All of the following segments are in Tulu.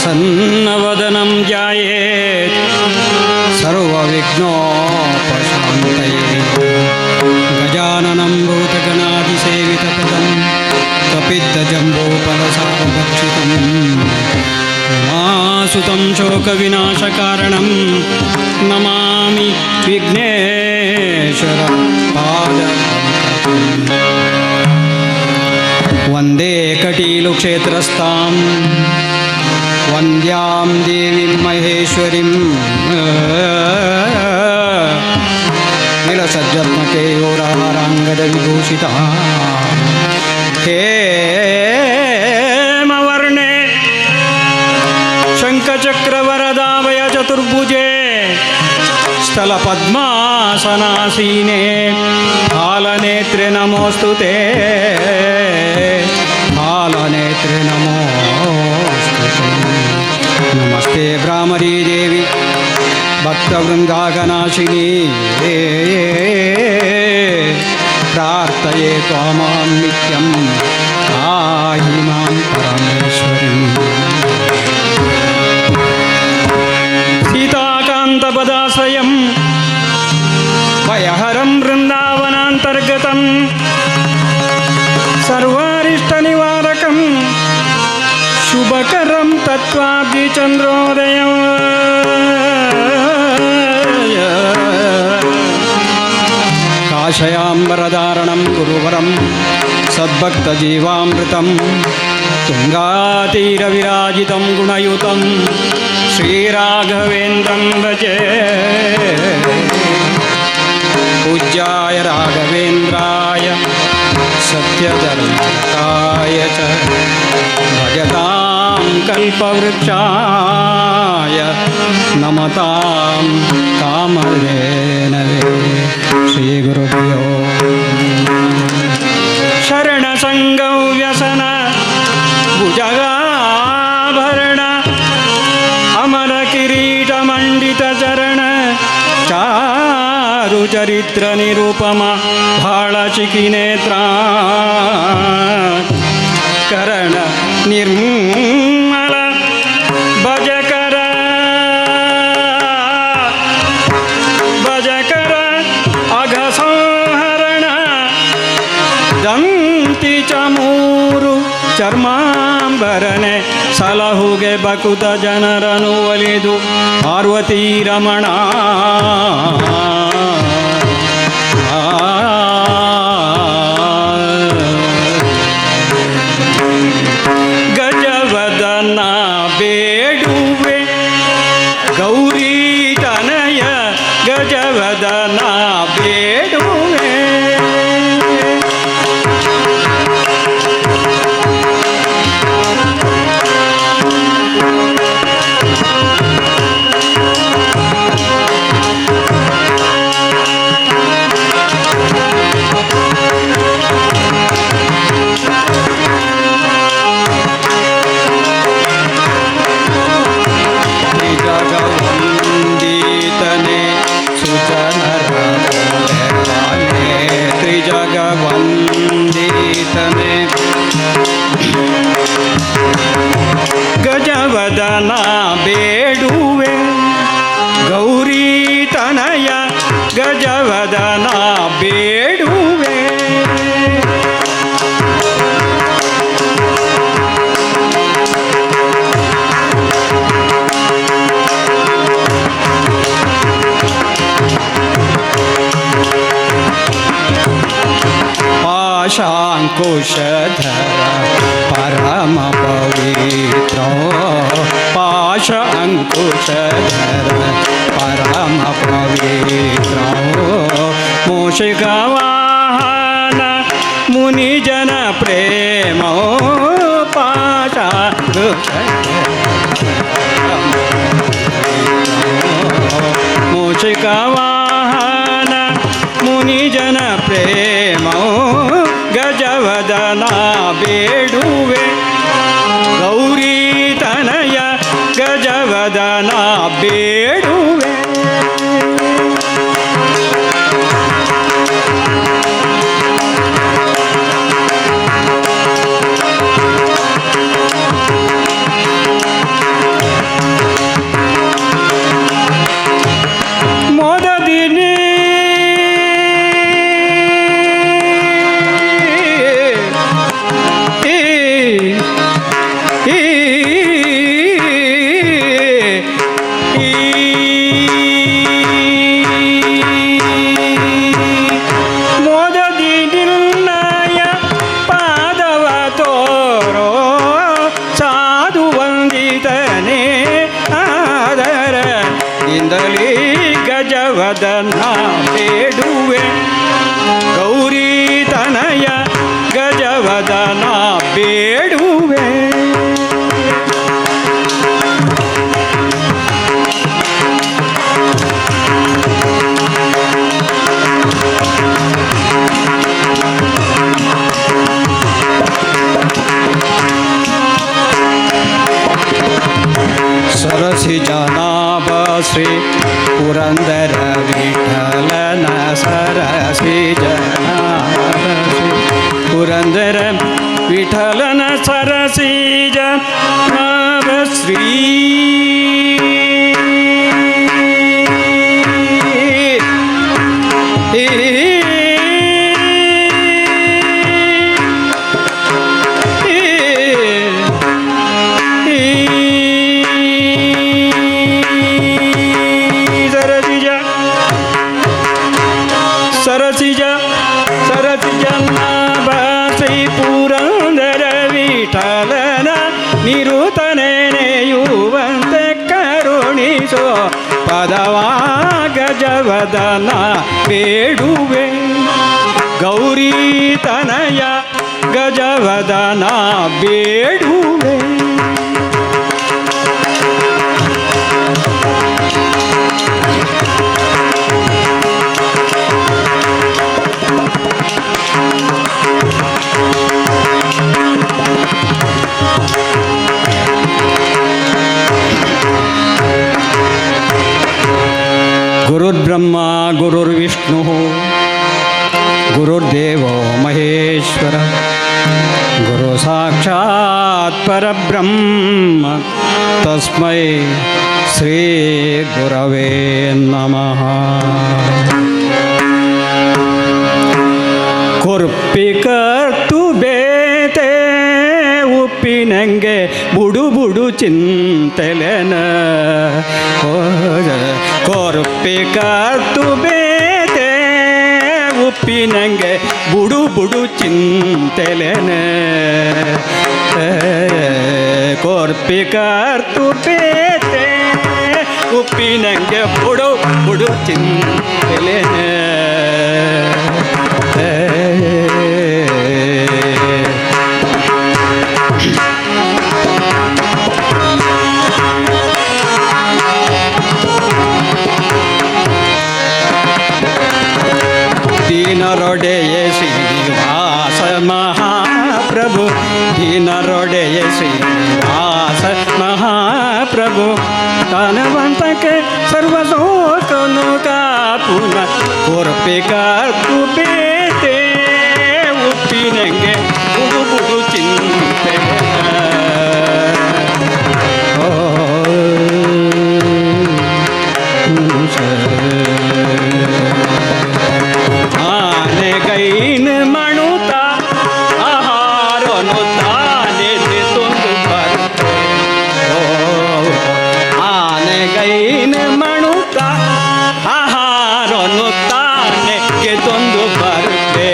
ಪ್ರಸನ್ನವದನಂ ಧ್ಯಾಯೇತ್ ಸರ್ವವಿಘ್ನೋಪಶಾಂತಯೇ. ಗಜಾನನಂ ಭೂತಗಣಾದಿಸೇವಿತಪದಂ ಕಪಿತ್ತಜಂಬೂಫಲಸಾರಭಕ್ಷಿತಂ ಉಮಾಸುತಂ ಶೋಕವಿನಾಶಕಾರಣಂ ನಮಾಮಿ ವಿಘ್ನೇಶ್ವರ ಪಾದಪಂಕಜಂ. ವಂದೇ ಕಟೀಲುಕ್ಷೇತ್ರಸ್ಥಾಂ ವಂದ್ಯಾಂ ದೇವೀಂ ಮಹೇಶ್ವರೀಂ ವಿಲಸಜ್ಜತ್ಮಕೇಯೂರಹಾರಾಂಗದ ವಿಭೂಷಿತಾಂ ಹೇಮವರ್ಣೆ ಶಂಖಚಕ್ರವರದಾಭಯ ಚತುರ್ಭುಜೆ ಸ್ಥಲಪದ್ಮಾಸನಾಸೀನೆ ಫಾಲನೇತ್ರೆ ನಮೋಸ್ತುತೇ, ಫಾಲನೇತ್ರೆ ನಮೋಸ್ತುತೇ. ನಮಸ್ತೆ ಭ್ರಾಮರೀ ದೇವಿ ಭಕ್ತವೃಂದಾಗನಾಶಿನಿ, ಪ್ರಾರ್ಥಯೇ ತ್ವಾಮಾಂ ನಿತ್ಯಂ ಪಾಹಿ ಮಾಂ ಪರಮೇಶ್ವರಿ. ಸೀತಾಕಾಂತಪದಾಶ್ರಯಂ ಭಯಹರಂ ವೃಂದಾವನಾಂತರ್ಗತಂ ಸರ್ವಾರಿಷ್ಟನಿವಾರಕಂ ಶುಭಕರಂ ತತ್ವಾಬ್ಧಿಚಂದ್ರೋದಯಂ. ಕಾಶಯಾಂಬರಧಾರಣಂ ಗುರುವರಂ ಸದ್ಭಕ್ತಜೀವಾಮೃತಂ ತುಂಗಾತೀರವಿರಾಜಿತಂ ಗುಣಯುತಂ ಶ್ರೀರಾಘವೇಂದ್ರಂ ಭಜೆ. ಪೂಜ್ಯಾಯ ರಾಘವೇಂದ್ರಾಯ ಸತ್ಯಧರ್ಮರತಾಯ ಚ ಭಜತಾಂ ಕಲ್ಪವೃಕ್ಷಾಯ ನಮತಾಂ ಕಾಮಧೇನವೇ. ಶ್ರೀ ಗುರುಭ್ಯೋ. ಶರಣ ಸಂಗವ್ಯಸನ ಭುಜಗಾಭರಣ ಅಮರ ಕಿರೀಟ ಮಂಡಿತ ಚರಣ ಚಾರು ಚರಿತ್ರ ನಿರುಪಮ ಭಾಳಚಿಕಿ ನೇತ್ರ ಕರಣ ನಿರ್ಮಲ ಭಜಕರ ಭಜಕರ ಅಘ ಸಂಹರಣ ದಂತಿ ಚಮೂರು ಚರ್ಮಾಂಬರನೆ ಸಲಹುಗೆ ಬಕುತ ಜನರನು ಒಲಿದು ಪಾರ್ವತೀ ರಮಣ. ಗಜವದನ ಬೇಡುವೆ ಗೌರಿ ತನಯ ಗಜವದನ ಬೇಡುವೆ. ತ್ರಿಜಗವಂದಿತನೆ ಸುಜನರನೆ ತ್ರಿಜಗವಂದಿತನೆ ಗಜವದನ ಬೇಡುವೆ ಗೌರಿ ತನಯ ಗಜವದನ ಬೇಡುವೆ. ಪಾಶಾಂಕುಶಧರ ಪರಮ ಪವಿತ್ರ ಪಾಶ ಅಂಕುಶಧರ ಪರಮ ಪವಿತ್ರ ಮೂಷಿಕವಾಹನ ಮುನಿಜನ ಪ್ರೇಮ ಪಾಶ ಮೂಷಿಕವಾಹನ ಮುನಿಜನ ಪ್ರೇಮ ಗಜವದನ ಬೇಡುವೆ ಗೌರಿ ತನಯ ಗಜವದನ ಬೇಡುವೆ. ಇಂದಲೇ ಗಜವದನ ಬೇಡುವೆ ಗೌರಿ ತನಯ ಗಜವದನ ಬೇಡುವೆ. ಸರಸಿ ಜನಾಭ ಶ್ರೀ ಪುರಂದರ ವಿಠಲನ ಸರಸಿ ಜನಾಭ ಶ್ರೀ ಪುರಂದರ ವಿಠಲನ ಸರಸಿ ಜನಾಭ ಶ್ರೀ ಸರಸಿಜ ಸರಸಿಜ ಸರಸಿಜನಾಭ ಶ್ರೀ ಪುರಂದರ ವಿಠಲನ ನಿರುತನೆನೆಯುವಂತೆ ಕರುಣಿಸೋ ಪದವಾ ಗಜವದನ ಬೇಡುವೆ ಗೌರಿ ತನಯ ಗಜವದನ ಬೇಡುವೆ. ಗುರುರ್ಬ್ರಹ್ಮ ಗುರುರ್ವಿಷ್ಣು ಗುರುರ್ದೇವೋ ಮಹೇಶ್ವರ ಗುರು ಸಾಕ್ಷಾತ್ ಪರಬ್ರಹ್ಮ ತಸ್ಮೈ ಶ್ರೀ ಗುರವೇ ನಮಃ. ಕೊರ್ಪಿ ಕರ್ತು ಬೇತೆ ಉಪ್ಪಿನಂಗೆ ಬುಡು ಬುಡು ಚಿಂತೆಲೆನ ಕೊರ್ಪಿ ಕರ್ತು ಬೇತೆ ಉಪ್ಪಿನಂಗೆ ಬುಡು ಬುಡು ಚಿಂತೆಲೆನ ಕೊರ್ಪಿ ಕರ್ತು ಬೇತೆ ಉಪ್ಪಿನಂಗೆ ಬುಡು ಬುಡು ಚಿಂತೆಲೆನ. ದೀನರೊಡೆಯ ಶ್ರೀನಿವಾಸ ಮಹಾಪ್ರಭು ದೀನರೊಡೆಯ ಶ್ರೀನಿವಾಸ ಮಹಾಪ್ರಭು ತನವಂತಕ್ಕೆ ಸರ್ವಲೋಕನು ಕಾಪುನ ಕೊರ್ಪೆ ಕರ್ತು ಬೇತೆ ಉಪ್ಪಿನಂಗೆ ಬುಡು ಬುಡು ಚಿಂತೆ. ಆನೆಗೈನ ಮಣುತ ಆಹಾರನು ತಾನೆ ತಂದು ಬರ್ತೆ. ಆನೆಗೈನ ಮಣುತ ಆಹಾರನು ತಾನೆ ತಂದು ಬರ್ತೆ.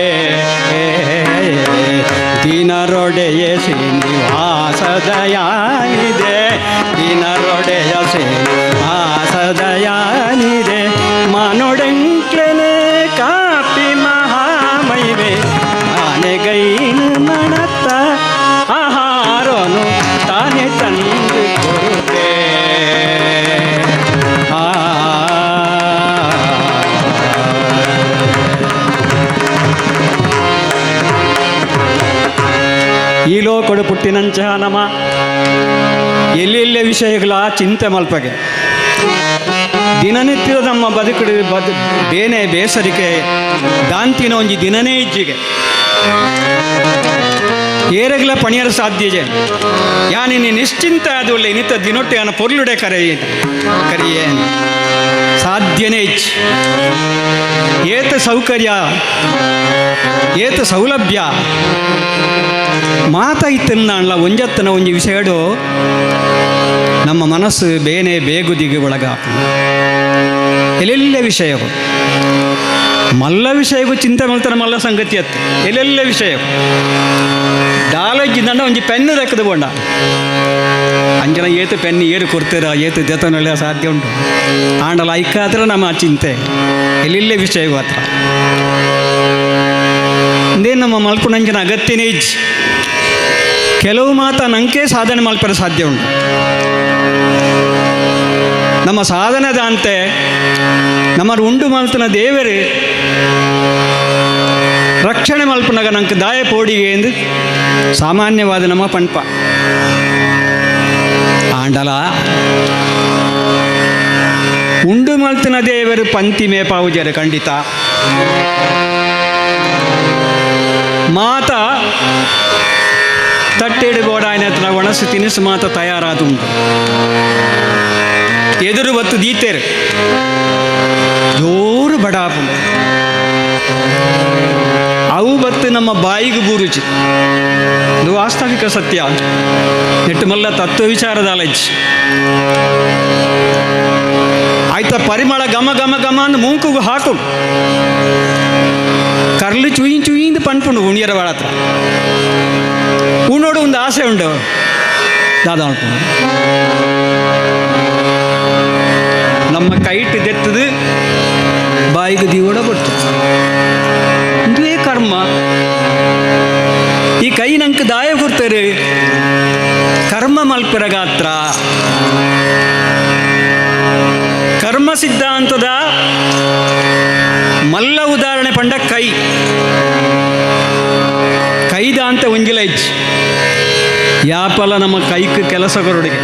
ದಿನರೊಡೆಯ ಶ್ರೀನಿವಾಸ ದಯಾನಿದೆ ದಿನರೊಡೆಯ ಶ್ರೀನಿವಾಸ ದಯಾನಿದೆ ಮಾನೊಡಂಕ್ಲೆನೆ ಕಾಪಿ ಮಹಾಮೈವೆ ಆನೆಗೈನ ಮಣತ ಆಹಾರನು ತಾನೆ ತಂದು ಕೊಡುತ್ತೆ. ಆ ಈ ಲೋಕಡು ಪುಟ್ಟಿನಂಚ ನಮ ಎಲ್ಲೆಲ್ಲೆ ವಿಷಯಗಳ ಚಿಂತೆ ಮಲ್ಪಗೆ ದಿನನಿತ್ಯದ ನಮ್ಮ ಬದುಕಡು ಬೇನೆ ಬೇಸರಿಕೆ ದಾಂತಿನ ಒಂಜಿ ದಿನನೇ ಇಜ್ಜಿಗೆ ಏರಗ್ಲ ಪಣಿಯರ ಸಾಧ್ಯಜೆ ಯಾನಿನಿ ನಿಶ್ಚಿಂತ ಅದು ನಿತ್ತ ದಿನೊಟ್ಟೆ ಅನ್ನ ಪೊರ್ಲುಡೆ ಕರೆಯ ಕರಿಯೇ ಸಾಧ್ಯನೇ ಇಚ್ಚಿ ಏತ ಸೌಕರ್ಯ ಏತ ಸೌಲಭ್ಯ ಮಾತ ಇತ್ತನ್ನ ಒಂಜತ್ತನ ಒಂಜಿ ವಿಷಯಡು ನಮ್ಮ ಮನಸ್ಸು ಬೇನೆ ಬೇಗುದಿಗೆ ಒಳಗಾಪ ಎಲ್ಲೆಲ್ಲ ವಿಷಯವು ಮಲ್ಲ ವಿಷಯಗೂ ಚಿಂತೆ ಮಲ್ತನ ಮಲ್ಲ ಸಂಗತಿ ಅತ್ತು ಎಲ್ಲೆಲ್ಲ ವಿಷಯ ಡಾಲಜ್ಜಿ ನನ್ನ ಒಂಜಿ ಪೆನ್ನು ದಕ್ಕದು ಬೋಂಡ ಅಂಚ ಮಲ್ಪುನಂಚಿನ ಏತು ಪೆನ್ನಿ ಏರು ಕೊಡ್ತೀರ ಏತು ದೆತನಲ್ಲ ಸಾಧ್ಯ ಉಂಟು. ಆಂಡಲ ಐಕಾದ್ರೆ ನಮ್ಮ ಚಿಂತೆ ಎಲ್ಲಿಲ್ಲೇ ವಿಷಯ ಮಾತ್ರ ಇಂದೇ ನಮ್ಮ ಮಲ್ಪುನಂಚಿನ ಅಗತ್ಯನೇ ಇಜ್ಜಿ. ಕೆಲವು ಮಾತ ನಂಗೆ ಸಾಧನೆ ಮಲ್ಪರ ಸಾಧ್ಯ ಉಂಟು. ನಮ್ಮ ಸಾಧನದ ಅಂತೆ ನಮ್ಮ ಉಂಡು ಮಲ್ತನ ದೇವರು ರಕ್ಷಣೆ ಮಲ್ಪನಾಗ ನಂಗೆ ದಾಯ ಪೋಡಿಗೆ ಎಂದು ಸಾಮಾನ್ಯವಾದ ನಮ್ಮ ಪಂಪ. ಆಂಡಲ ಉಂಡು ಮಲ್ತನ ದೇವರು ಪಂತಿ ಮೇಪಾವುಜರ ಖಂಡಿತ. ಮಾತ ತಟ್ಟೆಡು ಬೋಡಾಯನ ಒಣಸು ತಿನಿಸು ಮಾತ ತಯಾರಾದುಂಟು. ಎದುರು ಬತ್ತು ದೀತೇರು ಜೋರು ಬಡಾಪು ಅವು ಬತ್ತು ನಮ್ಮ ಬಾಯಿಗೆ ಬೂರುಚಿ. ಇದು ವಾಸ್ತವಿಕ ಸತ್ಯ. ನೆಟ್ಟು ಮಲ್ಲ ತತ್ವ ವಿಚಾರದ ಅಲಜಿ ಆಯ್ತಾ. ಪರಿಮಳ ಘಮ ಘಮ ಘಮ ಅಂದು ಮೂಕುಗು ಹಾಕು ಕರ್ಲು ಚುಯಿ ಚುಯಿಂದು ಪನ್ಪುಂಡು ಉಣಿಯರ ಹತ್ರ ಉಣ್ಣೋಡು ಒಂದು ಆಸೆ ಉಂಡು ದಾದಾ ಅನ್ಕೊಂಡು ನಮ್ಮ ಕೈಟ್ ದೆತ್ತದು ಬಾಯಿಗೆ ದೀವಡ ಕೊಡ್ತು. ಇದುವೇ ಕರ್ಮ. ಈ ಕೈ ನಂಗೆ ದಾಯ ಕೊಡ್ತಾರೆ ಕರ್ಮ ಮಲ್ಪರ ಗಾತ್ರ. ಕರ್ಮ ಸಿದ್ಧಾಂತದ ಮಲ್ಲ ಉದಾಹರಣೆ ಪಂಡ ಕೈ. ಕೈದ ಅಂತ ಒಂಜಿಲ ಇಚ್ಚು ಯಾಪಲ ನಮ್ಮ ಕೈಕ್ ಕೆಲಸ ಕೊರಡಿಗೆ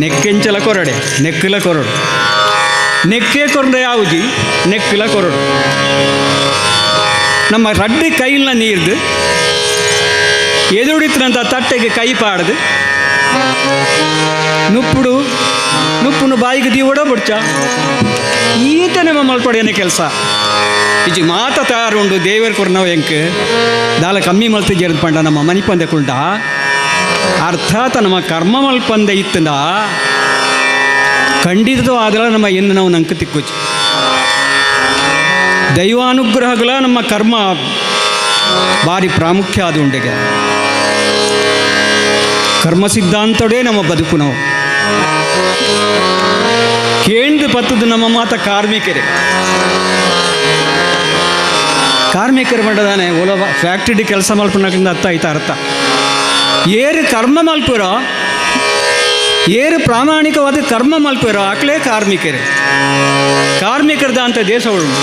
ನೆಕ್ಕೆಂಚಲ ಕೊರಡೆ ನೆಕ್ಕಲ ಕೊರಡು ನೆಕ್ಕೆ ಕೊರಡೆ ಯಾವುಜಿ ನೆಕ್ಕಲ ಕೊರಡು. ನಮ್ಮ ರಡ್ಡು ಕೈಲಿನ ನೀರ್ದು ಎದುರುಡಿತನಂತ ತಟ್ಟೆಗೆ ಕೈ ಪಾಡ್ದು ನುಪ್ಪುಡು ನುಪ್ಪುನು ಬಾಯಿಗೆ ದೀವಡೋ ಬುಡ್ಚ ಈತ ನಮ್ಮ ಮಲ್ಪಡೆಯನ ಕೆಲಸ ಇಜಿ ಮಾತ ತಯಾರುಂಡು ದೇವರ ಕೊರ್ನವು ಎಂಕ್ ದಾಲ ಕಮ್ಮಿ ಮಲ್ತಿಜೇರ್ದು ಪಂಡ ನಮ್ಮ ಮನಿಪಂದೆ ಕುಂಡ ಅರ್ಥಾತ್ ನಮ್ಮ ಕರ್ಮ ಮಲ್ಪಂದೆ ಇತ್ತಂದ ಖಂಡಿತದೋ ಆದ್ರೆ ನಮ್ಮ ಎನ್ನು ನಾವು ನಂಗೆ ತಿಕ್ಕುಚಿ. ದೈವಾನುಗ್ರಹಗಳ ನಮ್ಮ ಕರ್ಮ ಭಾರಿ ಪ್ರಾಮುಖ್ಯ ಅದು ಉಂಡೆಗೆ. ಕರ್ಮ ಸಿದ್ಧಾಂತಡೇ ನಮ್ಮ ಬದುಕು. ನಾವು ಕೇಂದ್ರ ಪತ್ತದ ನಮ್ಮ ಮಾತ ಕಾರ್ಮಿಕರೇ. ಕಾರ್ಮಿಕರು ಮಾಡದಾನೆ ಓಲೋ ಫ್ಯಾಕ್ಟ್ರಿ ಕೆಲಸ ಮಲ್ಪನಕ್ಕಿಂತ ಅರ್ಥ ಆಯ್ತಾ ಅರ್ಥ. ಏರು ಕರ್ಮ ಮಲ್ಪುರೋ ಏರು ಪ್ರಾಮಾಣಿಕವಾದ ಕರ್ಮ ಮಲ್ಪುರೋ ಆಕ್ಲೇ ಕಾರ್ಮಿಕರು. ಕಾರ್ಮಿಕರದ ಅಂತ ದೇಶ ಉಂಟು,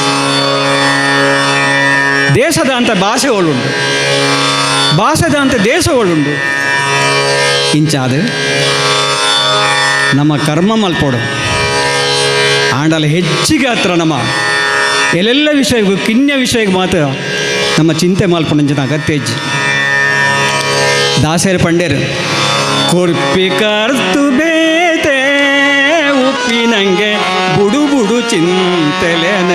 ದೇಶದ ಅಂತ ಭಾಷೆ ಒಳ್ಳುಂಟು, ಭಾಷೆದ ಅಂತ ದೇಶ ಒಳ್ಳುಂಟು. ಇಂಚಾದ ನಮ್ಮ ಕರ್ಮ ಮಲ್ಪೋಡು ಆಂಡಲ ಹೆಚ್ಚಿಗೆ ಹತ್ರ ನಮ್ಮ ಎಲ್ಲೆಲ್ಲ ವಿಷಯಕ್ಕೂ ಕಿನ್ಯ ವಿಷಯಕ್ಕೆ ಮಾತ್ರ ನಮ್ಮ ಚಿಂತೆ ಮಲ್ಪುನಂಚಿನ ಅಗತ್ಯ ಇಜ್ಜಿ. ದಾಸೇರು ಪಂಡೇರು ಕೊರ್ಪಿ ಕರ್ತು ಬೇತೆ ಉಪ್ಪಿನಂಗೆ ಬುಡು ಬುಡು ಚಿಂತೆಲೆನ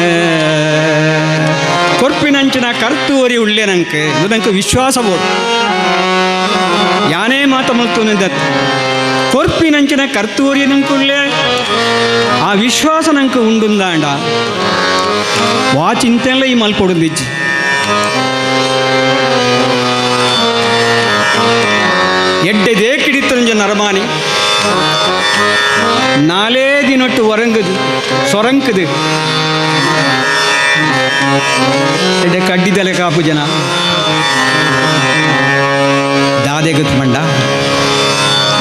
ಕೊರ್ಪಿನಂಚಿನ ಕರ್ತು ಒರಿ ಉಳ್ಳೆ ನಂಗೆ ಇದು ನಂಗೆ ವಿಶ್ವಾಸ ಬೋಡು ಯಾನೇ ಮಾತ ಮಲ್ತು ಕೊರ್ಪಿನಂಚಿನ ಕರ್ತೂರಿ ನಂಕುಳ್ಳೆ ಆ ವಿಶ್ವಾಸ ನಂಗೆ ಉಂಡುಂದಾಂಡ ವಾ ಚಿಂತೆಲ್ಲ ಈ ಮಲ್ಪೊಡುಂದಿಜ್ಜಿ. ಎಡ್ಡೆ ದೇಕಿಡಿತ್ತಂಜ ನರಮಾನಿ ನಾಲೇ ದಿನೊಟ್ಟು ಒರಂಗುದು ಸೊರಂಕದು ಎಡ್ಡೆ ಕಡ್ಡಿದಲೆ ಕಾಪು ಜನ ದಾದೆ ಗೊತ್ತು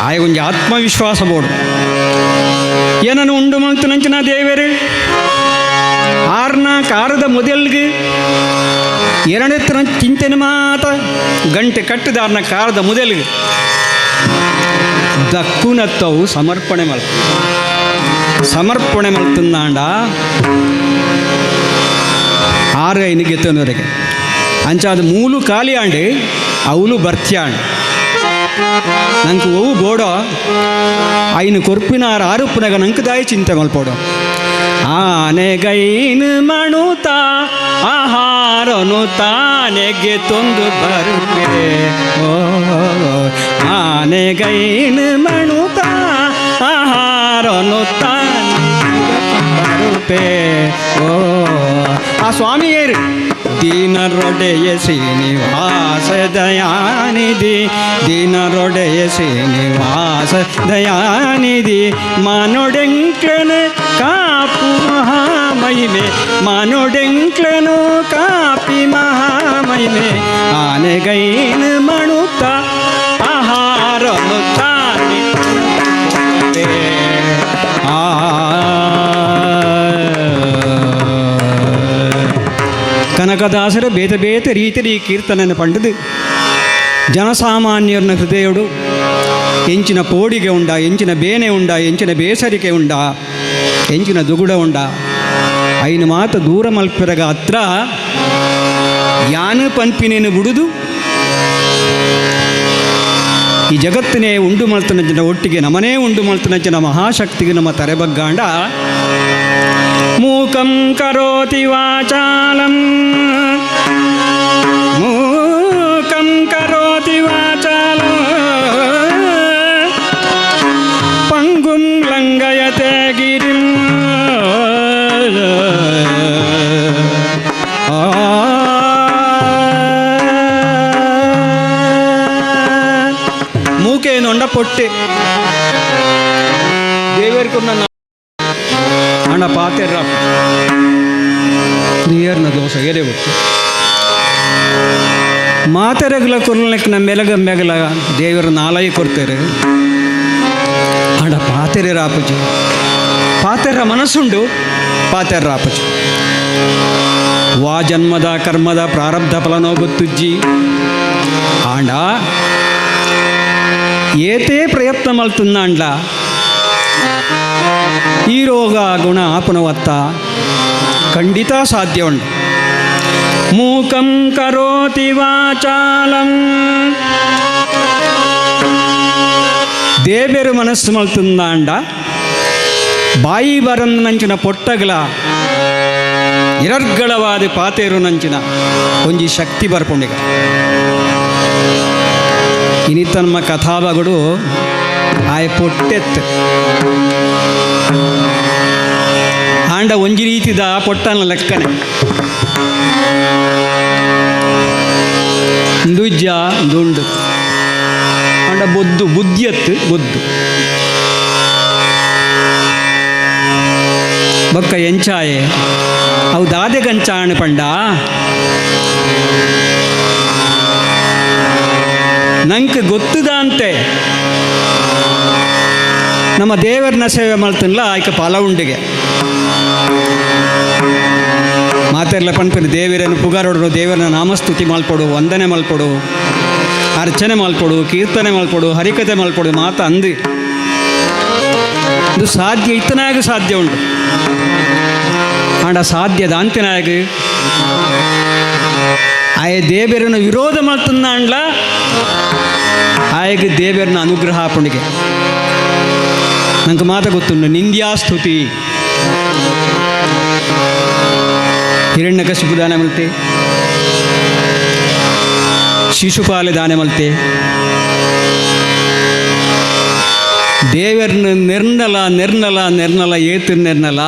ಆಯ ಒಂಜಿ ಆತ್ಮವಿಶ್ವಾಸ ಬೋಡು ಏನನ್ನು ಉಂಡು ಮಂತು ನಂಚಿನ ದೇವರು ಆರ್ನ ಕಾರದ ಮೊದಲ್ಗೆ ಎರಡತ್ರ ಚಿಂತನೆ ಮಾತ ಗಂಟೆ ಕಟ್ಟದಾರ್ನ ಕಾರದ ಮೊದಲ್ಗೆ ದಕ್ಕುನತ್ತವು ಸಮರ್ಪಣೆ ಮಲ್ ಸಮರ್ಪಣೆ ಮಲ್ತುಂದಾಂಡ ಆರು ಐನು ಗೆತ್ತನವರೆಗೆ ಅಂಚಾದ ಮೂಲು ಖಾಲಿ ಆಂಡು ಅವಲು ಬರ್ತ್ಯಾಂಡು ನಂಗೆ ಒವು ಬೋಡೋ ಐನು ಕೊರ್ಪಿನಾರ ಆರುಪ್ಪನಾಗ ನಂಗೆ ದಾಯಿ ಚಿಂತೆ ಮಲ್ಪೋಡು ಆನೆಗೈನು ಮಣುತ ಆಹಾರನು ತಾನೆಗೆ ತೊಂದು ಬರುಪೆ ಓ ಆನೆಗೈನು ಮಣುತ ಆಹಾರನು ತಾನೆಗೆ ಬರುಪೆ. ಕೊರ್ಪೆ. ಓ ಆ ಸ್ವಾಮಿಯೇರು ದೀನರೊಡೆಯ ಶ್ರೀನಿವಾಸ ದಯಾನಿಧಿ, ದೀನರೊಡೆಯ ಶ್ರೀನಿವಾಸ ದಯಾನಿಧಿ, ಮಾನೊಡೆಂಕ್ಲನ ಕಾಪು ಮಹಾಮಹಿಮೆ, ಮಾನೊಡೆಂಕ್ಲನು ಕಾಪಿ ಮಹಾಮಹಿಮೆ, ಆನೆಗೈನ ಮಣುತ ಆಹಾರನು ತಾನೆ. ಆ ಕನಕದಾಸರು ಬೇತೆ ಬೇತೆ ರೀತಿಯ ಈ ಕೀರ್ತನೆಯನ್ನು ಪಂಡದು ಜನಸಾಮಾನ್ಯರನ್ನ ಹೃದಯಡು ಎಂಚಿನ ಪೋಡಿಗೆ ಉಂಡ, ಎಂಚಿನ ಬೇನೆ ಉಂಡ, ಎಂಚಿನ ಬೇಸರಿಕೆ ಉಂಡ, ಎಂಚಿನ ದುಗುಡ ಉಂಡ, ಐನು ಮಾತ ದೂರ ಮಲ್ಪಿರಗ ಹತ್ರ ಯಾನು ಪನ್ಪಿನೇನು ಬಿಡುದು ಈ ಜಗತ್ತಿನೇ ಉಂಡು ಮಲ್ತನ ಜನ ಒಟ್ಟಿಗೆ ನಮನೇ ಉಂಡು ಮಲ್ತನ ಜನ ಮಹಾಶಕ್ತಿಗೆ ನಮ್ಮ ತರೆಬಗ್ಗಾಂಡ. ಮೂಕಂ ಕರೋತಿ ವಾಚಾಲಂ, ಮೂಕಂ ಕರೋತಿ ವಾಚಾಲಂ, ಪಂಗುಂ ಲಂಘಯತೆ ಗಿರಿಂ. ಮೂಕೇನೊಂಡ ಪೊಟ್ಟೆ ದೇವೇರ್కున్న ಅಣ್ಣ ಪಾತೆರ್ರ ನೀರ್ನ ದೋಸೆ ಏರೆ ಗೊತ್ತು ಮಾತೆರಗಲ ಕೊರ್ಲಕ್ಕೆ ನಮ್ಮ ಮೆಲಗ ಮೆಗಲ ದೇವರ ನಾಲೈ ಕೊಡ್ತಾರೆ. ಅಣ್ಣ ಪಾತೆರ ಆಪುಜಿ, ಪಾತೆರ ಮನಸ್ಸುಂಡು, ಪಾತೆರ ಆಪುಜಿ. ವಾ ಜನ್ಮದ ಕರ್ಮದ ಪ್ರಾರಬ್ಧ ಫಲನೋ ಗೊತ್ತುಜ್ಜಿ. ಆಂಡ ಏತೇ ಪ್ರಯತ್ನ ಮಲ್ತುಂದಾಂಡ್ಲ ಈ ರೋಗ ಗುಣ ಆಪುನವತ್ತ ಖಂಡಿತ ಸಾಧ್ಯ ಉಂಟು. ಮೂಕಂ ಕರೋತಿ ವಾಚಾಲಂ, ದೇವೆರು ಮನಸ್ಸು ಮಲ್ತುಂದಾಂಡ ಬಾಯಿ ಬರಂದಂಚಿನ ಪೊಟ್ಟಗಲ ಇರರ್ಗಳವಾದ ಪಾತೇರು ನಂಚಿನ ಒಂಜಿ ಶಕ್ತಿ ಬರ್ಪುಂಡಿಗ. ಇನಿತನ್ಮ ಕಥಾಬಗಳು ಆಯ ಪೊಟ್ಟೆತ್ತು ಆಂಡ ಒಂಜಿ ರೀತಿದ ಪೊಟ್ಟನ ಲೆಕ್ಕನೆ ದುಜ್ಜ ದುಂಡು ಆಂಡ ಬೊದ್ದು ಬುದ್ಧಿಯತ್ತು ಬೊದ್ದು ಬೊಕ್ಕ ಎಂಚಾಯೆ ಅವು ದಾದೆ ಕಂಚಾಣ ಪಂಡ ನಂಗೆ ಗೊತ್ತದಾಂತೆ ನಮ್ಮ ದೇವರನ್ನ ಸೇವೆ ಮಾಡ್ತನಲ್ಲ ಆಯ್ಕೆ ಫಲ ಉಂಡಿಗೆ ಮಾತೆರ್ಲ ಪನ್ಪಿನ ದೇವರನ್ನು ಪುಗಾರೋಡು, ದೇವರನ್ನ ನಾಮಸ್ತುತಿ ಮಲ್ಪೊಡು, ವಂದನೆ ಮಲ್ಪೊಡು, ಅರ್ಚನೆ ಮಲ್ಪೊಡು, ಕೀರ್ತನೆ ಮಲ್ಪೊಡು, ಹರಿಕತೆ ಮಲ್ಪೊಡು ಮಾತ ಅಂದು ಇದು ಸಾಧ್ಯ ಇತ್ತನಾಗ ಸಾಧ್ಯ ಉಂಟು. ಆಂಡ ಸಾಧ್ಯ ದಾಂತಿನಾಗ ಆಯ ದೇವರನ್ನು ವಿರೋಧ ಮಾಡ್ತಂದಾಂಡ್ಲ ಆಯಗೆ ದೇವರನ್ನ ಅನುಗ್ರಹ ಪುಣಿಗೆ ನಂಗೆ ಮಾತ ಗೊತ್ತುಂಟು. ನಿಂದ್ಯಾಸ್ತುತಿ ಹಿರಣ್ಯಕಶಿಪು ದಾನ ಮಲ್ತೆ, ಶಿಶುಪಾಲ ದಾನ ಮಲ್ತೆ, ದೇವರನ್ನ ನಿರ್ನಲ ನಿರ್ನಲ ನಿರ್ನಲ ಏತು ನಿರ್ನಲ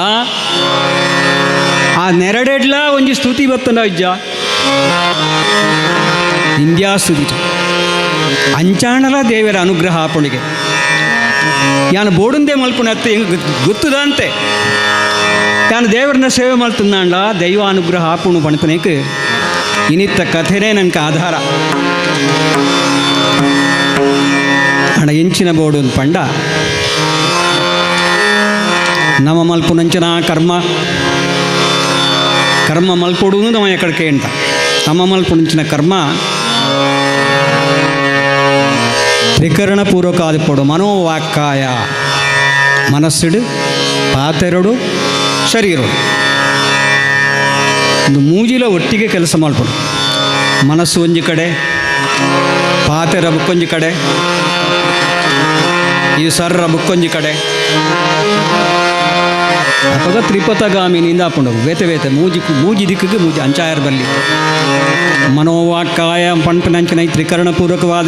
ಆ ನೆರಡೆಡ್ಲ ಒಂಜಿ ಸ್ತುತಿ ಬತ್ತನ ಅಜ್ಜ ನಿಂದ್ಯಾಸ್ತುತಿ ಅಂಚಾಣಲ ದೇವರ ಅನುಗ್ರಹ ಆಪಣಿಗೆ ಯಾನು ಬೋಡುಂದೇ ಮಲ್ಪುನತ್ತೆ ಹೆಂಗೆ ಗೊತ್ತದಂತೆ ಯಾನು ದೇವರನ್ನ ಸೇವೆ ಮಲ್ತುಂದಾಂಡ ದೈವ ಅನುಗ್ರಹ ಆಪುಣು ಪಣಪನೇಕ್ ಇನಿತ್ತ ಕಥೆನೇ ನನಗೆ ಆಧಾರ. ಅಣ ಎಂಚಿನ ಬೋಡು ಪಂಡ ನಮ ಮಲ್ಪುನಂಚಿನ ಕರ್ಮ ಕರ್ಮ ಮಲ್ಪೊಡು ನಮ್ಮ ಎಕ್ಕడిಕೆ ಅಂತ ನಮ ಮಲ್ಪುನಂಚಿನ ಕರ್ಮ ತ್ರಿಕರಣ ಪೂರ್ವಕ ಆದಿಪ್ಪಡು ಮನೋವಾಕ್ಕಾಯ ಮನಸ್ಸುಡು ಪಾತೆರಡು ಶರೀರಡು ಒಂದು ಮೂಜಿಲ ಒಟ್ಟಿಗೆ ಕೆಲಸ ಮಾಡ್ಬೋದು. ಮನಸ್ಸು ಒಂಜಿ ಕಡೆ, ಪಾತೆರ ಬುಕ್ಕೊಂಜಿ ಕಡೆ, ಈ ಸರ್ರ ಬುಕ್ಕೊಂಜಿ ಕಡೆ. ಅಪಗ ತ್ರಿಪಥಗಾಮಿನಿಂದ ಹಾಕೊಂಡು ಬೇತೆ ಬೇತೆ ಮೂಜಿ ಮೂಜಿ ದಿಕ್ಕಿಗೆ ಮೂಜಿ ಅಂಚಾಯರ್ ಬಲ್ಲಿ ಮನೋವಾಕ್ಕಾಯ ಪಂಪನಂಚಿನ ತ್ರಿಕರಣ ಪೂರ್ವಕವಾದ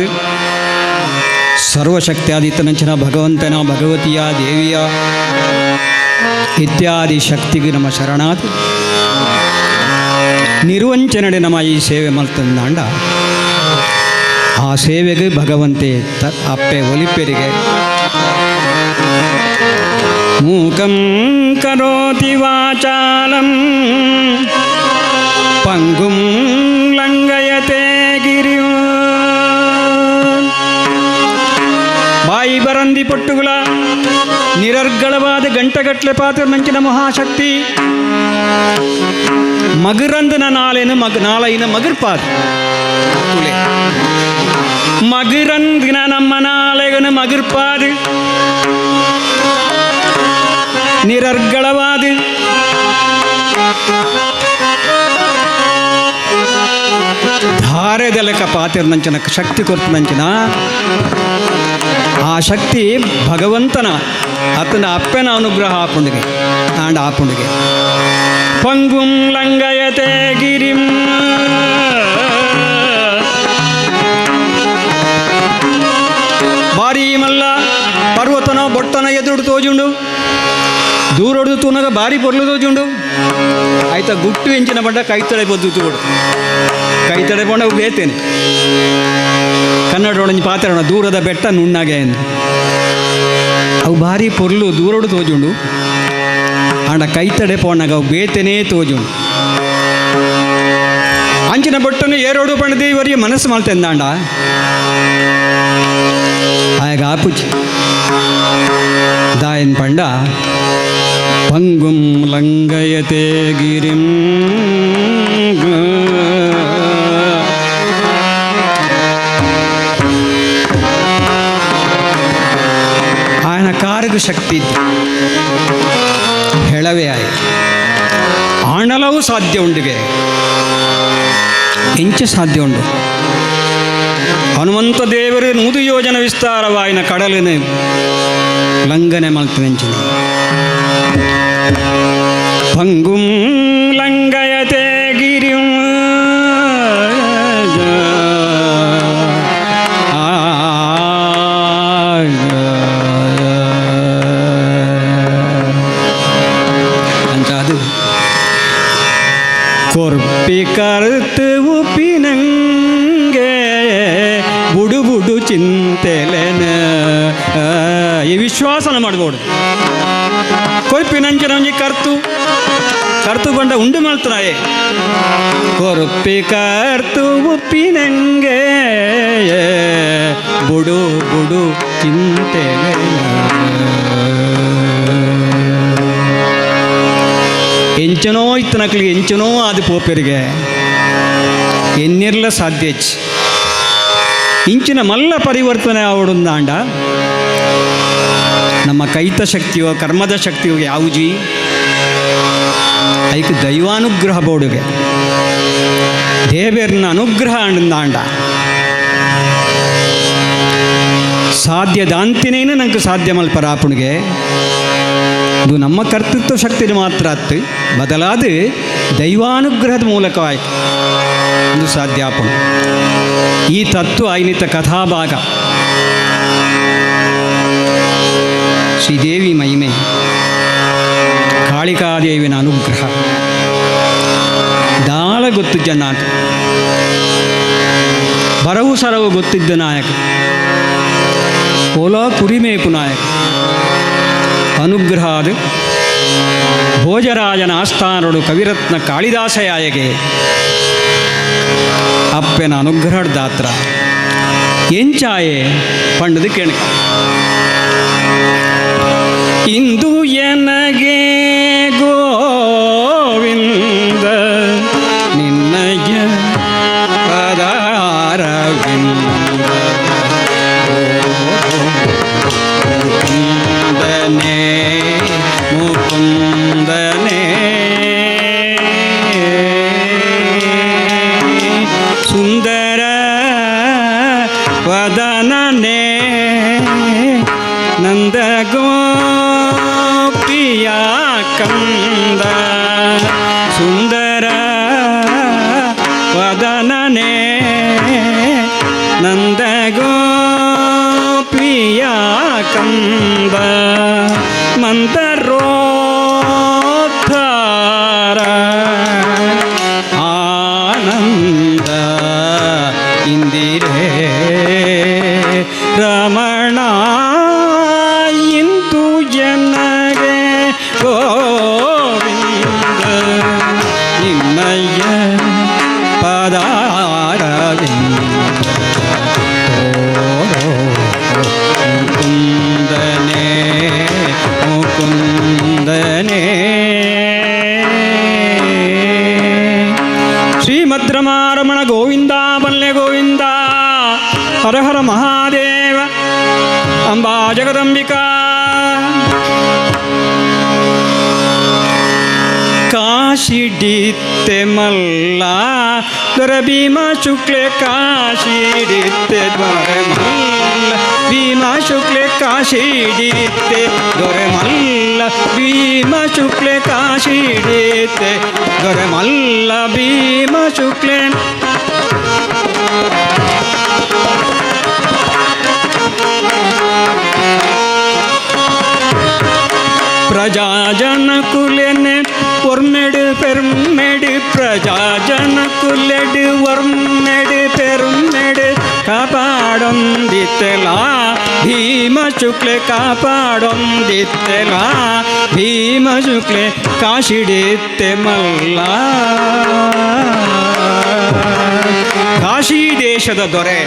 ಸರ್ವಶಕ್ತಿ ಆದಿತ್ತನಂಚಿನ ಭಗವಂತನ ಭಗವತಿಯ ದೇವಿಯ ಇತ್ಯಾದಿ ಶಕ್ತಿಗೆ ನಮ್ಮ ಶರಣಾದ ನಿರ್ವಂಚನಡೆ ನಮ್ಮ ಈ ಸೇವೆ ಮಲ್ತಂದಾಂಡ ಆ ಸೇವೆಗೆ ಭಗವಂತೆ ಅಪ್ಪೆ ಒಲಿಪೆರಿಗೆ ಮೂಕಂ ಕರೋತಿ ವಾಚಾಲಂ ಪಂಗುಂ ಲಂಗಯತೆ ಗಿರಿಂ. ಬಾಯಿ ಬರಂದಿ ಪೊಟ್ಟುಗುಲ ನಿರರ್ಗಳವಾದ ಗಂಟಗಟ್ಲೆ ಪಾತ್ರ ನಂಚಿನ ಮಹಾಶಕ್ತಿ ಮಗುರಂದನ ನಾಲೇನು ಮಗ ನಾಲೈನ ಮಗುರ್ಪಾದ ತುಲೆ ಮಗುರಂದಿನ ನಮ್ಮ ನಾಳೆಗನು ಮಗುರ್ಪಾದು ನಿರರ್ಗಳವಾದ ಧಾರೆದಲಕ ಪಾತಿರ್ನಂಚಿನ ಶಕ್ತಿ ಕೊರ್ತನಂಚಿನ ಆ ಶಕ್ತಿ ಭಗವಂತನ ಆತನ ಅಪ್ಪನ ಅನುಗ್ರಹ ಆಪುಂಡಿಗೆ ಆಂಡ ಆಪುಂಡಿಗೆ ಪಂಗುಂ ಲಂಗಯತೆ ಗಿರಿಂ. ಭಾರೀ ಮಲ್ಲ ಪರ್ವತನ ಬೊಟ್ಟನ ಎದುರು ತೋಜುಂಡು ದೂರೊಡ್ದು ತೂನಗ ಭಾರಿ ಪೊರ್ಲು ತೋಜುಂಡು ಆಯ್ತಾ ಗುಟ್ಟು ಎಂಚಿನ ಬಂಡ ಕೈತಡೆ ಬದ್ದು ತೂಡು ಕೈತಡೆ ಬಂಡ ಬೇತೇನೆ ಕನ್ನಡ ಒಳಂಜಿ ಪಾತ್ರ ದೂರದ ಬೆಟ್ಟ ನುಣ್ಣಗೆ ಅವು ಭಾರಿ ಪೊರ್ಲು ದೂರೋಡು ತೋಜುಂಡು ಆಂಡ ಕೈತಡೆ ಪೋಣಾಗ ಅವು ಬೇತೇನೆ ತೋಜುಂಡು ಅಂಚಿನ ಬೊಟ್ಟನು ಏರೋಡು ಪಂಡದಿ ಇವರಿಗೆ ಮನಸ್ಸು ಮಾಡ್ತೆಂದಾಂಡ ಆಗ ಆಪುಜಿ ದಾಯನ್ ಪಂಡ ಪಂಗುಂ ಲಂಗಯತೆ ಗಿರಿಂ. ఆయన ಕಾರಿಗೂ ಶಕ್ತಿ ಇತ್ತು ಹೆಳವೆ ಆಯಿತು ಆಣಲವೂ ಸಾಧ್ಯ ಉಂಡಿಗೆ ಎಂಚ ಸಾಧ್ಯ ಉಂಡು. ಹನುಮಂತ ದೇವರು ನೂದು ಯೋಜನ ವಿಸ್ತಾರವಾಯಿನ ಕಡಲಿನ ಲಂಘನೆ ಮಲ್ತಿನೆಂಚಿನ ಪಂಗುಂ ಲಂಗಯತೆ ಗಿರಿಂ. ಅಂಚಾದು ಕೊರ್ಪಿ ಕರ್ತು ಉಪ್ಪಿನಂಗೆ ಬುಡು ಬುಡು ಚಿಂತೆಲೆನ ಈ ವಿಶ್ವಾಸನ ಮಾಡ್ಬೋದು. ಕೊರ್ಪಿನಂಚಿನ ಒಂಜಿ ಕರ್ತು ಕರ್ತು ಬಂಡ ಉಂಡು ಮಾಡ್ತಾನೆ ಕೊರ್ಪಿ ಕರ್ತು ಉಪ್ಪಿನಂಗೆ ಬುಡು ಬುಡು ಚಿಂತೆಲೆನ. ಎಂಚನೋ ಇತ್ತನಕ್ಲಿಗೆ ಎಂಚನೋ ಆದ ಪೋಪೆರಿಗೆ ಎನ್ನಿರ್ಲ ಸಾಧ್ಯ ಇಂಚಿನ ಮಲ್ಲ ಪರಿವರ್ತನೆ ಆವಡುಂದಾಂಡ ನಮ್ಮ ಕೈತ ಶಕ್ತಿಯೋ ಕರ್ಮದ ಶಕ್ತಿಯೋ ಯಾವುಜಿ ಐಕ್ ದೈವಾನುಗ್ರಹ ಬೋಡುಗೆ ದೇವೇರ್ನ ಅನುಗ್ರಹ ಅಂಡಾಂಡ ಸಾಧ್ಯದಾಂತಿನೇನು ನಂಗೆ ಸಾಧ್ಯ ಮಲ್ಪರಾಪುಣಿಗೆ ಇದು ನಮ್ಮ ಕರ್ತೃತ್ವ ಶಕ್ತಿ ಮಾತ್ರ ಅತ್ತು ಬದಲಾದ ದೈವಾನುಗ್ರಹದ ಮೂಲಕವಾಯಿತು ಇದು ಸಾಧ್ಯಾಪಣ. ಈ ತತ್ವ ಐನಿತ ಕಥಾಭಾಗ ಶ್ರೀದೇವಿ ಮಹಿಮೆ ಕಾಳಿಕಾದೇವಿನ ಅನುಗ್ರಹ ದಾಳ ಗೊತ್ತು ಜನಾಥ ಬರವು ಸರವು ಗೊತ್ತಿದ್ದ ನಾಯಕ ಓಲಾ ಕುರಿಮೇಪು ನಾಯಕ ಅನುಗ್ರಹ ಅದು ಭೋಜರಾಜನ ಆಸ್ಥಾನೋಡು ಕವಿರತ್ನ ಕಾಳಿದಾಸಯಾಯಗೆ ಅಪ್ಪನ ಅನುಗ್ರಹದಾತ್ರ ಎಂಚಾಯೆ ಪಂಡದು ಕೇಳಿ ಇಂದು ಎನಗೆ ಗೋವಿಂದ ನಿನ್ನಯ ಪದಾರವಿಂದ ಮುಕುಂದನೇ ಮುಕುಂದನೇ ಸುಂದರ ವದನನೇ ನಂದ ಗೋಪಿಯ ಕಂದ ಸುಂದರ ವದನನೇ ನಂದ ಗೋಪಿಯ ಕಂದ ಮಂದರೋಚಿತ Jagadambika. ಕಾಶಿಡಿತ್ತೆ ಮಲ್ಲ ದೊರೆ ಭೀಮ ಶುಕ್ಲೆ, ಕಾಶಿಡಿತ್ತೆ ದೊರೆ ಮಲ್ಲ ಭೀಮ ಶುಕ್ಲೆ, ಕಾಶಿಡಿತ್ತೆ ದೊರೆ ಮಲ್ಲ ಭೀಮ ಶುಕ್ಲೆ, ಕಾಶಿಡಿತ್ತೆ ದೊರೆ ಮಲ್ಲ ಭೀಮ ಶುಕ್ಲೆ. ಪ್ರಜಾಜನ ಕುಲೆನೆ ಒರ್ಮೆಡು ಪೆರ್ಮೆಡು, ಪ್ರಜಾಜನ ಕುಲೆಡು ಒರ್ಮೆಡು ಪೆರ್ಮೆಡು, ಕಾಪಾಡೊಂದಿತ್ತೆಲ ಭೀಮ ಶುಕ್ಲೆ, ಕಾಪಾಡೊಂದಿತ್ತೆಲ ಭೀಮ ಶುಕ್ಲೆ, ಕಾಶಿಡಿತ್ತೆ ಮಲ್ಲ. ಕಾಶಿ ದೇಶದ ದೊರೆ,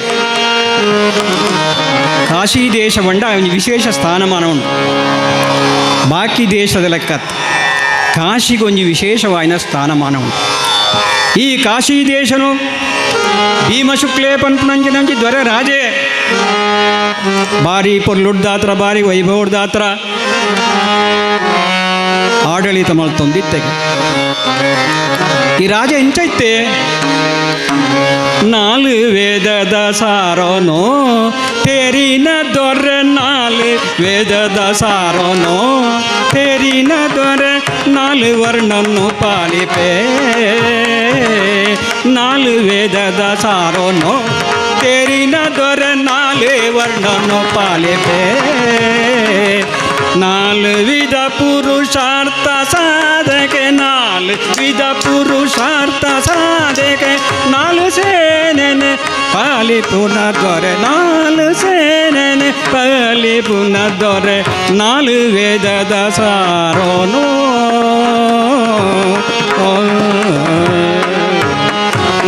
ಕಾಶಿ ದೇಶ ಬಂಡ ವಿಶೇಷ ಸ್ಥಾನಮಾನ ಉಂಟು. ಬಾಕಿ ದೇಶದ ಲೆಕ್ಕ ಕಾಶಿಗೊಂಜಿ ವಿಶೇಷವಾಯಿನ ಸ್ಥಾನಮಾನ ಉಂಟು. ಈ ಕಾಶಿ ದೇಶನು ಭೀಮಶುಕ್ಲೇ ಪನ್ಪುನಂಚಿನಂಚಿ ದೊರೆ ರಾಜೇ, ಬಾರಿ ಪೊರ್ಲುಡ್ದಾತ್ರ ಬಾರಿ ವೈಭವಡ್ದಾತ್ರ ಆಡಳಿತ ಮಲ್ತೊಂದಿತ್ತೆಗೆ. ಈ ರಾಜ ಎಂಚೈತೆ ನಾಲು ವೇದದ ಸಾರೋನೋ ತೇರಿನ ದೊರೆ, ನಾಲು ವೇದದ ಸಾರೋನೋ ತೇರಿನ ದೊರೆ, ನಾಲು ವರ್ಣನ್ನು ಪಾಲಿಪೇ, ನಾಲು ವೇದದ ಸಾರೋನೋ ತೇರಿನ ದೊರೆ, ನಾಲು ವರ್ಣನ್ನು ಪಾಲಿಪೇ, ನಾಲು ವಿಧ ಪುರುಷಾರ್ಥ ಸಾಧಕೆ, ನಾಲು ವಿಧ ಪುರುಷಾರ್ಥ ಸಾಧಕೆ, ನಾಲು ಸೇನೆ ಪಾಲಿಪುನ ದೊರೆ, ನಾಲು ಸೇನೆ ಪಾಲಿಪುನ ದೊರೆ, ನಾಲು ವೇದದ ಸಾರೋನೋ.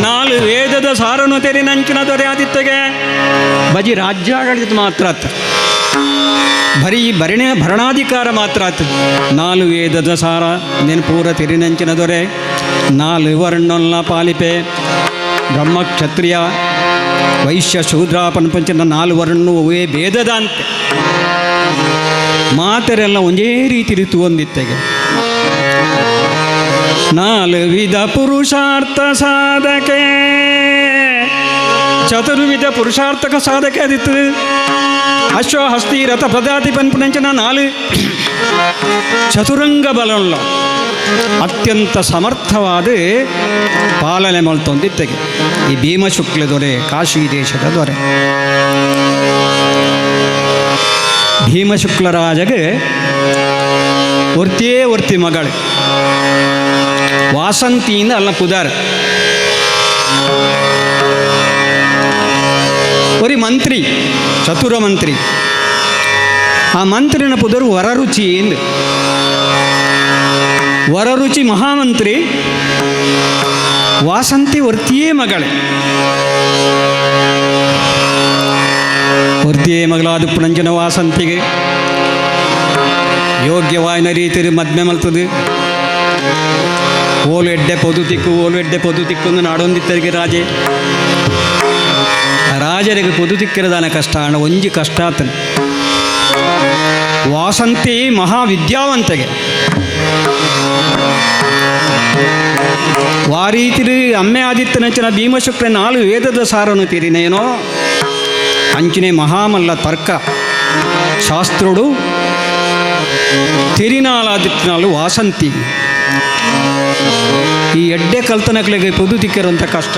ನಾಲು ವೇದದ ಸಾರನು ತೆರಿನಂಚಿನ ದೊರೆ ಆದಿತ್ಯಗೆ ಬಜಿ ರಾಜ್ಯಾಡಳಿತ ಮಾತ್ರ ಆತ, ಬರೀ ಭರಣೆ ಭರಣಾಧಿಕಾರ ಮಾತ್ರ ಆತ. ನಾಲು ವೇದದ ಸಾರ ನೆನಪೂರ ತೆರಿನಂಚಿನ ದೊರೆ, ನಾಲು ವರ್ಣೊಲ್ಲ ಪಾಲಿಪೆ, ಬ್ರಹ್ಮ ಕ್ಷತ್ರಿಯ ವೈಶ್ಯ ಶೂದ್ರ ಪನ್ಪಂಚಿನ ನಾಲು ವರ್ಣು ಅವೇ ಭೇದದ ಅಂತೆ ಮಾತರೆಲ್ಲ ಒಂದೇ ರೀತಿ ಋತು ಒಂದಿತ್ತೆಗೆ. ನಾಲು ವಿಧ ಪುರುಷಾರ್ಥ ಸಾಧಕೆ, ಚತುರ್ವಿಧ ಪುರುಷಾರ್ಥಕ ಸಾಧಕೆ ಅದಿತ್ತು. ಅಶ್ವ ಹಸ್ತಿ ರಥ ಪದಾತಿ ಪನ್ಪುನಂಚಿನ ನಾಲು ಚತುರಂಗ ಬಲವುಳ್ಳ ಅತ್ಯಂತ ಸಮರ್ಥವಾದ ಪಾಲನೆ ಮಲ್ತೊಂದಿತ್ತೆಗೆ ಈ ಭೀಮಶುಕ್ಲ ದೊರೆ, ಕಾಶಿ ದೇಶದ ದೊರೆ. ಭೀಮಶುಕ್ಲ ರಾಜಗೆ ಒರ್ತಿಯೇ ಒರ್ತಿ ಮಗಳು ವಾಸಂತಿಯಿಂದ ಅಲ್ಲ ಪುದಾರ್. ಒರಿ ಮಂತ್ರಿ, ಚತುರ ಮಂತ್ರಿ. ಆ ಮಂತ್ರಿನ ಪುದರು ವರರುಚಿ ಎಂದು. ವರರುಚಿ ಮಹಾಮಂತ್ರಿ, ವಾಸಂತಿ ಒರ್ತಿಯೇ ಮಗಳೇ. ಒರ್ತಿಯೇ ಮಗಳಾದ ಪುಣಂಜನ ವಾಸಂತಿಗೆ ಯೋಗ್ಯವಾಯಿನ ರೀತಿಯಲ್ಲಿ ಮದ್ಮೆ ಮಲ್ತದೆ. ಓಲು ಎಡ್ಡೆ ಪೊದು ತಿಕ್ಕು, ಓಲು ಎಡ್ಡೆ ಪೊದು ತಿಕ್ಕು ಅಂದು ನಾಡೊಂದಿತ್ತರಿಗೆ ರಾಜೆ. ರಾಜರಿಗೆ ಪೊದು ತಿಕ್ಕಿರದಾನ ಕಷ್ಟ ಅಣ್ಣ ಒಂಜಿ ಕಷ್ಟ ಆತನ. ವಾಸಂತಿ ಮಹಾವಿದ್ಯಾವಂತೆಗೆ ವಾರೀತಿರು ಅಮ್ಮೆ ಆದಿತ್ಯನಂಚಿನ ಭೀಮಶುಕ್ರ ನಾಲು ವೇದದ ಸಾರನು ತೀರಿನೇನೋ ಅಂಚಿನೆ ಮಹಾಮಲ್ಲ ತರ್ಕ ಶಾಸ್ತ್ರುಡು ತಿರಿನಾಲಾದಿತ್ಯನಾಳು ವಾಸಂತಿ. ಈ ಎಡ್ಡೆ ಕಲ್ತನಕ್ಲಿಗೆ ಪೊದು ತಿಕ್ಕಿರೋಂಥ ಕಷ್ಟ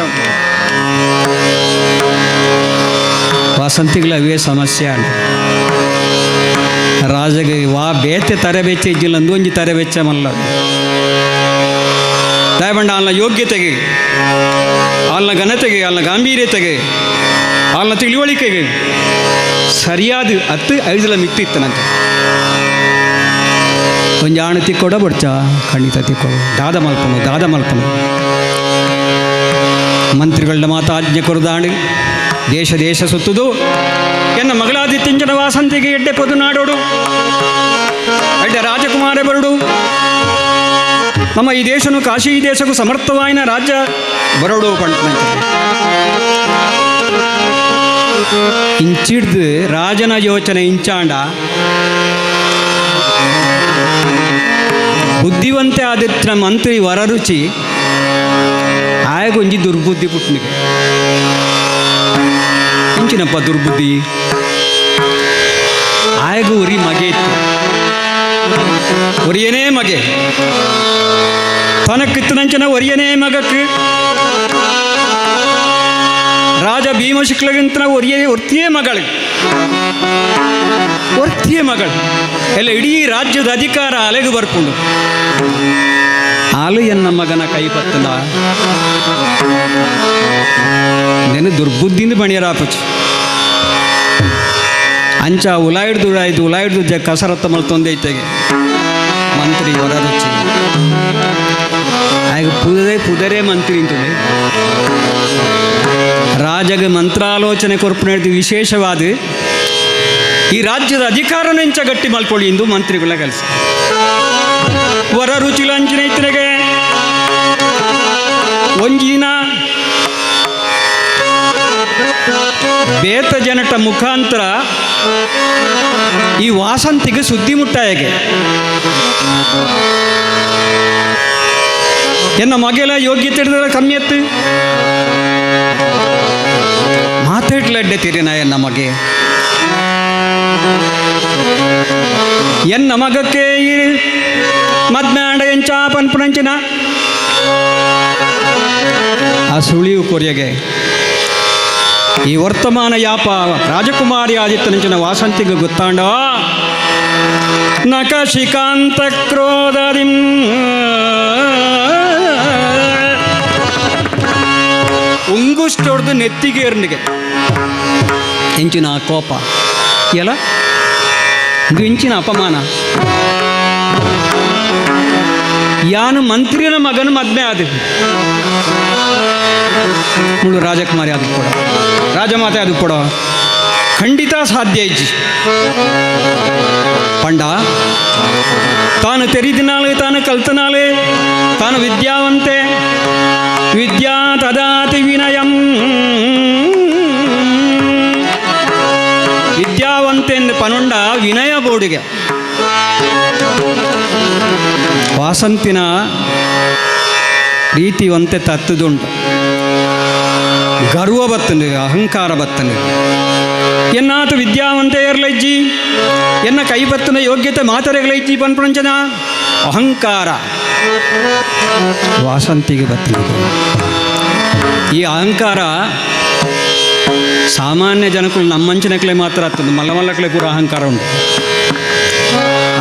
ವಾಸಂತಿಗಳ ಅವೇ ಸಮಸ್ಯೆ ಅಲ್ಲ. ರಾಜಗೆ ವಾ ಬೇತೆ ತರಬೆಚ್ಚ ಇಜ್ಜಿಲ್ಲ ಒಂಜಿ ತರಬೆಚ್ಚ ಮಲ್ಲ ದಯಬಂಡ ಅಲ್ಲ ಯೋಗ್ಯತೆಗೆ, ಅಲ್ಲ ಘನತೆಗೆ, ಅಲ್ಲ ಗಾಂಭೀರ್ಯತೆಗೆ, ಅಲ್ಲ ತಿಳಿವಳಿಕೆಗೆ ಸರಿಯಾದ ಹತ್ತು ಐದಲ ಮಿಕ್ತಿತ್ತನಂತೆ. ಒಂಜಿ ಆಣು ತಿಕ್ಕೊಡ ಬೊಡ್ಚ ಖಂಡಿತ ತಿಕ್ಕೊಡು, ದಾದ ಮಲ್ಪನು ದಾದ ಮಲ್ಪನು. ಮಂತ್ರಿಗಳನ್ನ ಮಾತಾಜ್ಞೆ ಕೊರದಾಣಿ ದೇಶ ದೇಶ ಸುತ್ತುದು ಎನ್ನ ಮಗಳಾದಿತ್ಯಂಜನ ವಾಸಂತಿಗೆ ಎಡ್ಡೆ ಪೊದು ನಾಡೋಡು, ಎಡ್ಡೆ ರಾಜಕುಮಾರ ಬರುಡು, ನಮ್ಮ ಈ ದೇಶನು ಕಾಶಿ ದೇಶಕ್ಕೂ ಸಮರ್ಥವಾಯಿನ ರಾಜ್ಯ ಬರೋಡು ಪಂಟ. ಇಂಚಿಡ್ದು ರಾಜನ ಯೋಚನೆ ಇಂಚಾಂಡ ಬುದ್ಧಿವಂತೆ ಆದಿತ್ಯ ಮಂತ್ರಿ ವರರುಚಿ ಆಯಗೊಂಜಿ ದುರ್ಬುದ್ಧಿ ಪುಟ್ಟನಿಗೆ. ಇಂಚಿನಪ್ಪ ದುರ್ಬುದ್ಧಿ? ಆಯಗು ಉರಿ ಮಗೆ ಇತ್ತು, ಒರಿಯನೇ ಮಗೆ. ತನಕ್ಕಿತ್ತನಂಚಿನ ಒರಿಯನೇ ಮಗಕ್ಕೆ ರಾಜ ಭೀಮಶುಕ್ಲಗಿಂತ ಒರಿಯೇ ಒರ್ತಿಯೇ ಮಗಳು, ಒರ್ತಿಯೇ ಮಗಳು. ಎಲ್ಲ ಇಡೀ ರಾಜ್ಯದ ಅಧಿಕಾರ ಅಲೆಗು ಬರ್ಪುಂಡು. ಆಲು ಎನ್ನ ಮಗನ ಕೈ ಪತ್ತದ ನೆನೆ ದುರ್ಬುದ್ಧಿಂದ ಬಣಿಯರಾಪುಚು. ಅಂಚ ಉಲಾಯಿಡ್ದು ಉಲಾಯ್ದು ಉಲಾಯಿಡ್ದು ಜ ಕಸರತ್ತ ಮಲ್ತೊಂದೈತೆಗೆ ಮಂತ್ರಿ ವರರುಚಿ. ಆಗ ಪುದರೆ ಪುದರೆ ಮಂತ್ರಿ ಅಂತದೆ. ರಾಜಗ ಮಂತ್ರಾಲೋಚನೆ ಕೊರ್ಪು ವಿಶೇಷವಾದ ಈ ರಾಜ್ಯದ ಅಧಿಕಾರನ ಇಂಚ ಗಟ್ಟಿ ಮಲ್ಕೊಳ್ಳಿ ಎಂದು ಮಂತ್ರಿಗಳ ಕೆಲಸ. ವರ ರುಚಿ ಲಂಚನೈತನಿಗೆ ಒಂಜಿನ ಬೇತ ಜನಟ ಮುಖಾಂತರ ಈ ವಾಸಂತಿಗೆ ಸುದ್ದಿ ಮುಟ್ಟಾಯಗೆ. ಎನ್ನ ಮಗೆಲ ಯೋಗ್ಯತೆ ಹಿಡಿದ್ರೆ ಕಮ್ಮಿ ಎತ್ತು ಮಾತಾಡ್ಲಡ್ಡೆ ತಿರಿನ ಎನ್ನ ಮಗೆ. ಎನ್ನ ಮಗಕ್ಕೆ ಮದ್ನಾಂಡ ಎಂಚಾ ಪನ್ಪುನಂಚಿನ ಆ ಸುಳಿವು ಕೊರಿಯಗೆ. ಈ ವರ್ತಮಾನ ಯಾಪ ರಾಜಕುಮಾರಿ ಆದಿತ್ತನಂಚಿನ ವಾಸಂತಿಗೆ ಗೊತ್ತಾಂಡ ನಕಶಿಕಾಂತ ಕ್ರೋಧದಿಂ ಉಂಗುಷ್ಟೊಡ್ದು ನೆತ್ತಿಗೇರ್ನಿಗೆ ಎಂಚಿನ ಕೋಪ ಎಲ್ಲ ಇದು ಇಂಚಿನ ಅಪಮಾನ. ಯಾನು ಮಂತ್ರಿನ ಮಗನ ಮದ್ಮೆ ಆದ ಮುಳು ರಾಜಕುಮಾರಿ ಅದು ಕೊಡ ರಾಜಮಾತೆ ಅದು ಕೊಡ ಖಂಡಿತ ಸಾಧ್ಯ ಇಜ್ಜಿ. ಪಂಡ ತಾನು ತೆರಿದಿನಾಳೆ, ತಾನು ಕಲ್ತನಾಳೆ, ತಾನು ವಿದ್ಯಾವಂತೆ, ವಿದ್ಯಾ ತದಾತಿ ವಿನಯಂ ವಿದ್ಯಾವಂತೆ ಎಂದು ಪನುಂಡ ವಿನಯ ಬೋಡಿಗೆ. ವಾಸಂತಿನ ರೀತಿವಂತೆ ತತ್ತದುಂಟು. ಗರ್ವ ಬತ್ತನು, ಅಹಂಕಾರ ಬತ್ತನು. ಎನ್ನಾತ ವಿದ್ಯಾವಂತೆ ಏರ್ಲಜ್ಜಿ, ಎನ್ನ ಕೈ ಬತ್ತನ ಯೋಗ್ಯತೆ ಮಾತರೆಗಳೈಜ್ಜಿ ಪನ್ಪುಣಂಚನ ಅಹಂಕಾರ ವಾಸಂತಿಗೆ ಬತ್ತನ. ಈ ಅಹಂಕಾರ ಸಾಮಾನ್ಯ ಜನಕ್ಕಳು ನಮ್ಮಂಚಿನಕ್ಲೆ ಮಾತ್ರ ಆಗ್ತದೆ, ಮಲ್ಲ ಮಲ್ಲಕ್ಲೆ ಪೂರ ಅಹಂಕಾರ ಉಂಟು.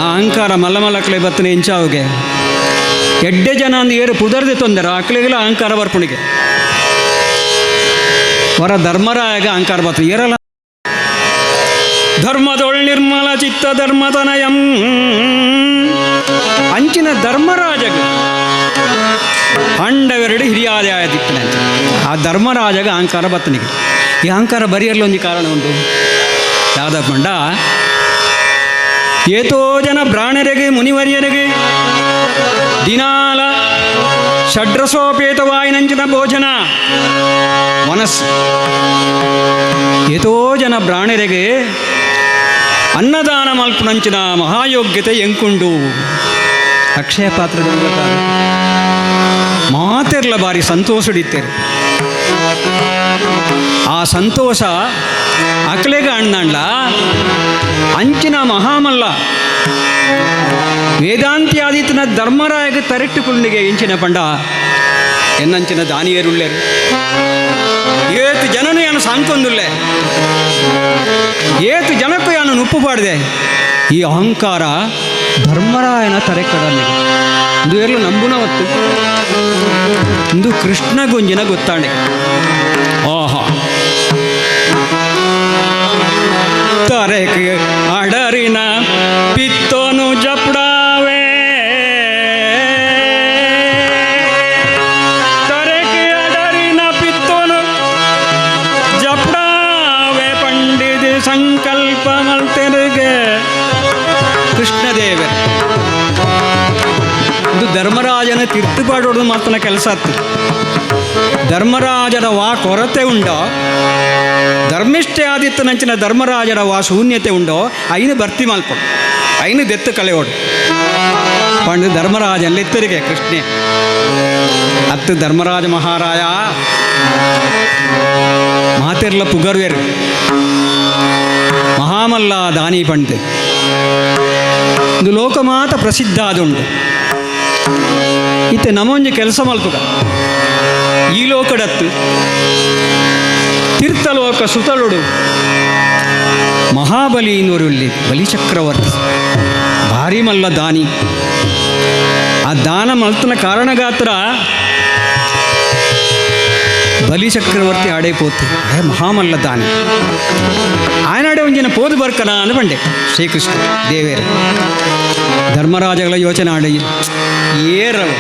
ಆ ಅಹಂಕಾರ ಮಲ್ಲ ಮಲ್ಲಕ್ಲೆ ಬತ್ತನೆ ಇಂಚಾವುಗೆ ಎಡ್ಡೆ ಜನ ಅಂದು ಏರು ಪುದರ್ದೆ ತೊಂದರೆ ಅಕ್ಲೆಗೆಲ್ಲ ಅಹಂಕಾರ ಬರ್ಪುಣಿಗೆ. ವರ ಧರ್ಮರಾಯಗ ಅಹಂಕಾರ ಬತ್ತ ಏರಲ್ಲ. ಧರ್ಮದೊಳ್ ನಿರ್ಮಲ ಚಿತ್ತ ಧರ್ಮತನಯಂ ಅಂಚಿನ ಧರ್ಮರಾಜಗ ಅಂಡವೆರಡು ಹಿರಿಯಾದಾಯ ದಿಕ್ಕಿನ ಆ ಧರ್ಮರಾಜಗ ಅಹಂಕಾರ ಬತ್ತನಿಗೆ. ಈ ಅಹಂಕಾರ ಬರಿಯರ್ಲ ಒಂಜಿ ಕಾರಣ ಉಂಟು. ಯಾವ್ದಪ್ಪಂಡ ಏತೋ ಜನ ಬ್ರಾಣರಿಗೆ ಮುನಿವರಿಯರಿಗೆ ದಿನಾಲ ಷಡ್ರಸೋಪೇತವಾಯಿನಂಚಿನ ಭೋಜನ ಮನಸ್ಸು. ಏತೋ ಜನ ಬ್ರಾಣರಿಗೆ ಅನ್ನದಾನ ಮಲ್ಪುನಂಚಿನ ಮಹಾಯೋಗ್ಯತೆ ಎಂಕುಂಡು. ಅಕ್ಷಯ ಪಾತ್ರದ ಮೂಲಕ ಮಾತೆರ್ಲ ಬಾರಿ ಸಂತೋಷಡಿತ್ತೇರು. ಆ ಸಂತೋಷ ಅಕ್ಲೆಗ ಅಣ್ಣಂಡ್ಲ ಅಂಚಿನ ಮಹಾಮಲ್ಲ ವೇದಾಂತಿ ಆದಿತ್ಯನ ಧರ್ಮರಾಯಗ ತರೆಟ್ಟುಕುಳ್ಳಿಗೆ ಇಂಚಿನ ಪಂಡ ಎನ್ನಂಚಿನ ದಾನಿಯರುಳ್ಳೇರು ಏತು ಜನನು ಯಾನು ಸಾಂಕೊಂದುಲ್ಲೆ, ಏತು ಜನಕ್ಕೂ ಯಾನು ನುಪ್ಪು ಪಾಡಿದೆ. ಈ ಅಹಂಕಾರ ಧರ್ಮರಾಯನ ತರೆಕಡಲ್ಲಿ ಇಂದು ಎಲ್ಲ ನಂಬುನ ಹೊತ್ತು ಇಂದು ಕೃಷ್ಣ ಗುಂಜಿನ ಗೊತ್ತಾಣೆ. ಆಹಾ ತರೆಕ್ ಅಡರಿನ ಪಿತ್ತೋನು ಜಪಡಾವೆ, ತರೆಕ್ ಅಡರಿನ ಪಿತ್ತೋನು ಜಪಡಾವೆ ಪಂಡಿತ ಸಂಕಲ್ಪ ಮಲ್ತೆರಿಗೆ ಕೃಷ್ಣದೇವ. ಇದು ಧರ್ಮರಾಜನ ತಿರ್ತುಪಾಡೋದು ಮಾತನ ಕೆಲಸ ಆತು. ಧರ್ಮರಾಜರ ವಾ ಕೊರತೆ ಉಂಡೋ, ಧರ್ಮಿಷ್ಠೆ ಆದಿತ್ತನಂಚಿನ ಧರ್ಮರಾಜರ ವಾ ಶೂನ್ಯತೆ ಉಂಡೋ ಐನು ಭರ್ತಿ ಮಲ್ಪಡು, ಐನು ದೆತ್ತು ಕಳೆಯೋಡು ಪಂಡು ಧರ್ಮರಾಜನಲ್ಲಿ ಎತ್ತರಿಗೆ ಕೃಷ್ಣೆ. ಅತ್ತು ಧರ್ಮರಾಜ ಮಹಾರಾಯ ಮಾತೆರ್ಲ ಪುಗರ್ವೇರು ಮಹಾಮಲ್ಲ ದಾನಿ ಪಂಡು ಇದು ಲೋಕಮಾತ ಪ್ರಸಿದ್ಧ ಆದುಂಡು. ಇತ್ತೆ ನಮೊಂಜಿ ಕೆಲಸ ಮಲ್ಪುಗ ಈ ಲೋಕಡತ್ತು ತೀರ್ಥಲೋಕ ಸುತಲುಡು ಮಹಾಬಲಿ ಇನ್ನೂರುಲ್ಲಿ ಬಲಿಚಕ್ರವರ್ತಿ ಭಾರಿ ಮಲ್ಲ ದಾನಿ. ಆ ದಾನ ಮಲ್ತನ ಕಾರಣಗಾತ್ರ ಬಲಿಚಕ್ರವರ್ತಿ ಆಡೇ ಪೋತು ಹೇ ಮಹಾಮಲ್ಲ ದಾನಿ ಆಯನಾಡೆ ಒಂಜಿನ ಪೋದು ಬರ್ಕನ ಅಂದ ಬಂಡೆ ಶ್ರೀಕೃಷ್ಣ ದೇವೇರು. ಧರ್ಮರಾಜಗಳ ಯೋಚನೆ ಆಡಿ ಏರವು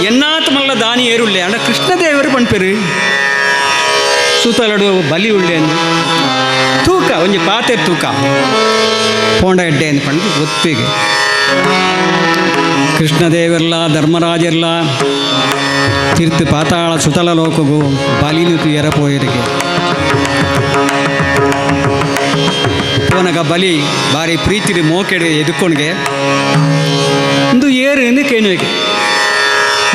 ಎನ್ನಾತ್ ಮಲ್ಲ ದಾನಿ ಏರುಳ್ಳೆ ಅಂಡ ಕೃಷ್ಣದೇವರು ಪಣ್ಪೆರು ಸುತಲಡು ಬಲಿ ಉಳ್ಳೆ ಅಂದು ತೂಕ ಒಂಜಿ ಪಾತೆ ತೂಕ ಪೋಂಡ ಎಡ್ಡೆ ಅಂದ್ ಪಂಡು ಒತ್ತಿಗೆ ಕೃಷ್ಣದೇವರ್ಲ ಧರ್ಮರಾಜರ್ಲ ತೀರ್ಥ ಪಾತಾಳ ಸುತಲ ಲೋಕಗು ಬಲಿನು ತುಯರ ಪೋಯರಿಗೆ ಪೋನಗ ಬಲಿ ಬಾರಿ ಪ್ರೀತಿರಿ ಮೋಕೆಡೆ ಎದುಕೊಂಡ್ಗೆ ಇಂದು ಏರು ಎಂದು ಕೇನುವಿಗೆ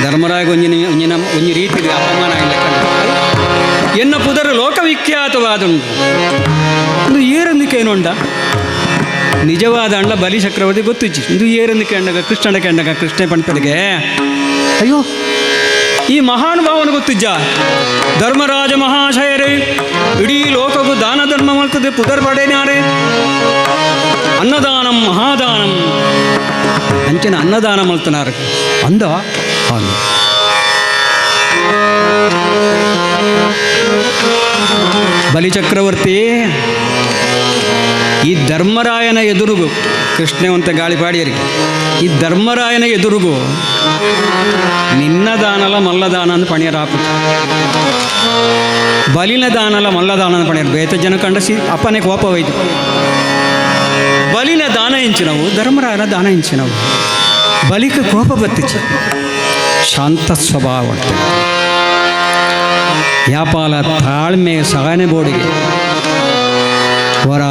ಧರ್ಮರಾಯ ಒಂಜಿನ ಒಂಜಿನ ಒಂಜಿ ರೀತಿ ಅಪಮಾನ ಇಲ್ಲ ಎನ್ನ ಪುದರು ಲೋಕವಿಖ್ಯಾತವಾದುಂಡು ಇಂದು ಏರೆಂದು ಕೇನುಂಡ ನಿಜವಾದ ಅಂಡ ಬಲಿ ಚಕ್ರವರ್ತಿ ಗೊತ್ತಿಚ್ಚಿ ಇಂದು ಏರೆಂದು ಕೇಂಡಗ ಕೃಷ್ಣನ ಕೇಂಡಗ ಕೃಷ್ಣ ಪಂಪನಿಗೆ ಅಯ್ಯೋ ಈ ಮಹಾನುಭಾವನ ಗೊತ್ತಿಜ್ಜ ಧರ್ಮರಾಜ ಮಹಾಶಯರೇ ಇಡೀ ಲೋಕಗೂ ದಾನ ಧರ್ಮ ಮಾಡ್ತದೆ ಪುದರ್ ಪಡೆನಾರೆ ಅನ್ನದಾನಂ ಮಹಾದಾನಂ ಅಂಚಿನ ಅನ್ನದಾನ ಮಲ್ತನಾರು ಅಂದ ಅಂದ ಬಲಿಚಕ್ರವರ್ತಿ ಈ ಧರ್ಮರಾಯನ ಎದುರುಗು ಕೃಷ್ಣವಂತ ಗಾಳಿಪಾಡಿಯರಿಗೆ ಈ ಧರ್ಮರಾಯನ ಎದುರುಗು ನಿನ್ನ ದಾನಲ ಮಲ್ಲದಾನ ಅಂತ ಪಣಿಯರಾಪು ಬಲಿನ ದಾನಲ ಮಲ್ಲದಾನ ಅಂತ ಪಣಿಯರು ಬೇತ ಜನ ಕಂಡ ಸಿ ಅಪ್ಪನೇ ಕೋಪವಾಯಿತು. ಬಲಿನ ದಾನ ಎಂಚಿನವು ಧರ್ಮರಾಯನ ದಾನ ಎಂಚಿನವು ಬಲಿಕ ಕೋಪ ಬತ್ತಿಚ್ಚ ಶಾಂತ ಸ್ವಭಾವ ಯಾಪಾಲ ತಾಳ್ಮೆ ಸಹನೆ ಬೋಡಿಗೆ ವರ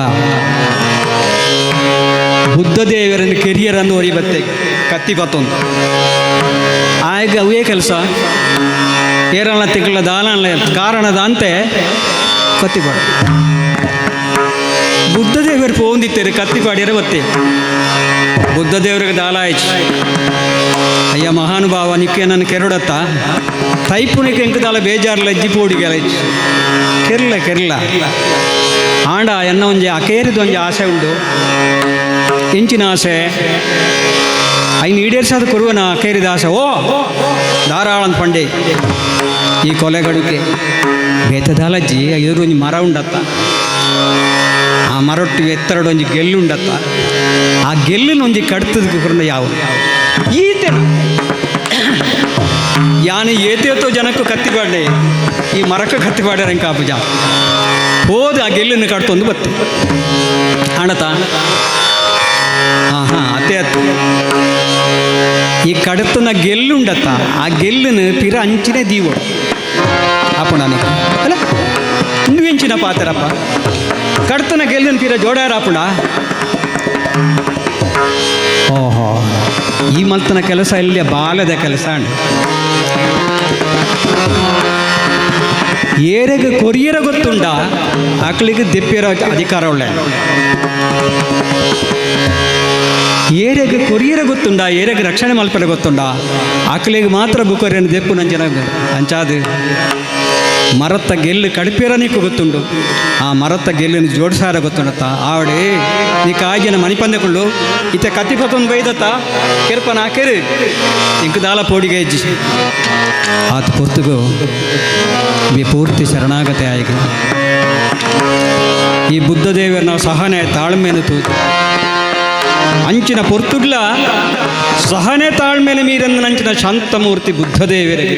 ಬುದ್ಧದೇವರನ್ನು ಕೆರಿಯರನ್ನು ಒರಿ ಬತ್ತೆ ಕತ್ತಿ ಬತ್ತೊಂದು ಆಗ ಅವೇ ಕೆಲಸ ಏರಲ್ಲ ತಿಂಗಳ ದಾನ ಕಾರಣದ ಅಂತೆ ಕತ್ತಿಪಾಡು ಬುದ್ಧದೇವರು ಪೋಂದಿತ್ತೇರು ಕತ್ತಿಪಾಡಿಯರ ಬತ್ತೆ ಬುದ್ಧದೇವರಿಗೆ ದಾಲ ಆಯ್ತು ಅಯ್ಯ ಮಹಾನುಭಾವ ನಿಕ್ಕೆ ನನ್ನ ಕೆರಡತ್ತ ತೈಪುನಿಗೆ ಎಂಕದಾಲ ಬೇಜಾರ್ಲ ಅಜ್ಜಿ ಪೋಡಿಗೆ ಕೆರ್ಲ ಕೆರ್ಲ ಆಂಡ ಎನ್ನ ಒಂಜಿ ಅಕೇರಿದ ಒಂಜಿ ಆಸೆ ಉಂಡು ಎಂಚಿನ ಆಸೆ ಐನು ಈಡೇರ್ಸಾದ ಕೊರುವನ ಅಕೇರಿದ ಆಸೆ ಓ ಧಾರಾಳಂತ ಪಂಡೆ ಈ ಕೊಲೆಗಡುಕೆ ಬೇತದಾಲಜ್ಜಿ ಎದುರು ಒಂಜಿ ಮರ ಉಂಡತ್ತ ಆ ಮರೊಟ್ಟು ಎತ್ತರಡು ಒಂಜಿ ಗೆಲ್ಲುಂಡತ್ತ ಆ ಗೆಲ್ಲಿನ ಒಂಜಿ ಕಡ್ತದ ಕುರ್ನ ಯಾವ ಈತೆನ ಯಾನು ಏತೇತೋ ಜನಕ್ಕೂ ಕತ್ತಿಪಾಡ್ಲೆ ಈ ಮರಕ್ಕೆ ಕತ್ತಿಪಾಡ್ಯಾರ ಕಾಪುಜ ಹೋದ ಆ ಗೆಲ್ಲನ್ನು ಕಟ್ತೊಂದು ಬತ್ತು ಅಣತ ಹಾಂ ಹಾಂ ಅತ್ತೆ ಅತ್ತೆ ಈ ಕಡತನ ಗೆಲ್ಲುಂಡತ್ತ ಆ ಗೆಲ್ಲನ್ನು ಪಿರ ಅಂಚಿನ ದೀವೋಡು ಅಪ್ಪಣನೆ ಅಲ್ಲ ಇನ್ನು ಎಂಚಿನ ಪಾತ್ರಪ್ಪ ಕಡ್ತನ ಗೆಲ್ಲನ್ನು ಪಿರ ಜೋಡಾರಪ್ಪಣ ಓಹೋ ಈ ಮಲ್ತನ ಕೆಲಸ ಇಲ್ಲಿ ಬಾಲದ ಕೆಲಸ ಅಂಡು ಏರೆಗೆ ಕೊರಿಯರ ಗೊತ್ತುಂಡ ಆಕಳಿಗೆ ದೆಪ್ಪಿರ ಅಧಿಕಾರ ಒಳ್ಳೆ ಏರೆಗೆ ಕೊರಿಯರ ಗೊತ್ತುಂಡ ಏರೆಗೆ ರಕ್ಷಣೆ ಮಲ್ಪರ ಗೊತ್ತುಂಡ ಆಕಳಿಗೆ ಮಾತ್ರ ಬುಕೊರಿಯನ್ನು ದೆಪ್ಪು ನಂಜನ ಅಂಚಾದು ಮರತ್ತ ಗೆಲ್ಲು ಕಡಿಪೇರ ನೀಕು ಗೊತ್ತುಂಡು ಆ ಮರತ್ತ ಗೆಲ್ಲನ್ನು ಜೋಡಿಸಾರ ಗೊತ್ತುಂಡತ್ತ ಆವಡೆ ನೀ ಕಾಯಿನ ಮಣಿಪಂದೆಕೊಂಡು ಇತ್ತ ಕತ್ತಿ ಪತ್ತೊಂದು ಬೈದತ್ತ ಕೆರ್ಪನ ಕೆರು ಇಂಕ ದಾಲ ಪೋಡಿಗೆ ಹೆಜ್ಜಿ ಆತ ಪೊರ್ತುಗು ಪೂರ್ತಿ ಶರಣಾಗತೆ ಆಗಿ ಈ ಬುದ್ಧದೇವರನ್ನ ಸಹನೆ ತಾಳ್ಮೆಯನ್ನು ತೂತು ಅಂಚಿನ ಪೊರ್ತುಗ್ಲ ಸಹನೆ ತಾಳ್ಮೆನ ಮೀರನ್ನ ನಂಚಿನ ಶಾಂತಮೂರ್ತಿ ಬುದ್ಧದೇವರಿಗೆ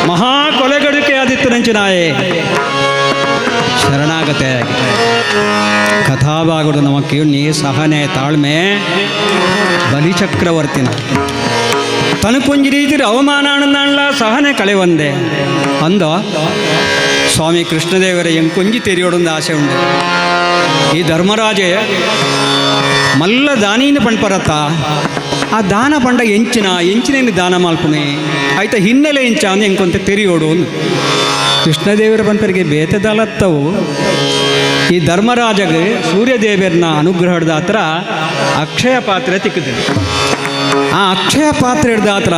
ಮಹಾ ಕೊಲೆಗಡುಕೆ ಆದಿತ್ತು ನಂಚಿನಾಯೇ ಶರಣಾಗತೆ ಆಗಿ ಕಥಾಭಾಗಡು ನಮ್ಮ ಕೇಳಿ ಸಹನೆ ತಾಳ್ಮೆ ಬಲಿಚಕ್ರವರ್ತಿನ. ತನಕೊಂಜಿ ರೀತಿ ಅವಮಾನ ಅಣ್ಣಲ್ಲ ಸಹನೆ ಕಳೆವಂದೆ ಅಂದ ಸ್ವಾಮಿ ಕೃಷ್ಣದೇವರ ಎಂಕೊಂಜಿ ತೆರಿಯೋಡೊಂದು ಆಸೆ ಉಂಟು. ಈ ಧರ್ಮರಾಜೆ ಮಲ್ಲ ದಾನೀನ ಪಣ್ಪರತ್ತ ಆ ದಾನ ಪಂಡ ಎಂಚಿನ ಎಂಚಿನೇನು ದಾನ ಮಾಲ್ಪುಣೆ ಆಯ್ತ ಹಿನ್ನೆಲೆ ಎಂಚ ಅಂದು ಎಂಕೊಂತ ತೆರಿಯೋಡು. ಕೃಷ್ಣದೇವರ ಪಂಪರಿಗೆ ಬೇತದಲತ್ತವು ಈ ಧರ್ಮರಾಜಗೆ ಸೂರ್ಯದೇವರನ್ನ ಅನುಗ್ರಹದ ಹತ್ರ ಅಕ್ಷಯ ಪಾತ್ರೆ ತಿಕ್ಕಿದೆ. ಆ ಅಕ್ಷಯ ಪಾತ್ರೆ ಹಿಡ್ದ ಹತ್ರ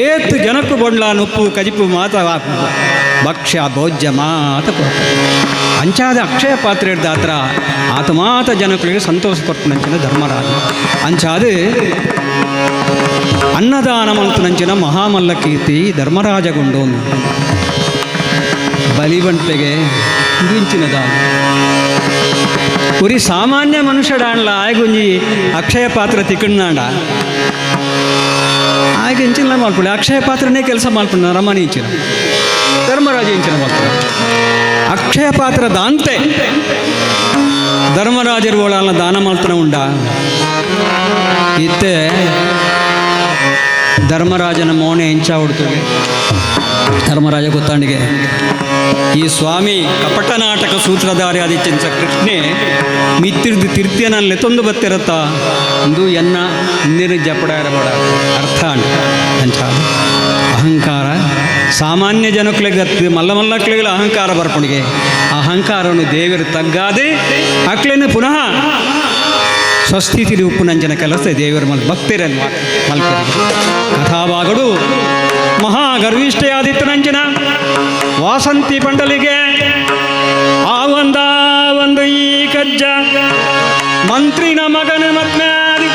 ಏತ್ತು ಜನಕ್ಕೂ ಬೊಂಡ್ಲ ನುಪ್ಪು ಕಜಿಪು ಮಾತ ಭಕ್ಷ್ಯ ಭೋಜ್ಯ ಮಾತ ಅಂಚಾದ ಅಕ್ಷಯ ಪಾತ್ರೆ ಹಿಡ್ದ ಹತ್ರ ಆತ ಮಾತ ಜನಗಳಿಗೆ ಸಂತೋಷ ಕೊಟ್ಟು ಧರ್ಮರಾಜ ಅಂಚಾದ ಅನ್ನದಾನ ಮಂತನಂಚಿನ ಮಹಾಮಲ್ಲ ಕೀರ್ತಿ ಧರ್ಮರಾಜಗೊಂಡು ಬಲಿವಂಟೆಗೆ ಇಂಚಿನ ದಾನ ಉರಿ ಸಾಮಾನ್ಯ ಮನುಷ್ಯಡಾಣ್ಲ ಆಯ್ಗುಂಜಿ ಅಕ್ಷಯ ಪಾತ್ರ ತಿಕ್ಕಣ್ಣಾಂಡ ಆಗ ಇಂಚಿನ ಮಾಡ್ಕೊಳ್ಳಿ ಅಕ್ಷಯ ಪಾತ್ರನೇ ಕೆಲಸ ಮಾಡ್ಕೊಂಡು ರಮಣಿ ಇಂಚಿನ ಧರ್ಮರಾಜ ಇಂಚಿನ ಮಾಡ್ತಾರೆ ಅಕ್ಷಯ ಪಾತ್ರ ದಾಂತೆ ಧರ್ಮರಾಜರು ಓಳಾಲ ದಾನ ಮಾಡ್ತಾನೆ ಉಂಡ ಇತ್ತೆ ಧರ್ಮರಾಜನ ಮೋಣೆ ಇಂಚ ಹುಡ್ತದೆ. ಧರ್ಮರಾಜ ಗೊತ್ತಾಂಡಿಗೆ ಈ ಸ್ವಾಮಿ ಕಪಟ ನಾಟಕ ಸೂತ್ರಧಾರಿ ಆದಿತ್ಯಂಚ ಕೃಷ್ಣೆ ಮಿತ್ತಿರ್ದು ತಿರ್ತಿಯನಲ್ಲೆ ತೊಂದು ಬತ್ತಿರತ್ತ ಅಂದು ಎನ್ನ ನೀರು ಜಪಡ ಇರಬೇಡ ಅರ್ಥ ಅಂಚ ಅಹಂಕಾರ ಸಾಮಾನ್ಯ ಜನಕ್ಲೆಗೆ ಮಲ್ಲ ಮಲ್ಲಕ್ಲೆಗಳ ಅಹಂಕಾರ ಬರ್ಪಣಿಗೆ ಅಹಂಕಾರವನ್ನು ದೇವರು ತಗ್ಗಾದೆ ಅಕ್ಲೇನು ಪುನಃ ಸ್ವಸ್ಥಿತಿ ಉಪ್ಪುನಂಜನ ಕೆಲಸ ದೇವರ ಮಲ್ ಭಕ್ತಿರನ್ನು ಮಲ್ಪರಿಗೆ ಕಥಾಭಾಗಡು ಮಹಾಗರ್ವಿಷ್ಠೆಯಾದಿತ್ತನಂಜನ ವಾಸಂತಿ ಪಂಡಲಿಗೆ ಆ ಒಂದ ಒಂದು ಈ ಕಜ್ಜ ಮಂತ್ರಿನ ಮಗನ ಮದ್ಮ್ಯಾದಿ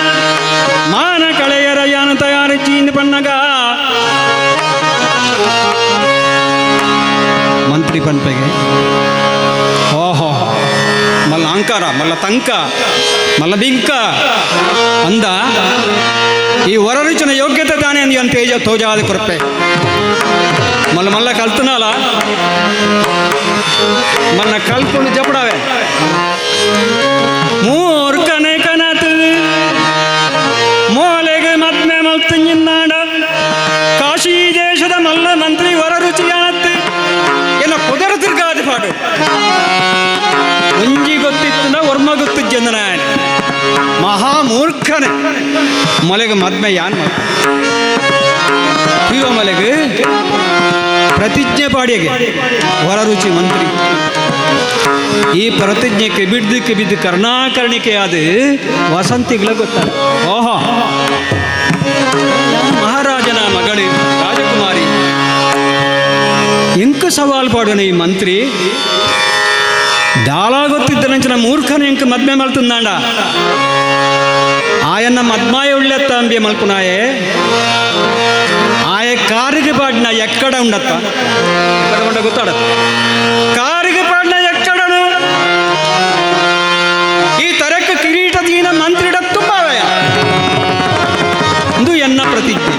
ಮಾನ ಕಳೆಯರ ಯಾನ ತಯಾರಿ ಚೀಂದ ಪನ್ನಗ ಮಂತ್ರಿ ಪನ್ಪೆಗೆ ಓಹೋ ಮಲ್ಲ ಅಂಕಾರ ಮಲ್ಲ ತಂಕ ಮಲ್ಲ ಬಿಂಕ ಅಂದ ಈ ವರರುಚಿನ ಯೋಗ್ಯತೆ ತಾನೇ ಅಂದ ತೇಜ ತೋಜಾದ ಕೊರಪೆ ಮಲ್ಲ ಮಲ್ಲ ಕಲ್ತನಲ್ಲ ಮನ್ನ ಕಲ್ಕೊಂಡು ಜಪಡಾವೆ ಮೂರ್ಖನೆ ಕನತು ಮೋಲೆಗೆ ಮದ್ಮೆ ಮಲ್ತಿಂಜಿನ್ನಾಡ ಕಾಶಿ ದೇಶದ ಮಲ್ಲ ಮಂತ್ರಿ ವರರುಚಿಯಾನತ್ತು ಎನ್ನ ಪುದರ ತಿರ್ಗಾದಿ ಪಾಡು ಒಂಜಿ ಗೊತ್ತಿತ್ತು ವರ್ಮ ಗೊತ್ತಿಜ್ಜಂದನ ಮಹಾ ಮೂರ್ಖನೆ ಮಲೆಗೆ ಮದ್ಮೆ ಯಾನ್ ಮಲೆಗೆ ಪ್ರತಿಜ್ಞೆ ಪಾಡಿಗೆ ವರರುಚಿ ಮಂತ್ರಿ ಈ ಪ್ರತಿಜ್ಞೆ ಕೆಬಿದ್ದು ಕೆಬಿದ್ದು ಕರ್ಣಾಕರ್ಣಿಕೆ ಅದು ವಸಂತಿಗಳ ಗೊತ್ತ ಓಹೋ ಮಹಾರಾಜನ ಮಗಳು ರಾಜಕುಮಾರಿ ಎಂಕ ಸವಾಲ್ ಪಾಡೋಣ ಈ ಮಂತ್ರಿ ದಾಳ ಗೊತ್ತಿದ್ದ ನಂಚಿನ ಮೂರ್ಖನ ಎಂಕ ಮದ್ಮೆ ಮಲ್ತಂದಾಂಡ ಆಯನ್ನ ಮದ್ಮಾಯ ಉಳ್ಳೆತ್ತ ಅಂಬಿ ಮಲ್ಪುನಾಯೆ ಆಯ ಕಾರಿಗೆ ಪಾಡಿನ ಎಕ್ಕಡ ಉಂಡತ್ತ ಎಕ್ಕಡ ಉಂಡ ಗೊತ್ತಾಡ ಕಾರಿಗೆ ಪಾಡಿನ ಎಕ್ಕಡನು ಈ ತರಕ ಕಿರೀಟದೀನ ಮಂತ್ರಿಡ ತುಂಬಾವಯ ಇದು ಎನ್ನ ಪ್ರತಿಜ್ಞೆ.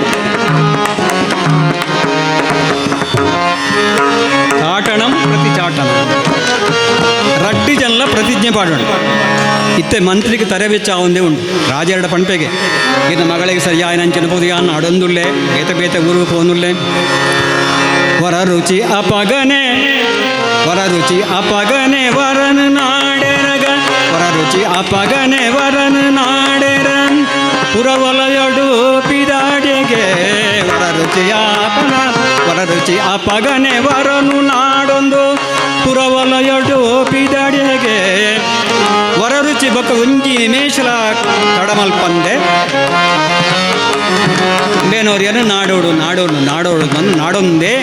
ಚಾಟಣಂ ಪ್ರತಿ ಚಾಟಣಂ ರಡ್ಡಿ ಜನಲ ಪ್ರತಿಜ್ಞೆ ಪಾಡೋಣ ಇತ್ತೆ ಮಂತ್ರಿಗೆ ತರೆ ಬೆಚ್ಚ ಒಂದೇ ಉಂಟು ರಾಜೆರಡ ಪಂಪೆಗೆ ಇನ್ನು ಮಗಳಿಗೆ ಸರಿಯಾಯ ನಂಚಿನ ಪೋದು ಅಡೊಂದುಲ್ಲೆ ಬೇತ ಬೇತ ಊರು ಪೋನುಲ್ಲೆ ವರ ರುಚಿ ಅಪಗನೆ ವರ ರುಚಿ ಅಪಗನೆ ವರನ ನಾಡೆರಗ ವರ ರುಚಿ ಅಪಗನೆ ವರನ ನಾಡೆರನ್ ಪುರವಲಯಡು ಪಿದಾಡೆಗೆ ವರ ರುಚಿ ಅಪನ ವರ ರುಚಿ ಅಪಗನೆ ವರನು ನಾಡೊಂದು ಪುರವಲಯಡು ಪಿದಾಡೆಗೆ ವರರುಚಿ ಬೊಕ್ಕ ಒಂಜಿ ನಿಮೇಶಲ ತಡಮಲ್ಪಂದೆ ಬೇನೋರಿಯನ್ನು ನಾಡೋಡು ನಾಡೋಡು ನಾಡೋಡು ಬಂದು ನಾಡೊಂದೇ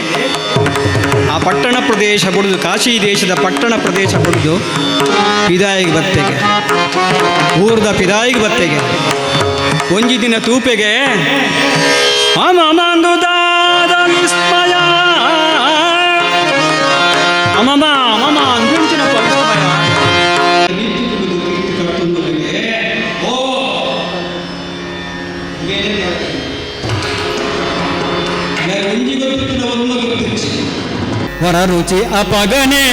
ಆ ಪಟ್ಟಣ ಪ್ರದೇಶ ಬುಡಿದು ಕಾಶಿ ದೇಶದ ಪಟ್ಟಣ ಪ್ರದೇಶ ಬುಡಿದು ಪಿದಾಯಿಗೆ ಬತ್ತೆಗೆ ಊರ್ದ ಪಿದಾಯಿಗೆ ಬತ್ತೆಗೆ ಒಂಜಿ ದಿನ ತೂಪೆಗೆ ಅಮಮಂದುದಾದ ವಿಸ್ಮಯ ಅಮಮ ಅಮಮ ಅಂದುಂಚಿನಪ್ಪ ವಿಸ್ಮಯ ವರರುಚಿ ಅಪಗನೆ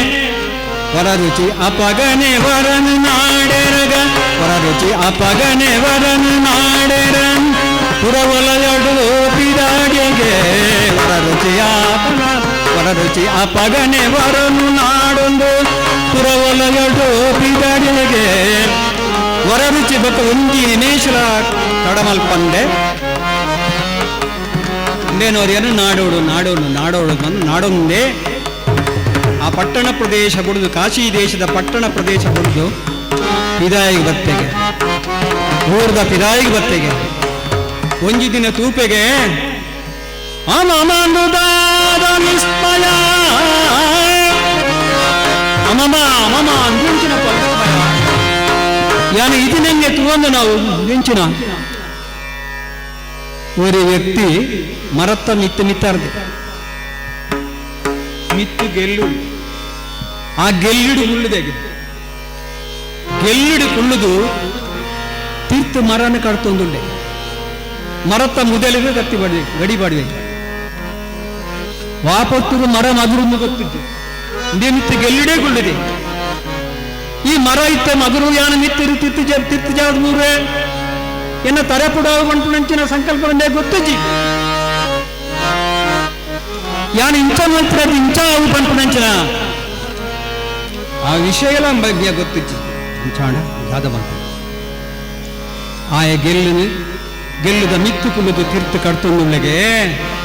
ವರರುಚಿ ಅಪಗನೆ ವರನು ನಾಡೆರಗ ವರರುಚಿ ಅಪಗನೆ ವರನು ನಾಡೆರನ್ ಪುರವಲಯಡು ಪಿದಾಡಿಗೆ ವರರುಚಿಯ ವರರುಚಿ ಅಪಗಣೆ ವರನು ನಾಡೊಂದು ಪುರವಲಯಡು ಪಿದಾಡಿಗೆ ವರರುಚಿ ಬೊಕ್ಕ ಒಂಜಿ ನಿಮೇಶಲ ತಡಮಲ್ಪಂದೆ ಇಂದೇನೋರಿಯನ್ನು ನಾಡೋಡು ನಾಡೋಡು ನಾಡೋಡು ಬಂದು ನಾಡೊಂದೇ ಆ ಪಟ್ಟಣ ಪ್ರದೇಶ ಬುಡುದು, ಕಾಶಿ ದೇಶದ ಪಟ್ಟಣ ಪ್ರದೇಶ ಬುಡುದು ಪಿದಾಯಿಗೆ ಬತ್ತೆಗೆ, ಊರ್ದ ಪಿದಾಯಿಗೆ ಬತ್ತೆಗೆ. ಒಂಜಿ ದಿನ ತೂಪೆಗೆ ಅಮಮನುದಾದ ವಿಸ್ಮಯ, ಅಮಮ ಅಮಮ ಅಂದಿಂಚಿನ ವಿಸ್ಮಯ. ಯಾನು ಇದು ನಂಗೆ ತುವಂದು ನಾವು ಮಿಂಚಿನ ಒರಿ ವ್ಯಕ್ತಿ ಮರತ್ತ ಮಿತ್ತು ಮಿತ್ತಾರ್ದೆ ಮಿತ್ತು ಗೆಲ್ಲು, ಆ ಗೆಲ್ಲಿಡು ಹುಲ್ಲುದೆಗೆ ಗೆಲ್ಲಿಡು ಕುಳ್ಳುದು ತೀರ್ಥ ಮರನ ಕಡ್ತೊಂದುಂಡೆ. ಮರತ್ತ ಮುದಲಿಗೆ ಕತ್ತಿ ಬಡಿವೆ ಗಡಿ ಬಾಡಿವೆ ವಾಪತ್ತೂರು ಮರ ಮಗುರು ಗೊತ್ತಿದ್ದು ಇಂದೇ ಮಿತ್ತು ಗೆಲ್ಲಿಡೇ ಕುಳ್ಳಿದೆ. ಈ ಮರ ಇತ್ತ ಮಗುರು ಯಾನ ಮಿತ್ತಿರು ತಿತ್ತು ತಿತ್ತು ಜಾದ ಮೂರೆ ಎನ್ನ ತರೆಪುಡಾವ ಪಂಚಿನ ಸಂಕಲ್ಪ ಗೊತ್ತಿಜ್ಜಿ. ಯಾನು ಇಂಚ ಮಂತ್ರ ಇಂಚ ಅವು ಪಂಪುನಂಚಿನ ಆ ವಿಷಯಲ ಬಗ್ಗೆ ಗೊತ್ತಿಜ್ಜಿ. ಇಂಚಾಣ ದಾದ ಮಂತ್ರ ಆಯ ಗೆಲ್ಲು ಗೆಲ್ಲುದ ಮಿತ್ತು ಕುಲ್ಲುದು ತೀರ್ಥ ಕಡ್ತೊಂದುಳ್ಳೆಗೆ.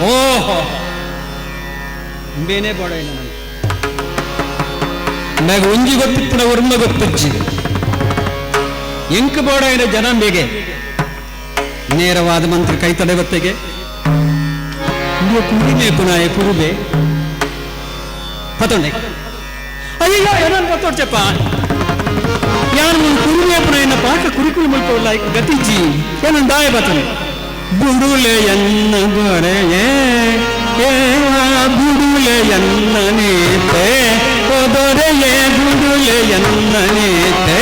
ಓಹೋ ಇಂಬೇನೆ ಬೋಡ ಇಲ್ಲ ನನಗೆ. ನಂಗೆ ಒಂಜಿ ಗೊತ್ತಿತ್ತಿನ ಒರ್ಮ ಗೊತ್ತಿಜ್ಜಿ. ಎಂಕ್ ಬೋಡ ಇಲ್ಲ ಜನ ಬೇಗೆ ನೇರವಾದ ಮಂತ್ರ ಕೈ ತಡೆ ಬತ್ತೆಗೆ ಕುರಿಮೆ ಪುನಾಯ ಕುರುಬೆ ಪತೊಂಡೆ. ಅಯ್ಯೋ ಏನನ್ ಪತ್ತೊಡ್ಚಪ್ಪ ಯಾನು ಕುರುಬೆ ಪುನಾಯನ ಪಾಕ ಕುರಿಕುಲು ಮುಲ್ಪಲ್ಲ ಗತಿಜಿ ಏನನ್ ದಾಯ ಬತ್ತನೆ ಬುಡುಲೆ ಎನ್ನ ದೊರೆಯೇ ಏ ಬುಡುಲೆ ಎನ್ನ ನೀತೆ ಓ ದೊರೆಯೇ ಬುಡುಲೆ ಎನ್ನ ನೀತೆ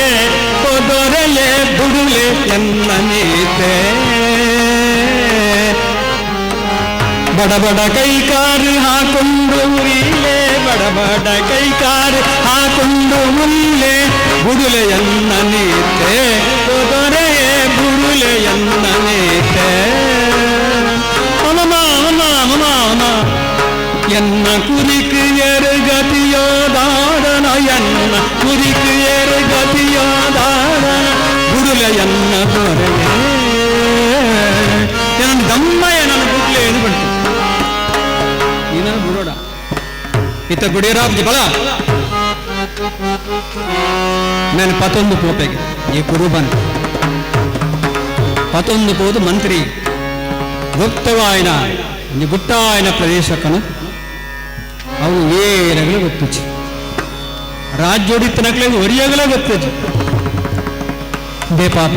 ಓ ದೊರೆಯೇ ಬುಡುಲೆ ಎನ್ನ ನೀತೆ. ಬಡ ಬಡ ಕೈಕಾರು ಹಾಕೊಂಡು ಉರಿಲೆ, ಬಡ ಬಡ ಕೈಕಾರು ಹಾಕೊಂಡು ಉರಿಲೆ ಬುಡುಲೆಯನ್ನ ನೀತೆ ಓ ದೊರೆಯೇ ಬುಡುಲೆಯನ್ನ ನೀತೆ. ಮಮ ಮಮ ಮಮ ಮಮ ಎನ್ನ ಕುರಿಕು ಏರು ಗತಿಯೋ ದಾರನ, ಎನ್ನ ಕುರಿಕು ಏರು ಗತಿಯೋ ದಾರನ ಬುಡುಲೆಯನ್ನ ದೊರೆಯೇ. ನನ್ನ ದಮ್ಮಯ್ಯ ನನ್ನ ಬುಡ್ಲೆ ಏನು ಬಂತು ನೀನನ್ನು ಬಿಡೋಡ ಇತ್ತ ಗುಡಿಯರಾಬ್ಜಿ ಬಲ ನಾನು ಪತೊಂದು ಪೋಪೆಗೆ ಈ ಕುರುಬನ್ ಪತೊಂದು ಪೋದು ಮಂತ್ರಿ ಗುಪ್ತವಾಯನ ಒಂದು ಗುಟ್ಟಾಯನ ಪ್ರದೇಶಕ್ಕನು ಅವನು ಏರಗಲೇ ಗೊತ್ತುಚ್ಚು ರಾಜ್ಯೋಡಿತ್ತನಕ್ಲೆ ಒರಿಯಗಲೇ ಗೊತ್ತುಚ್ಚು ಬೇ ಪಾಪ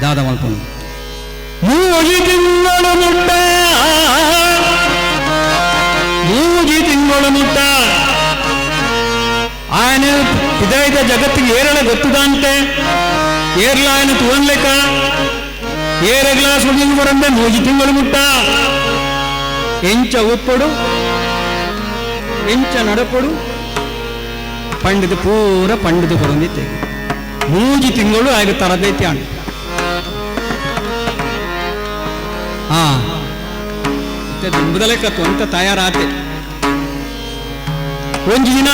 ದಾದ ಮಲ್ಕೊಂಡು ಮೂಜಿ ತಿಂಗಳು ಮುಟ್ಟ, ಮೂಜಿ ತಿಂಗಳು ಮುಟ್ಟ ఆయన ಇದಾಯ್ತ ಜಗತ್ತಿಗೆ ಏರಳ ಗೊತ್ತದಂತೆ ಏರ್ಲ ఆయన ತುವನ್ಲೆಕ್ಕ ಏರ ಗ್ಲಾಸ್ ಬರಂದೆ ಮೂಜಿ ತಿಂಗಳು ಮುಟ್ಟ ಎಂಚ ಉಪ್ಪಡು ಎಂಚ ನಡಪಡು ಪಂಡಿತ ಪೂರ ಪಂಡಿತ ಕೊರೊಂದಿತ್ತೆ. ಮೂಜಿ ತಿಂಗಳು ಆಗ ತರಬೇತಿ ಆಂಡ್ ಹಾ ದುಂಬದಲೆಕ್ಕತ್ತು ಅಂತ ತಯಾರಾತೆ. ಒಂಜಿ ದಿನ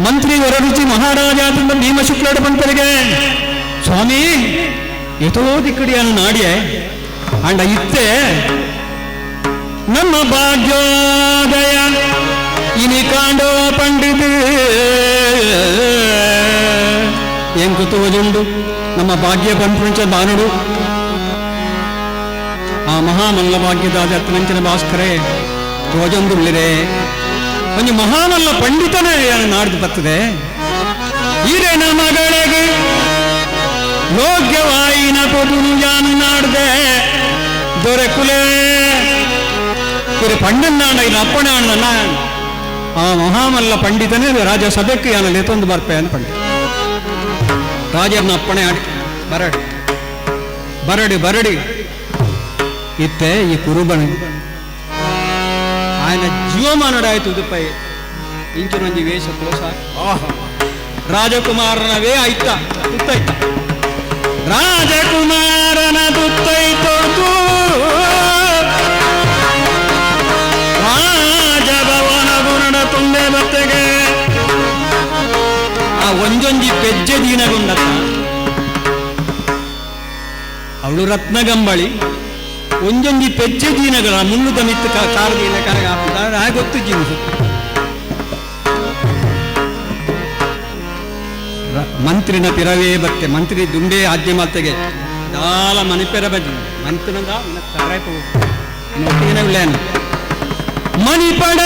ಮಂತ್ರಿ ವರರುಚಿ ಮಹಾರಾಜ ಭೀಮ ಶುಕ್ಲಡ ಪಂತರಿಗೆ ಸ್ವಾಮಿ ಎತೋ ದಿಕ್ಕಡಿಯನ್ನು ನಾಡಿಯೆ ಅಂಡ ಇತ್ತೆ ನಮ್ಮ ಭಾಗ್ಯೋದಯ ಇನಿ ಕಾಂಡೋ ಪಂಡಿತ ಏನ್ ತೋಜುಂಡು ನಮ್ಮ ಭಾಗ್ಯ ಪಂಪುಂಚ ಬಾನುಡು ಆ ಮಹಾಮಲ್ಲ ಭಾಗ್ಯದ ಅತ್ತನಂಚಿನ ಭಾಸ್ಕರೇ ತೋಜೊಂದುಳ್ಳಿದೆ ಒಂಜಿ ಮಹಾಮಲ್ಲ ಪಂಡಿತನೇ ನಾಡ್ದು ಬರ್ತದೆ. ಈರೇನ ಮಗಳಿಗೆ ಯೋಗ್ಯವಾಯಿನ ಪೊದುನು ಯಾನು ನಾಡ್ದೆ ದೊರೆಕುಲೇ ಇರು ಪಂಡನ್ನಾಣ ಇನ್ನು ಅಪ್ಪಣೆ ಅಣ್ಣನ ಆ ಮಹಾಮಲ್ಲ ಪಂಡಿತನೇ ರಾಜ ಸಭೆಕ್ಕೆ ಯಾನ ಲೇತೊಂದು ಬರ್ಪೆ ಅಂತ ಪಂಡಿತ ರಾಜರನ್ನ ಅಪ್ಪಣೆ ಆಡಿ ಬರಡಿ ಬರಡಿ ಬರಡಿ ಇತ್ತೆ ಈ ಕುರುಬನು ఆయన ಜೀವಮಾನಡಾಯ್ತು ಉದುಪೈ ಇಂಚಿನೊಂಜಿ ವೇಷ ಕೋಸ ರಾಜಕುಮಾರನವೇ ಆಯ್ತ ತುತ್ತೈತ. ರಾಜಕುಮಾರನ ತುತ್ತೈ ತೊಡ್ದು ರಾಜಭವನ ಗುಣದ ತುಂಬೆ ಬತ್ತೆಗೆ ಆ ಒಂಜೊಂಜಿ ಪೆಜ್ಜೆ ದೀನಗುಂಡತ್ತ ಅವಳು ರತ್ನಗಂಬಳಿ ಒಂಜೊಂಜಿ ಪೆಜ್ಜೆ ದೀನಗಳ ಮುಳ್ಳುದ ಮಿತ್ತು ಕಾರ್ ದೀನ ಕರಗ ಗೊತ್ತು ಜೀವ ಮಂತ್ರಿನ ಪಿರವೇ ಬತ್ತೆ ಮಂತ್ರಿ ದುಂಬೆ ಆಜ್ಞೆ ಮಾತೆಗೆ ದಾಲ ಮನಿಪೆರ ಬಜ್ಜಿ ಮಂತ್ರಿನದ ತರಪು ಒಟ್ಟಿಗೆ ಮಣಿಪಡ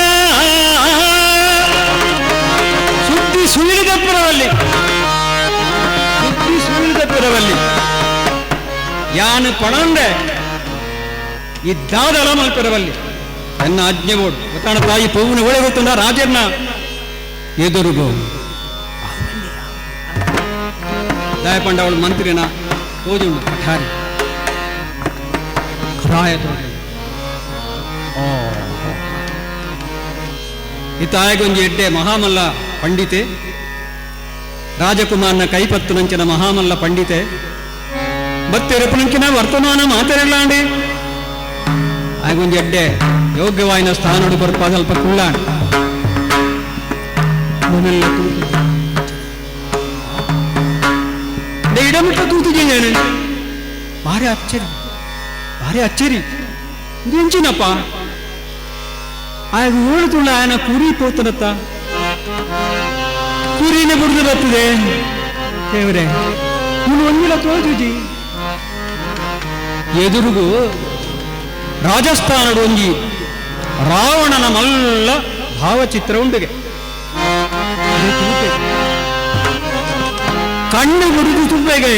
ಸುದ್ದಿ ಸುಳಿದ ಪುರವಲ್ಲಿ ಸುದ್ದಿ ಸುಳಿದ ಪುರವಲ್ಲಿ ಯಾನು ಪಣಂಡೆ ಇದ್ದಾದಲ ಮಲ್ಪೆರವಲ್ಲಿ ಎನ್ನ ಆಜ್ಞೆ ಬೋಡು ಗೊತ್ತಾಣ ತಾಯಿ ಪೂವಿನ ಒಳೆ ಗೊತ್ತುಂಡ ರಾಜರ್ನ ಎದುರುಗೋ ದಯಪಂಡ ಅವಳು ಮಂತ್ರಿನ ತೋಜುಂಡು ಪಠಾರಿ ರಾಯ ತೋಜು ಓ ಇತ್ತಾಯಗೊಂಜಿ ಎಡ್ಡೆ ಮಹಾಮಲ್ಲ ಪಂಡಿತೆ ರಾಜಕುಮಾರನ ಕೈಪತ್ತು ನಂಚಿನ ಮಹಾಮಲ್ಲ ಪಂಡಿತೆ ಬತ್ತೆರಪುನಂಚಿನ ವರ್ತಮಾನ ಮಾತೆರಲಾಂಡಿ ಆಗೊಂಜಿ ಎಡ್ಡೆ ಯೋಗ್ಯವಾಯಿನ ಸ್ಥಾನಡು ಬರ್ಪ ಸ್ವಲ್ಪ ಕುಳ್ಳಾಂಡಿ ಮನೆಲ್ಲ ತೂತು ಇಡಮಿಟ್ಟ ತೂತಿದ್ದೇನೆ ಭಾರಿ ಅಚ್ಚರಿ ಭಾರಿ ಅಚ್ಚರಿ ಎಂಚಿನಪ್ಪ ಆಗ ಓಡುತ್ತುಳ್ಳ ಆಯನ ಕುರಿ ಪೋತನತ್ತ ಕುರಿನ ಬುಡ್ದು ಬರ್ತದೆ ದೇವ್ರೆ ನೀನು ಒಂದಿಲ್ಲ ತೋಜುಜಿ ಎದುರುಗು ರಾಜಸ್ಥಾನದ ಒಂಜಿ ರಾವಣನ ಮಲ್ಲ ಭಾವಚಿತ್ರ ಉಂಡುಗೆ ಕಣ್ಣು ಗುಡಿದು ತುಂಬೆಗೆ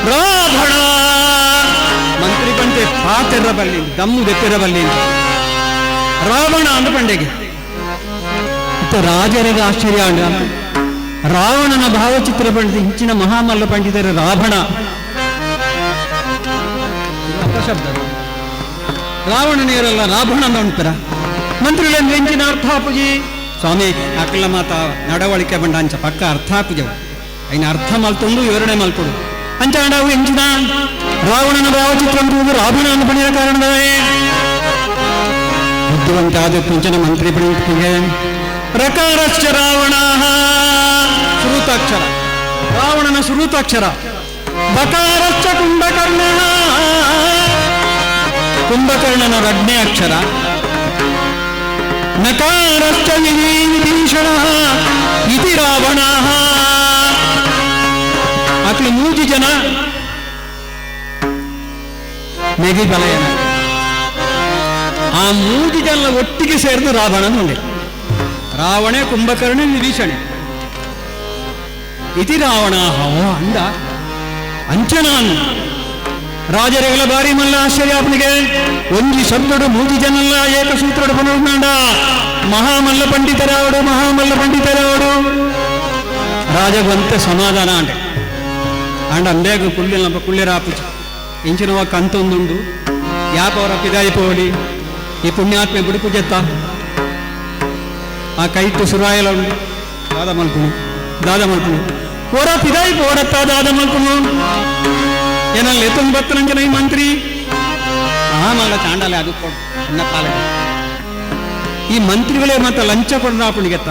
ರಾವಣ ಮಂತ್ರಿ ಪಂತೆ ಪಾತೆರ ಬಲ್ಲಿ ದಮ್ಮು ದೆತ್ತೆರ ಬಲ್ಲಿ ರಾವಣ ಅಂದ ಪಂಡೆಗೆ ರಾಜರಿಗೆ ಆಶ್ಚರ್ಯ ಅಂಡ ರಾವಣನ ಭಾವಚಿತ್ರ ಪಂಡಿತ ಹಿಂಚಿನ ಮಹಾಮಲ್ಲ ಪಂಡಿತರ ರಾವಣ ಅಪಶಬ್ದ ರಾವಣನೇರಲ್ಲ ರಾವಣ ಅಂತರ ಮಂತ್ರಿಗಳ ಎಂಚಿನ ಅರ್ಥ ಪೂಜಿ ಸ್ವಾಮಿ ಅಕಲ ಮಾತ ನಡವಳಿಕೆ ಬಂಡ ಅಂಚ ಪಕ್ಕ ಅರ್ಥ ಪೂಜವು ಐನ ಅರ್ಥ ಮಲ್ತೊಂದು ವಿವರಣೆ ಮಲ್ಕೊಡು ಅಂಚ ಅವು ಎಂಚಿನ ರಾವಣನ ಭಾವಚಿತ್ರ ಅಂಬುದು ರಾವಣ ಅನ್ನು ಪಣಿಯ ಕಾರಣದವೇ ಬುದ್ಧಿವಂತ ಆದ ಪಿಂಚನ ಮಂತ್ರಿ ಪಣಿಗೆ ಪ್ರಕಾರಶ್ಚ ರಾವಣ ಸುರೂತಾಕ್ಷರ ರಾವಣನ ಸುರೂತಾಕ್ಷರ ಬಕಾರಶ್ಚ ಕುಂಭಕರ್ಣ ಕುಂಭಕರ್ಣನ ರಡ್ನೇ ಅಕ್ಷರ ನಕಾರಶ್ಚ ವಿಭೀಷಣ ಇತಿ ರಾವಣ ಅಕ್ಲು ಮೂಜಿ ಜನ ನೆಗಿ ಬಲಯನ ಆ ಮೂಜಿ ಜನ ಒಟ್ಟಿಗೆ ಸೇರಿದು ರಾವಣನ ಉಂಡೆ ರಾವಣೆ ಕುಂಭಕರ್ಣ ವಿಭೀಷಣೆ ಇತಿ ರಾವಣ ಅಂದ ಅಂಚನಾನ್ ರಾಜರುಗಳ ಬಾರಿ ಮಲ್ಲ ಆಶ್ಚರ್ಯಾಪನಿಗೆ ಒಂಜಿ ಶಬ್ದಡು ಮೂಜಿ ಜನಲ್ಲ ಏಕಸೂತ್ರಡು ಪುನರ್ನಾಡ ಮಹಾಮಲ್ಲ ಪಂಡಿತರಾವಡು ಮಹಾಮಲ್ಲ ಪಂಡಿತರಾವಡು ರಾಜವಂತೆ ಸಮಾಧಾನ ಅಂಡೆ ಅಂಡ ಅಂಬೇಗ ಕುಳ್ಳಿನ ಕುಳ್ಳಿರಾಪುಜಿ ಇಂಚಿನವ ಕಂತೊಂದುಂಡು ಯಾಪವರ ಪಿದಾಯಿ ಪೋಲಿ ಈ ಪುಣ್ಯಾತ್ಮೆ ಬುಡುಪುಜೆತ್ತ ಆ ಕೈಟ್ಟು ಸುರಾಯಲ ಉಂಡು ದಾದ ಮಲ್ಪುಣು ದಾದ ಮಲ್ಪುಣು ಓರ ಪಿದಾಯಿ ಪೋಡತ್ತ ದಾದ ಮಲ್ಪುಣು ಏನಲ್ಲಿ ಎತ್ತೊಂಬತ್ತು ಈ ಮಂತ್ರಿ ಆಮಲ್ಲ ಚಾಂಡಲೆ ಅದು ಕೊಡು ಎನ್ನ ಪಾಲನೆ ಈ ಮಂತ್ರಿಗಳೇ ಮತ್ತೆ ಲಂಚ ಕೊಡನಾಪುಣಿಗೆತ್ತ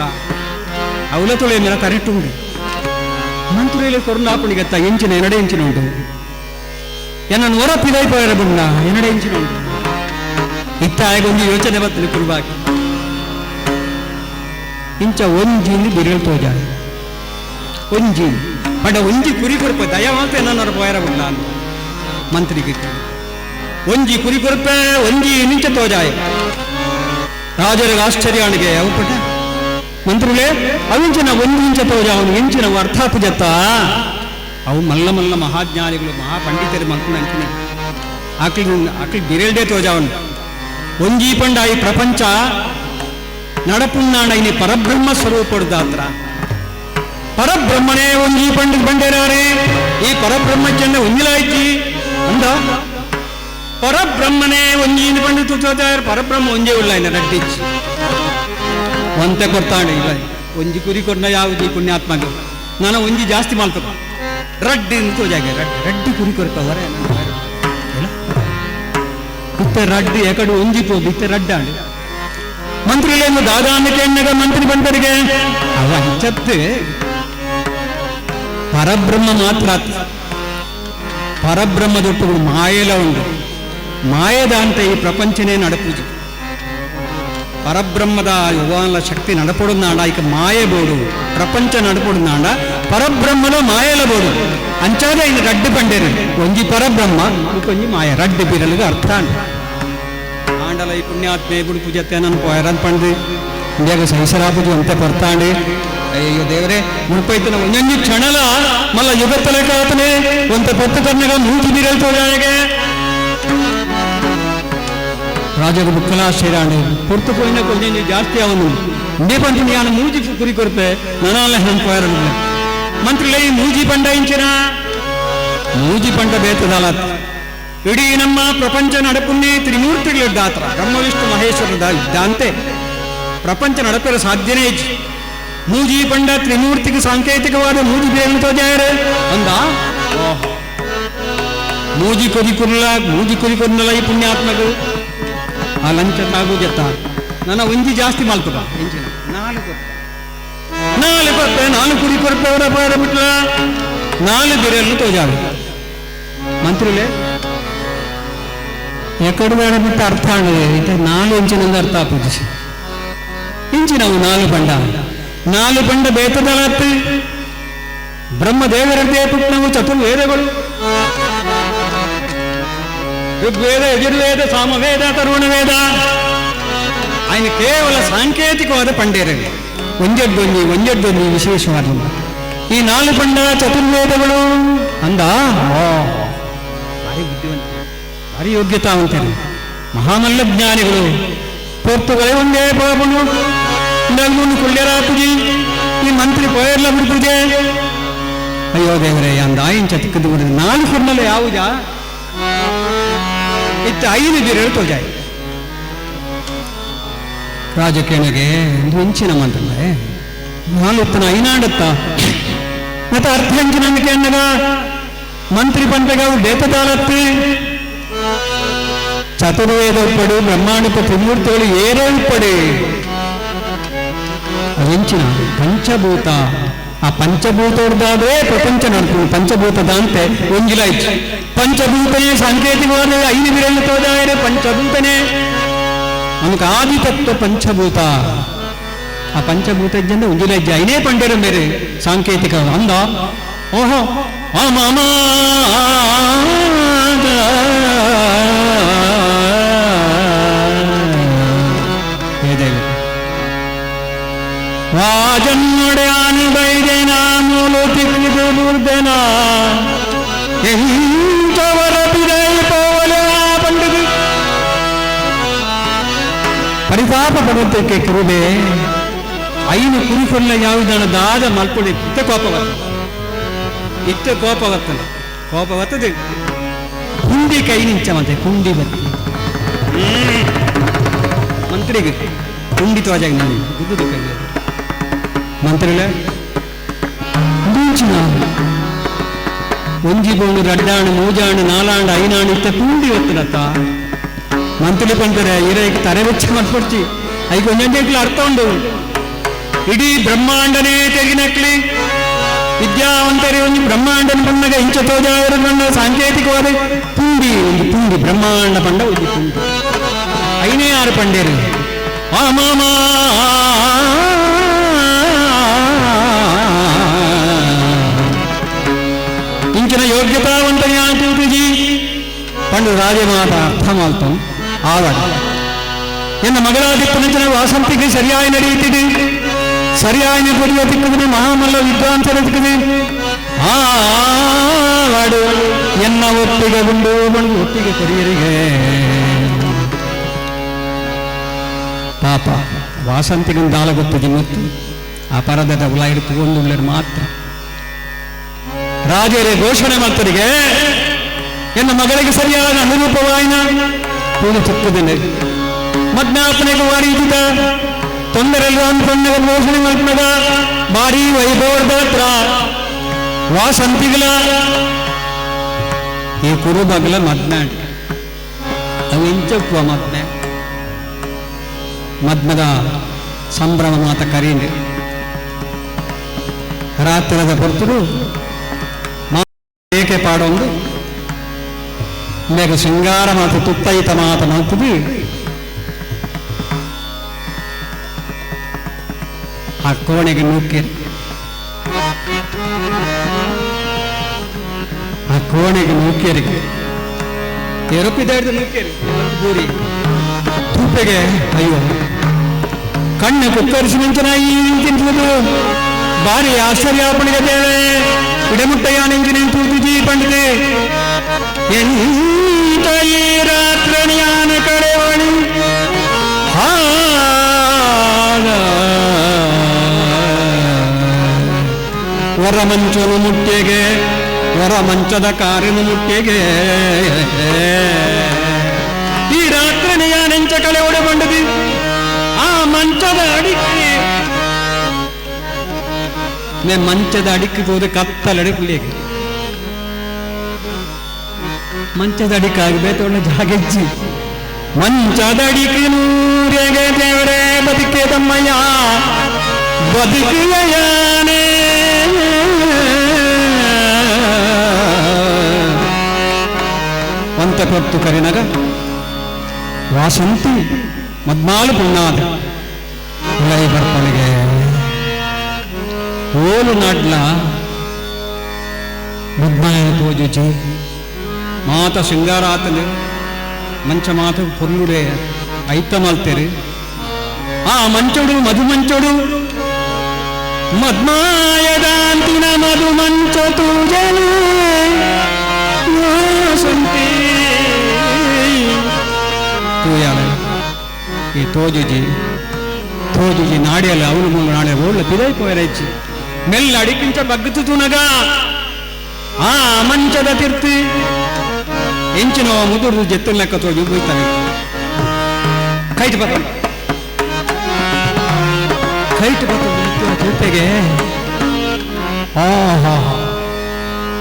ಅವಲ ತುಳೆ ಮೇಲ ಕರೆಕ್ಟ್ ಉಂಡು ಮಂತ್ರಿಗಳೇ ಕೊಡನಾಪುಣಿಗೆತ್ತ ಇಂಚಿನ ಎರಡೇ ಇಂಚಿನ ಉಂಟು ಎನ್ನ ಹೊರ ಪಿದಾಯಿ ಪೋಯರ ಬುಣ್ಣ ಎರಡೇ ಇಂಚಿನ ಉಂಟು ಇತ್ತ ಆಗೊಂದು ಯೋಚನೆ ಬರ್ತದೆ ಕುರುಬಾಗಿ ಇಂಚ ಒಂಜಿಂದು ಬಿರಳು ತೋಜಾಳೆ ಒಂಜಿ ಪಂಡ ಒಂಜಿ ಕುರಿ ಕೊರಪ ದಯವಾಂತ ನನ್ನ ಪೋಯರ ಬುಣ್ಣ ಅಂತ ಮಂತ್ರಿಗೆ ಒಂಜಿ ಕುರಿ ಕೊರಪೆ ಒಂಜಿ ನಿಂಚ ತೋಜಾಯ ರಾಜರಿಗೆ ಆಶ್ಚರ್ಯ ಅಣಿಗೆ ಅವು ಪಟ್ಟ ಮಂತ್ರಿಗಳೇ ಅವಿಂಚಿನ ಒಂದು ಇಂಚ ತೋಜ ಅವನು ಎಂಚಿನ ಅರ್ಥ ಪುಜತ್ತ ಅವು ಮಲ್ಲ ಮಲ್ಲ ಮಹಾಜ್ಞಾನಿಗಳು ಮಹಾಪಂಡಿತರು ಮಲ್ಕೊಂಡು ಅಂಚಿನ ಆಕಳಿ ಆಕಳಿ ಬಿರೇಳ್ದೇ ತೋಜ ಅವನು ಒಂಜಿ ಪಂಡ ಈ ಪ್ರಪಂಚ ನಡಪುಣ್ಣಾಣ ಇನಿ ಪರಬ್ರಹ್ಮ ಸ್ವರೂಪಡ್ದಾತ್ರ ಪರಬ್ರಹ್ಮನೇ ಒಂಜಿ ಪಂಡಿತ್ ಬಂಡೇರಾರೆ ಈ ಪರಬ್ರಹ್ಮಚನ್ನ ಒಂಜಿಲಾಯ್ತಿ ಅಂದ ಪರಬ್ರಹ್ಮನೇ ಒಂಜಿ ಪಂಡಿತ ಪರಬ್ರಹ್ಮ ಒಂಜೇ ಉಳ್ಳ ಇನ್ನ ರಡ್ಡಿಚ್ಚಿ ಒಂತೆ ಕೊಡ್ತಾಳೆ ಇಲ್ಲ ಒಂಜಿ ಕುರಿ ಕೊಡ್ನ ಯಾವುದು ಈ ಪುಣ್ಯಾತ್ಮಗೆ ನಾನು ಒಂಜಿ ಜಾಸ್ತಿ ಮಾಡ್ತಪ್ಪ ರಡ್ಡ್ ತೋಜಾಗೆ ರಡ್ಡ್ ರಡ್ಡ್ ಕುರಿ ಕೊರ್ಪವರೆ ಇತ್ತೆ ರಡ್ಡ್ ಎಕಡು ಒಂಜಿ ಪೋದು ಇತ್ತೆ ರಡ್ಡಾಂಡು ಮಂತ್ರಿಲೇನು ದಾದಾನಕ್ಕೆ ಎಣ್ಣಗ ಮಂತ್ರಿ ಬಂದರಿಗೆ ಅವ ಅಂಚತ್ತು ಪರಬ್ರಹ್ಮ ಮಾತ್ರ ಪರಬ್ರಹ್ಮದೊಟ್ಟುಗಳು ಮಾಯೆಲ ಉಂಡು ಮಾಯದ ಅಂತ ಈ ಪ್ರಪಂಚನೇ ನಡಪೂಜೆ ಪರಬ್ರಹ್ಮದ ಯುವಾನ ಶಕ್ತಿ ನಡಪೊಡುನಾಡ ಇಕ ಮಾಯೆ ಬೋಡು ಪ್ರಪಂಚ ನಡಪೊಡುನಾಡ ಪರಬ್ರಹ್ಮದ ಮಾಯೆಲ ಬೋಡು ಅಂಚಾದ ಇನ್ನು ರಡ್ಡು ಪಂಡೇರು ಒಂಜಿ ಪರಬ್ರಹ್ಮ ಒಂಜಿ ಮಾಯ ರಡ್ಡು ಬಿರಲಿಗೆ ಅರ್ಥ ಆಂಡಲ ಈ ಪುಣ್ಯಾತ್ಮೆ ಬುಡು ಪೂಜೆ ನಾನು ಪೋಯರನ್ ಪಂಡು ಇಂಡಿಯಾಗ ಸಹಿಸರಾಪುಜು ಅಂತೆ ಪರ್ತಾಂಡೆ ಅಯ್ಯೋ ದೇವರೇ ಮುಡ್ಪೈತನ ಒಂಜೊಂಜಿ ಕ್ಷಣಲ ಮಲ್ಲ ಯುಗತ್ತಲೆ ಕಾತನೆ ಒಂತೆ ಪತ್ತು ಕರ್ನಗ ಮೂಜಿ ಬಿರಲ್ ತೋಜಾಯಗೆ ರಾಜಗ ಬುಕ್ಕಲಾ ಶ್ರೀರಾಣಿ ಪೊರ್ತು ಪೋಯಿನ ಕೊಂಜೊಂಜಿ ಜಾಸ್ತಿ ಅವನು ಇಂದೇ ಪಂಚಿನ ಯಾನು ಮೂಜಿ ಕುರಿ ಕೊರ್ಪೆ ನನಾಲ ಹೆಣ್ ಪೋಯರಲ್ಲ ಮಂತ್ರಿಲೇ ಮೂಜಿ ಪಂಡ ಇಂಚಿನ ಮೂಜಿ ಪಂಡ ಬೇತದಲ ಇಡೀ ನಮ್ಮ ಪ್ರಪಂಚ ನಡಪುನ್ನೇ ತ್ರಿಮೂರ್ತಿಗಳಿದ್ದಾತ್ರ ಬ್ರಹ್ಮ ವಿಷ್ಣು ಮಹೇಶ್ವರದ ಇದ್ದಂತೆ ಪ್ರಪಂಚ ನಡಪರ ಸಾಧ್ಯನೇ ಇಜ್ಜಿ ಮೂಜಿ ಪಂಡ ತ್ರಿಮೂರ್ತಿಗೆ ಸಾಂಕೇತಿಕವಾದ ಮೂಜಿ ಬೇರೆ ತೋಜಾಯರೆ ಅಂದ ಮೂಜಿ ಕೊರಿ ಕುರ್ಲ ಮೂಜಿ ಕುರಿ ಕೊರ್ನಲ ಈ ಪುಣ್ಯಾತ್ಮకు ಆ ಲಂಚ ತಾಗು ಜತ್ತ ನನ್ನ ಒಂಜಿ ಜಾಸ್ತಿ ಮಲ್ತುಪ ಎಂಚಿನ ನಾಲ್ಕು ಕೊರ್ಪೆ ನಾಲ್ಕು ಕೊರ್ಪೆ ನಾಲ್ಕು ಕುರಿ ಕೊರ್ಪೆ ಅವರ ಪಾರ ಬಿಟ್ಲ ನಾಲ್ಕು ಬಿರೆಯನ್ನು ತೋಜಾವೆ ಮಂತ್ರಿಲೇ ಎಕಡೆ ಬೇಡ ಬಿಟ್ಟು ಅರ್ಥ ಆಗಿದೆ ನಾಲು ಇಂಚಿನಿಂದ ಅರ್ಥ ಪೂಜಿಸಿ ಇಂಚಿನವು ನಾಲು ಪಂಡ ನಾಲು ಪಂಡ ಬೇತದಲತ್ತು ಬ್ರಹ್ಮದೇವರದ್ದೇ ಪುಟ್ನವು ಚತುರ್ವೇದಗಳು ಋಗ್ವೇದ ಯಜುರ್ವೇದ ಸಾಮವೇದ ತರುಣವೇದ ఆయన ಕೇವಲ ಸಾಂಕೇತಿಕವಾದ ಪಂಡೇರೇ ಒಂಜಡ್ಡೊಂಜಿ ಒಂಜಡ್ಡೊಂಜಿ ವಿಶೇಷವಾದ ಈ ನಾಲು ಪಂಡ ಚತುರ್ವೇದಗಳು ಅಂದ ಭಾರಿ ಬುದ್ಧಿವಂತ ಭಾರಿ ಯೋಗ್ಯತಾವಂತರು ಮಹಾಮಲ್ಲ ಜ್ಞಾನಿಗಳು ಪೋರ್ತುಗಲೇ ಒಂದೇ ಪಾಪನು ನಲ್ಗುನು ಕುಳ್ಳ್ಯರ ಪೂಜೆ ಈ ಮಂತ್ರಿ ಪೋಯರ್ಲ ಪೂಜೆ ಅಯ್ಯೋ ದೇವರೇ ಅಂದ ಇಂಚ ತಿಕ್ಕದು ನಾಲ್ಕು ಕುರ್ನಲ್ಲ ಯಾವುದಾ ಇತ್ತ ಐದು ಬಿರಳು ತೋಜಾಯಿ ರಾಜಕೇಣಗೆ ಒಂದು ಇಂಚಿನ ಮಂತ್ರಲೇ ನಾಲುತ್ತನ ಐನಾಡತ್ತ ಮತ್ತೆ ಅರ್ಥ ಎಂಚಿನ ಕೇಣ್ಣಗ ಮಂತ್ರಿ ಪಂಪೆಗ ಬೇತದಾಲತ್ತಿ ಚತುರ್ವೇದ ಉಪ್ಪಡು ಬ್ರಹ್ಮಾಂಡದ ತ್ರಿಮೂರ್ತಿಗಳು ಏರೇ ಉಪ್ಪಡು ಅವೆಂಚಿನ ಪಂಚಭೂತ ಆ ಪಂಚಭೂತದಾದೇ ಪ್ರಪಂಚ ನಡ್ಕೊಂಡು ಪಂಚಭೂತದಂತೆ ಒಂಜಿಲ ಇತ್ತು ಪಂಚಭೂತನೇ ಸಾಂಕೇತಿಕವಾದ ಐದು ಬಿರಲು ತೋದಾಯರೆ ಪಂಚಭೂತನೇ ನಮಗೆ ಆದಿತತ್ವ ಪಂಚಭೂತ ಆ ಪಂಚಭೂತ ಜನ ಉಂಜಿಲ ಇಜ್ಜ ಐನೇ ಪಂಡೇರು ಬೇರೆ ಸಾಂಕೇತಿಕ ಅಂದ ಓಹೋ ಆ ಮಾಮ ರಾಜನ್ನೊಡೆಯಾನು ಬೈದೆನ ಮೂಲು ತಿಕ್ಕಿದು ಮುರ್ದೆನ ಎಂತವರ ಬಿರೈ ಪೋವಲೆ ಪಂಡಿತು ಪರಿತಾಪ ಪಡುತ್ತಕ್ಕೆ ಕೃಪೆ ಐನು ಕುರಿಕೊಲ್ಲ ಯಾವುದನ್ನ ದಾದ ಮಲ್ಪುಡಿ ಇತ್ತ ಕೋಪ ಬರ್ತದೆ ಇತ್ತ ಕೋಪ ಬರ್ತದೆ ಕೋಪ ಬರ್ತದೆ ಕುಂಡಿ ಕೈ ನಿಂಚ ಮತ್ತೆ ಕುಂಡಿ ಬತ್ತಿ ಮಂತ್ರಿಗೆ ಕುಂಡಿ ತೋಜಾಗ ನಾನು ಗುದ್ದುದು ಕೈ ಮಂತ್ರಿಲೆ ಒಂಜಿ ಬೋಣು ರಡ್ಡಾಣು ಮೂಜಾಣು ನಾಲಾಂಡು ಐನಾಣು ಇತ್ತ ಪೂಂಡಿ ಒತ್ತುನತ್ತ ಮಂತ್ರಿ ಪಂತಾರೆ ಇರೈಕ್ ತರೆ ಬೆಚ್ಚ ಮಲ್ಪೊಡ್ಚಿ ಐಕ್ ಒಂಜೊಂಜೆಕ್ಲು ಅರ್ಥ ಉಂಡು ಇಡೀ ಬ್ರಹ್ಮಾಂಡನೇ ತೆಗಿನಕ್ಲಿ ವಿದ್ಯಾವಂತರೇ ಒಂಜಿ ಬ್ರಹ್ಮಾಂಡನ ಪಣ್ಣಗ ಇಂಚ ತೋಜಾವರ ಪಂಡ ಸಾಂಕೇತಿಕವಾದ ಪುಂಡಿ ಒಂಜಿ ಪುಂಡಿ ಬ್ರಹ್ಮಾಂಡ ಪಂಡ ಒಂಜಿ ಪುಂಡಿ ಐನೇ ಆರು ಪಂಡೇರು ಆ ಮಾಮ ಇಂಚಿನ ಯೋಗ್ಯತಾವಂತನೇ ಆಂಟೂಜಿ ಪಂಡು ರಾಜಮಾತ ಅರ್ಥ ಮಾಡ್ತಾం ಆವಡ ಎನ್ನ ಮಗಳಾದಿಪ್ಪನಂಚಿನ ವಾಸಂತಿಗೆ ಸರಿಯಾಗಿ ನಡೆಯುತ್ತಿದೆ ಸರಿಯಾಗಿ ಪುರಿಯ ತಿಕ್ಕುದು ಮಹಾಮಲ್ಲ ವಿದ್ವಾಂಸರ ತಿಕ್ಕುದು ಆವಡು ಎನ್ನ ಒಪ್ಪಿಗೆ ಉಂಡು ಬಂಡು ಒಪ್ಪಿಗೆ ಕೊರಿಯರಿಗೆ ಪಾಪ ವಾಸಂತಿಗೊಂದು ಗೊತ್ತು ಮತ್ತು ಆ ಪರದದ ಉಲಾಯಿಡು ತಗೊಂಡುಳ್ಳರು ಮಾತ್ರ ರಾಜರೇ ಘೋಷಣೆ ಮಾಡ್ತರಿಗೆ ಎನ್ನ ಮಗಳಿಗೆ ಸರಿಯಾದ ಅನುರೂಪವಾಯಿನ ಪೂಜೆ ಚಿಕ್ಕದೇನೆ ಮಜ್ಞಾಪನೆಗೆ ವಾರೀತಿದ ತೊಂದರೆಲ್ಲ ಅನ್ಕೊಂಡಾಗ ಮೋಷಣೆ ಮಲ್ಪನಗ ಭಾರಿ ವೈಭವದ ವಾಸಂತಿಗಳ ಈ ಕುರುಬಗಲ ಮದ್ನಾಡ್ ಅವು ಇಂಚಪ್ಪುವ ಮದ್ನೆ ಮದ್ಮದ ಸಂಭ್ರಮ ಮಾತ ಕರೀಂಡು ರಾತ್ರದ ಹೊರತುಡು ಏಕೆ ಪಾಡೊಂದು ಮೇಘ ಶೃಂಗಾರ ಮಾತು ತುತ್ತೈತ ಮಾತ ಮಾತುದು ಆ ಕೋಣೆಗೆ ನೂಕೇರಿ ಆ ಕೋಣೆಗೆ ನೂಕೇರಿಗೆ ಎರಪಿದ ಹಿಡಿದು ನೂಕೇರಿ ಬೂರಿ ತೂಪೆಗೆ ಅಯ್ಯೋ ಕಣ್ಣು ಕುಕ್ಕರಿಸಿ ಮಿಂಚನಾಯಿ ತಿಂತಿದ್ದು ಭಾರಿ ಆಶ್ಚರ್ಯಾಪಣಿಗೆ ದೇವೆ ಇಡಮುಟ್ಟಯ್ಯ ನೆಂಜಿನ ತೂತು ಪಂಡಿತೆ ಎಂತ ಈ ರಾತ್ರಣಿಯಾನ ಕಡೆವಣಿ ವರ ಮಂಚನು ಮುಟ್ಟೆಗೆ ವರ ಮಂಚದ ಕಾರಿನ ಮುಟ್ಟೆಗೆ ಈ ರಾತ್ರಿನಿಯ ನೆಂಚ ಕಳೆ ಒಡೆ ಬಂಡದಿ ಆ ಮಂಚದ ಅಡಿಕೆ ನೇ ಮಂಚದ ಅಡಿಕೆ ಹೋದ ಕತ್ತಲಡಿ ಪುಳಿಗೆ ಮಂಚದ ಅಡಿಕೆ ಆಗಬೇಕು ಒಳ್ಳೆ ಜಾಗೆಜ್ಜಿ ಮಂಚದ ಅಡಿಕೆ ನೂರೆಗೆ ದೇವರೇ ಬದುಕೆ ತಮ್ಮಯ್ಯ ಬದುಕಿಯಾನೇ ಒಂತ ಕೊತ್ತು ಕರಿನಗ ವಾಸಂತಿ ಮದ್ಮಾಲು ಪುಣ್ಣಾದ ಉಳೈ ಬರ್ಪಳಿಗೆ ಓಲು ನಾಡ್ಲ ಮದ್ಮಾಯ ತೋಜುಜಿ ಮಾತ ಶೃಂಗಾರ ಆತನು ಮಂಚ ಮಾತು ಪೊರ್ಲುಡೆ ಐತ ಮಲ್ತೇರಿ ಆ ಮಂಚೋಡು ಮಧು ಮಂಚೋಡು ಮದ್ಮಾಯದಾಂತಿನ ಮಧು ಮಂಚ ತೂಜಲು ವಾಸಂತಿ ತೂಯಾಳ ಈ ತೋಜುಜಿ ತೋಜುಜಿ ನಾಡಿಯಲ್ಲ ಅವನು ಮುಂದೆ ನಾಳೆ ಓಳ್ಳ ಪಿದೈ ಪೋಯರೈಚಿ ಮೆಲ್ಲ ಅಡಿಕಿಂಚ ಬಗ್ಗುತ್ತು ತೂನಗ ಆ ಮಂಚದ ತಿರ್ತಿ ಎಂಚಿನ ಮುದುರ್ದು ಜೆತ್ತಿನ ಲೆಕ್ಕ ತೋಜು ಬೀಳ್ತಾನೆ ಕೈಟ್ ಬತ್ತ ಕೈಟ್ ಬತ್ತ ಜೊತೆಗೆ ಆಹಾ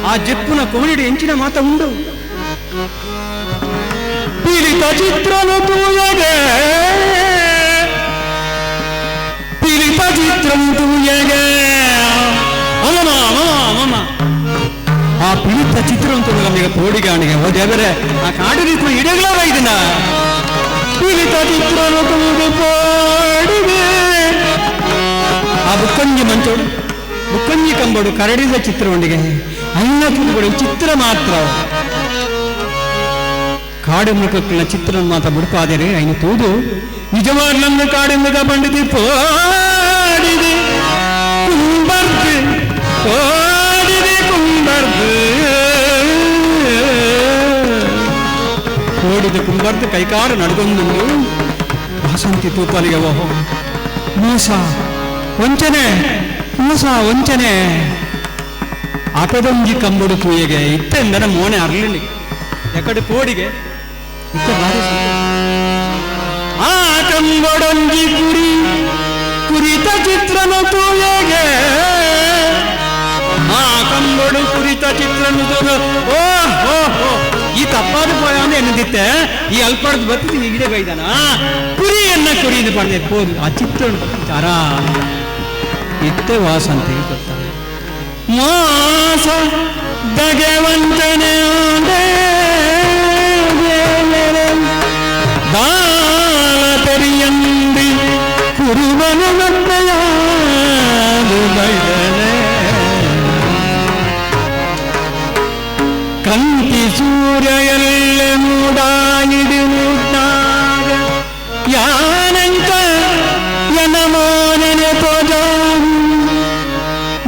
ಆ ಜೆಪ್ಪುನ ಕೋಣಿಡಿ ಎಂಚಿನ ಮಾತ ಉಂಡು ಪೀಡಿತ ಚಿತ್ರನು ತೂಯಗೆ ಪೀಡಿತ ಚಿತ್ರನು ತೂಯಗೆ ಅಮಮ ಅಮಮ ಅಮಮ ಆ ಪೀಡಿತ ಚಿತ್ರ ಅಂತ ನಮಗೆ ಪೋಡಿಗಾಣಿಗೆ ಓ ದೇವರೇ ಆ ಕಾಡು ರೀತಿ ಇಡಗಳ ಇದನ್ನ ಪೀಡಿತ ಚಿತ್ರನು ತೂದು ಪೋಡಿಗೆ ಆ ಬುಕ್ಕಂಜಿ ಮಂಚೋಡು ಬುಕ್ಕಂಜಿ ಕಂಬಡು ಕರಡಿದ ಚಿತ್ರವೊಂದಿಗೆ ಅನ್ನ ತೂದುಕೊಡು ಚಿತ್ರ ಮಾತ್ರ ಕಾಡು ಮೃಗಕ್ಕಳ ಚಿತ್ರ ಮಾತ್ರ ಬಿಡ್ಪಾದರೆ ಐನು ತೂದು ನಿಜವಾದ ನಮ್ಮ ಕಾಡು ಮೃಗ ಪಂಡಿತಿ ಪೋಡಿದೆ ಕುಂಬರ್ದು ಪೋಡಿದೆ ಕುಂಬರ್ದು ಕೋಡಿದ ಕುಂಬರ್ದು ಕೈಕಾರು ನಡ್ಗೊಂದು ವಾಸಂತಿ ತೂಪಾಲಿಗೆ ಓಹೋ ಮೋಸ ವಂಚನೆ ಮೋಸ ವಂಚನೆ ಆಪದೊಂಜಿ ಕಂಬುಡು ತೂಯಗೆ ಇತ್ತೆಂದನ ಮೋನೆ ಅರ್ಲಿಗೆ ಎಕಡೆ ಪೋಡಿಗೆ ಇತ್ತ ಭಾರಿ ಸಂತೋಷ. ಆ ಕಂಬಡೊಂಜಿ ಕುರಿ ಕುರಿತ ಚಿತ್ರನು ತೂಯಗೆ ಆ ಕಂಬಡು ಕುರಿತ ಚಿತ್ರನು ತೂದು ಓ ಹೋ ಹೋ ಈ ತಪ್ಪಾದ ಪೋಯ ಅಂದ್ರೆ ಎನ್ನದಿತ್ತೆ ಈ ಅಲ್ಪಡ್ದು ಬರ್ತದೆ ಈ ಗಿಡ ಬೈದಾನ ಕುರಿಯನ್ನ ಕುರಿಯಿಂದ ಪಡೆದ ಪೋದು ಆ ಚಿತ್ರ ಆರಾಮ ಇತ್ತೆ ವಾಸಂತಿಗೆ ಗೊತ್ತ ಮೋಸ ದಗೆ ವಂಚನೆ ದಾಲ ತೆರಿಯಂದಿ ಕುರುಬನ ಮದ್ದೆಯಾದು ಬೈದನೆ ಕಂತಿ ಸೂರ್ಯ ಎಲ್ಲೆ ಮೂಡಾಯಿಡಿ ಮೂಡ್ನಾಗ ಯಾನಂತ ಯನಮೋನನೆ ತೋಜ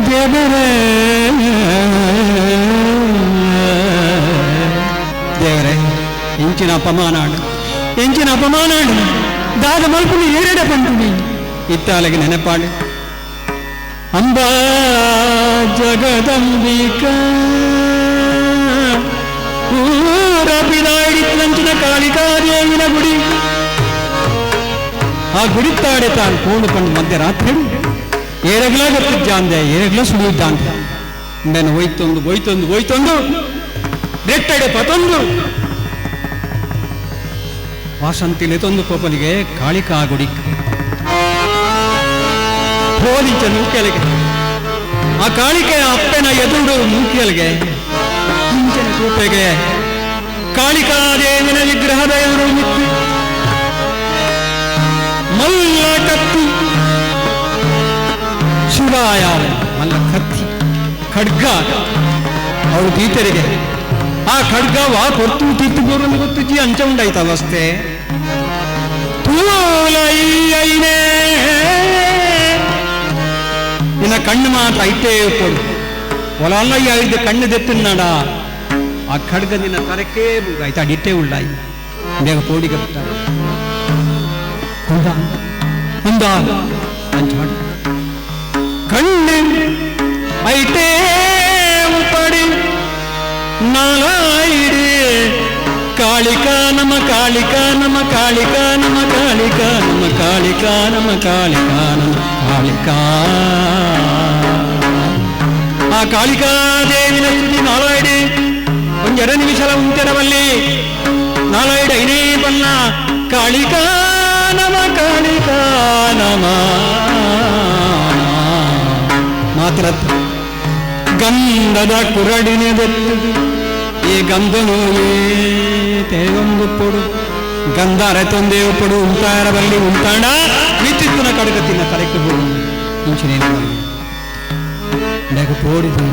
ದೇವರೇ ದೇವರೇ ಇಂಚಿನ ಅಪಮಾನ ಎಂಚಿನ ಅಪಮಾನ ದಾದ ಮಲ್ಪುನಿ ಏರೆಡೆ ಪಂಪುನಿ ಇತ್ತಾಲೆಗೆ ನೆನಪಾಡು ಅಂಬಾ ಜಗದಂಬಿಕ ಊರ ಪಿದಾಯಿಡಿತ್ತಂಚಿನ ಕಾಳಿಕಾದೇವಿನ ಗುಡಿ ಆ ಗುಡಿತ್ತಾಡೆ ತಾನು ಕೋಣು ಪಂಡು ಮಧ್ಯರಾತ್ರಿ ಏರಗ್ಲ ಗೊತ್ತಿದ್ದಾಂದೆ ಏರಗ್ಲ ಸುಳಿಯುದ್ದಾಂದೆ ನಾನು ಹೋಯ್ತೊಂದು ಹೋಯ್ತೊಂದು ಹೋಯ್ತೊಂದು ಬೆಟ್ಟಡೆ ಪತೊಂದು ವಾಸಂತಿಲೆ ತೊಂದು ಕೋಪಲಿಗೆ ಕಾಳಿಕಾ ಗುಡಿ ಹೋಲಿಂಚ ನೂಕೆಲೆಗೆ ಆ ಕಾಳಿಕೆಯ ಅಪ್ಪನ ಎದುರು ನೂಕೆಲೆಗೆ ಇಂಚಿನ ಕೂಪೆಗೆ ಕಾಳಿಕಾದೇವಿನ ವಿಗ್ರಹದ ಎದುರು ನಿಂತು ಮಲ್ಲ ಕತ್ತಿ ಶಿವಾಯ ಮಲ್ಲ ಕತ್ತಿ ಖಡ್ಗ ಅವಳು ಗೀತರಿಗೆ ಆ ಖಡ್ಗ ವಾ ಕೊರ್ತು ತೀರ್ತು ಬೋರನ್ನು ಗೊತ್ತುಜ್ಜಿ ಅಂಚ ಉಂಡಾಯ್ತು ಅವಸ್ಥೆ ತೂಲೈನೇ ನಿನ್ನ ಕಣ್ಣು ಮಾತ್ರ ಐಟೇ ಕೊಡು ಒಲಲ್ಲ ಐದು ಕಣ್ಣು ದೆತ್ತಿನಾಡ ಆ ಖಡ್ಗ ನಿನ್ನ ತರಕೇ ಆಯ್ತು ಅಡಿಟ್ಟೇ ಉಳ್ಳಾಯಿ ಬೇಗ ಪೋಡಿಗೆ ಕುಂದ ಕುಂದ ಅಂಚಾಡು ಕಣ್ಣು ಐಟೇ ಪಡಿ ನಾಲಾಯಿರಿ ಕಾಳಿಕಾ ನಮ ಕಾಳಿಕಾ ನಮ ಕಾಳಿಕಾ ನಮ ಕಾಳಿಕಾ ನಮ ಕಾಳಿಕಾ ನಮ ಕಾಳಿಕಾ ನಮ ಕಾಳಿಕಾ ಆ ಕಾಳಿಕಾ ದೇವಿನ ಸ್ತುತಿ ನಾಲಾಯಿಡಿ ಒಂದೆರಡು ನಿಮಿಷಲ ಉಂಟೆರವಲ್ಲಿ ನಾಲಾಯಿಡು ಐನೇ ಬಲ್ಲ ಕಾಳಿಕಾ ನಮ ಕಾಳಿಕಾ ನಮ ಮಾತ್ರ ಗಂಧದ ಕುರಡಿನೆ ಬೆತ್ತದು ಈ ಗಂಧನು ತೇವೊಂದು ಪೊಡು ಗಂಧ ಅರೆತೊಂದೇ ಪೊಡು ಉಂತಾರ ಬಲ್ಲಿ ಉಂತಾಣ ವಿದ್ಯುತ್ತಿನ ಕಡಗ ತಿನ್ನ ತಲೆಕ್ಕೆ ಬೋಡು ಇಂಚಿನ ಬೇಗ ಪೋಡಿದು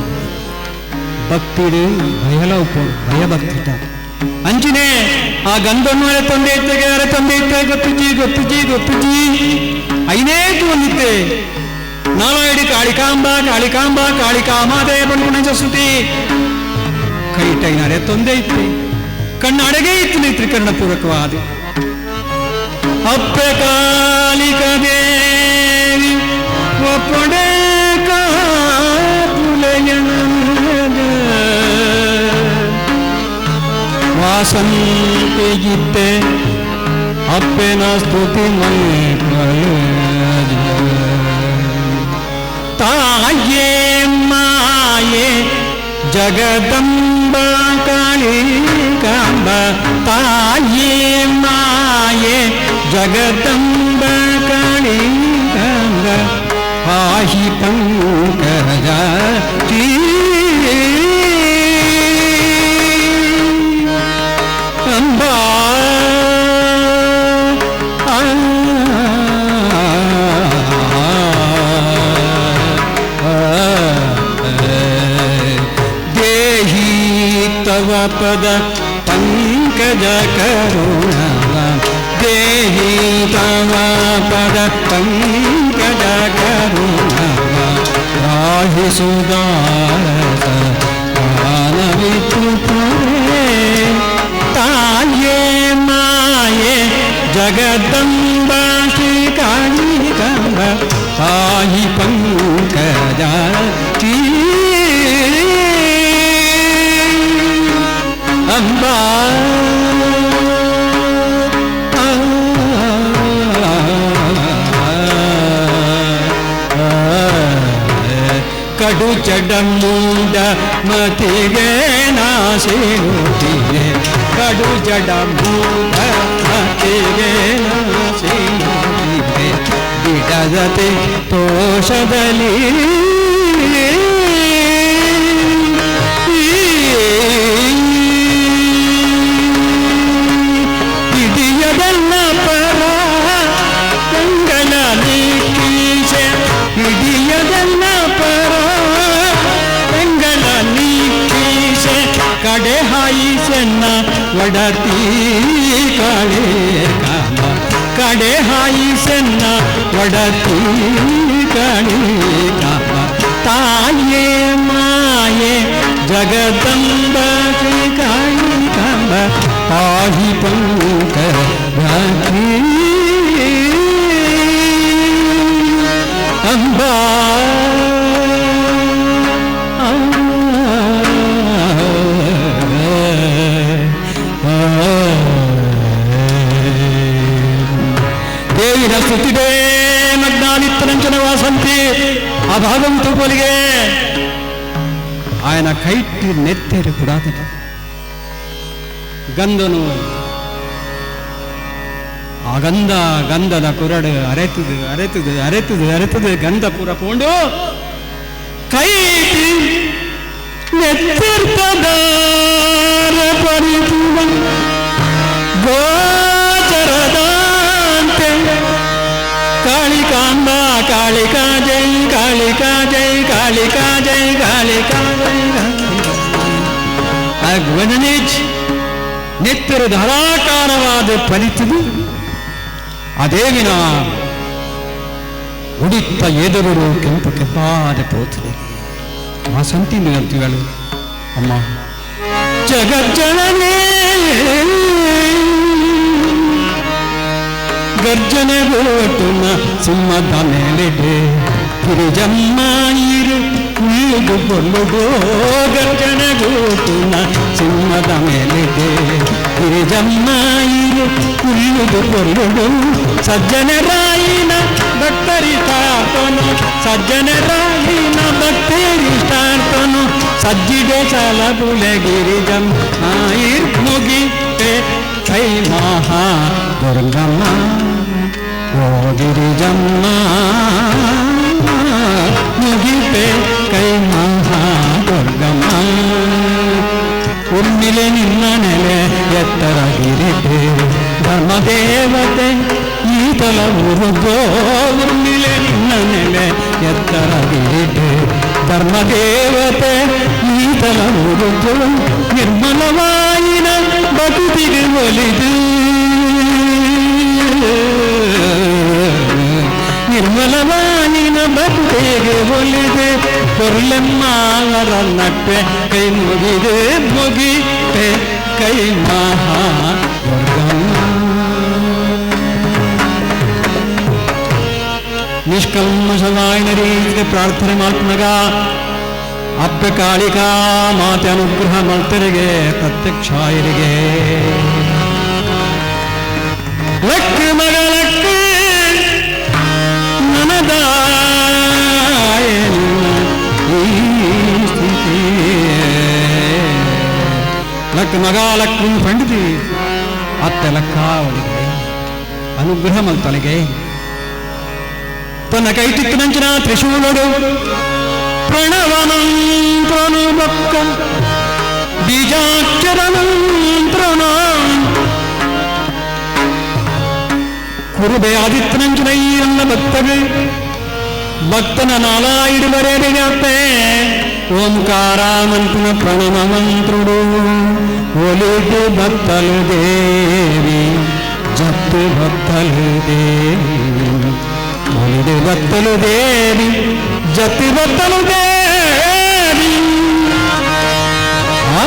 ಭಕ್ತಿಡು ಭಯಲ ಉಪ್ಪೋಡು ಭಯ ಭಕ್ತಿ ಅಂಚಿನೇ ಆ ಗಂಧನ್ನು ಅರೆ ತಂದೆ ಇತ್ತೆಗೆ ಅರೆ ತಂದೆ ಇತ್ತೆ ಗೊತ್ತುಜಿ ಗೊತ್ತುಜಿ ಗೊತ್ತುಜಿ ಐನೇ ಒಂದಿತ್ತೆ ನಾಲಾಯಿಡಿ ಕಾಳಿಕಾಂಬ ಕಾಳಿಕಾಂಬ ಕಾಳಿಕಾ ಮಾತೆ ಬಣ್ಣುಣ ಸ್ತುತಿ ಕೈಟೈನ ತೊಂದೆ ಇತ್ತೆ ಕಣ್ಣು ಅಡಗೆ ಇತ್ತು ತ್ರಿಕರಣ ಪೂರಕವಾದ ಅಪ್ಪೆ ಕಾಳಿಕ ದೇವಿ ಒಪ್ಪಡೆ ಕಾಪುಲಯನದ ವಾಸಂತಿಗಿತ್ತೆ ಅಪ್ಪೆನ ಸ್ತುತಿ ಮಲ್ಪಲಜ ತಾಯೇ ಮಾಯೆ ಜಗದಂಬ ಕಾಳಿಕಾಂಬ ತಾಯೇ ಮಾಯೆ ಜಗದಂಬ ಕಾಳಿಕಾಂಬ ಪಾಹಿ ಪಂಕಜ ಅಂಬಾ ದೇಹಿ ತವ ಪದ ಪಂಕಜ ಕರುಣ ದೇಹಿ ತವ ಪದ ಪಂಕಜ ಕರುಣ ರಾಹಿ ಸುದಾರಸ ಜ್ಞಾನವಿಪುರೇ ತಾಯೇ ಮಾಯೆ ಜಗದಂಬ ಶ್ರೀ ಕಾಳಿಕಾಂಬ ತಾಯಿ ಪಂಕಜ ಅಂಬಾ ಕಡು ಚಡಮೂಡ ಮತಿಗೆ ನಾಸೇನುತ್ತಿದೆ ಕಡು ಜಡಮೂಡ ಮತಿಗೆ ನಾಸೇನುತ್ತಿದೆ ಬಿಡದತೆ ತೋಷದಲ್ಲಿ ಹಿಡಿಯದಲ್ಲ ಪರ ಕಂಗಳ ನೀಕೀಶೆ ಹಿಡಿಯದಲ್ಲ ಪರ ಕಂಗಳ ನೀಕೀಶೆ ಕಡೆ ಹಾಯಿಸೆನ್ನ ಒಡತಿ ಕಾಳೆ ಕಾಮ ಕಡೆ ಹಾಯಿಸೆನ್ನ ಒಡತಿ ಕಾಳೆ ಕಾಮ ತಾಯೇ ಮಾಯೆ ಜಗದಂಬ ಶ್ರೀ ಕಾಳಿಕಾಂಬ ಪಾಹಿ ಪಂಕ ಅಂಬಾ ದೇವಿನ ಸ್ತುತಿ ಆ ಭಾಗವು ತೂಪೊಲಿಗೆ ఆయన ಕೈಟ್ಟಿ ನೆತ್ತೆರು ಕುಡಾತನ ಗಂಧನು ಆ ಗಂಧ ಗಂಧದ ಕುರಡು ಅರೆತುದು ಅರೆತುದು ಅರೆತುದು ಅರೆತುದು ಗಂಧ ಪೂರ ಪೋಂಡು ಕೈ ನೆತ್ತಿರ್ತದಾರ ಪರಿಪುವ ಗೋಚರದಾಂತೆ ಕಾಳಿಕಾಂಬ ಕಾಳಿಕಾ ಜೈ ಕಾಳಿಕಾ ಜೈ ಕಾಳಿಕಾ ಜೈ ಕಾಳಿಕಾ ಜೈ. ಆ ಗುಣನೇಚ್ ನೆತ್ತರು ಧಾರಾಕಾರವಾದ ಫಲಿತದು ಅದೇವಿನ ಉಡಿತ್ತ ಎದುರು ಕೆಂಪು ಕೆಂಪಾದ ಪೋತಲಿಗೆ ವಾಸಂತಿ ಅಂತೀವಳು ಅಮ್ಮ ಜಗಜ್ಜನನೇ ಗರ್ಜನೆ ಗೋಟುನ ಸಿಂಹದ ಮೇಲೆಡೆ ಗಿರಿಜಮ್ಮ ಇರು ಉಳ್ಳುಗು ಬೊಲ್ಲುಗೋ. ಗರ್ಜನೆ ಗೋಟುನ ಸಿಂಹದ ಮೇಲೆಡೆ ಗಿರಿಜಮ್ಮ ಇರು ಉಳ್ಳುಗು ಬೊಲ್ಲುಗು. ಸಜ್ಜನರಾಯಿನ ಭಕ್ತರಿಷ್ಟಾರ್ತನು, ಸಜ್ಜನರಾಯಿನ ಭಕ್ತರಿಷ್ಟಾರ್ತನು, ಸಜ್ಜಿಡೆ ಸಲಬುಲೆ ಗಿರಿಜಮ್ಮ ಮುಗಿತೆ ಕೈ ಮಹಾ ದುರ್ಗಮ್ಮ. ಓ ಗಿರಿಜಮ್ಮ ಮುಗಿಪೆ ಕೈ ಮಹಾ ದುರ್ಗಮ್ಮ. ಉರ್ಮಿಲೆ ನಿನ್ನ ನೆಲೆ ಎತ್ತರ ಗಿರಿದೆ ಧರ್ಮದೇವತೆ ಈತಲ ಉರುಗೋ. ಉರ್ಮಿಲೆ ನಿನ್ನ ನೆಲೆ ಎತ್ತರ ಗಿರಿದೆ ಧರ್ಮದೇವತೆ ಈತಲ ಉರುಗೋ. ನಿರ್ಮಲವಾಯಿನ ಬದುಕಿಗೆ ಒಲಿದು ನಿರ್ಮಲವಾಯಿನ ಬದುಕಿಗೆ ಒಲಿದೆ ಪೊರ್ಲೆಮ್ಮಾವರ ನಟ್ಟೆ ಕೈ ಮುಗಿದೆ ಮುಗಿತೆ ಕೈ ಮಹಾ ದುರ್ಗಮ್ಮ. ನಿಷ್ಕಲ್ಮಶವಾಯಿನ ರೀತಿಯ ಪ್ರಾರ್ಥನೆ ಮಾಡ್ತನಗ ಅಪ್ಪ ಕಾಳಿಕಾ ಮಾತೆ ಅನುಗ್ರಹ ಮಲ್ತರಿಗೆ ಪ್ರತ್ಯಕ್ಷಾಯರಿಗೆ. ಲಕ್ಕ ಮಗ ಲಕ್ಕ ನನದಾಯ ಈ ಸ್ಥಿತಿ. ಲಕ್ಕ ಮಗ ಲಕ್ಕ ಪಂಡಿತಿ ಅತ್ತೆ ಲಕ್ಕಾವಳಿಗೆ ಅನುಗ್ರಹ ಮಲ್ತಲಿಗೆ ತನ್ನ ಕೈಟಿತ್ತಿನಂಚಿನ ತ್ರಿಶೂಲುಡು ಪ್ರಣವಮಂತ್ರನು ಬೊಕ್ಕ ಬೀಜಾಕ್ಷರ ಮಂತ್ರನು ಕುರುಬೆ ಆದಿತ್ಯನಂಚಿನ ಈ ಎಲ್ಲ ಭಕ್ತಗಳು ಭಕ್ತನ ನಾಲಾಯಿಡು ಬರೆಯತ್ತೆ ಓಂಕಾರ ಮಂತ್ರನ ಪ್ರಣವ ಮಂತ್ರುಡು ಒಲಿದು ಭಕ್ತಲು ದೇವಿ ಜತ್ತು ಭಕ್ತಲು ದೇವಿ ಒಲಿದು ಭಕ್ತಲು ದೇವಿ ಜತಿ ಭಕ್ತಲು ದೇವಿ. ಆ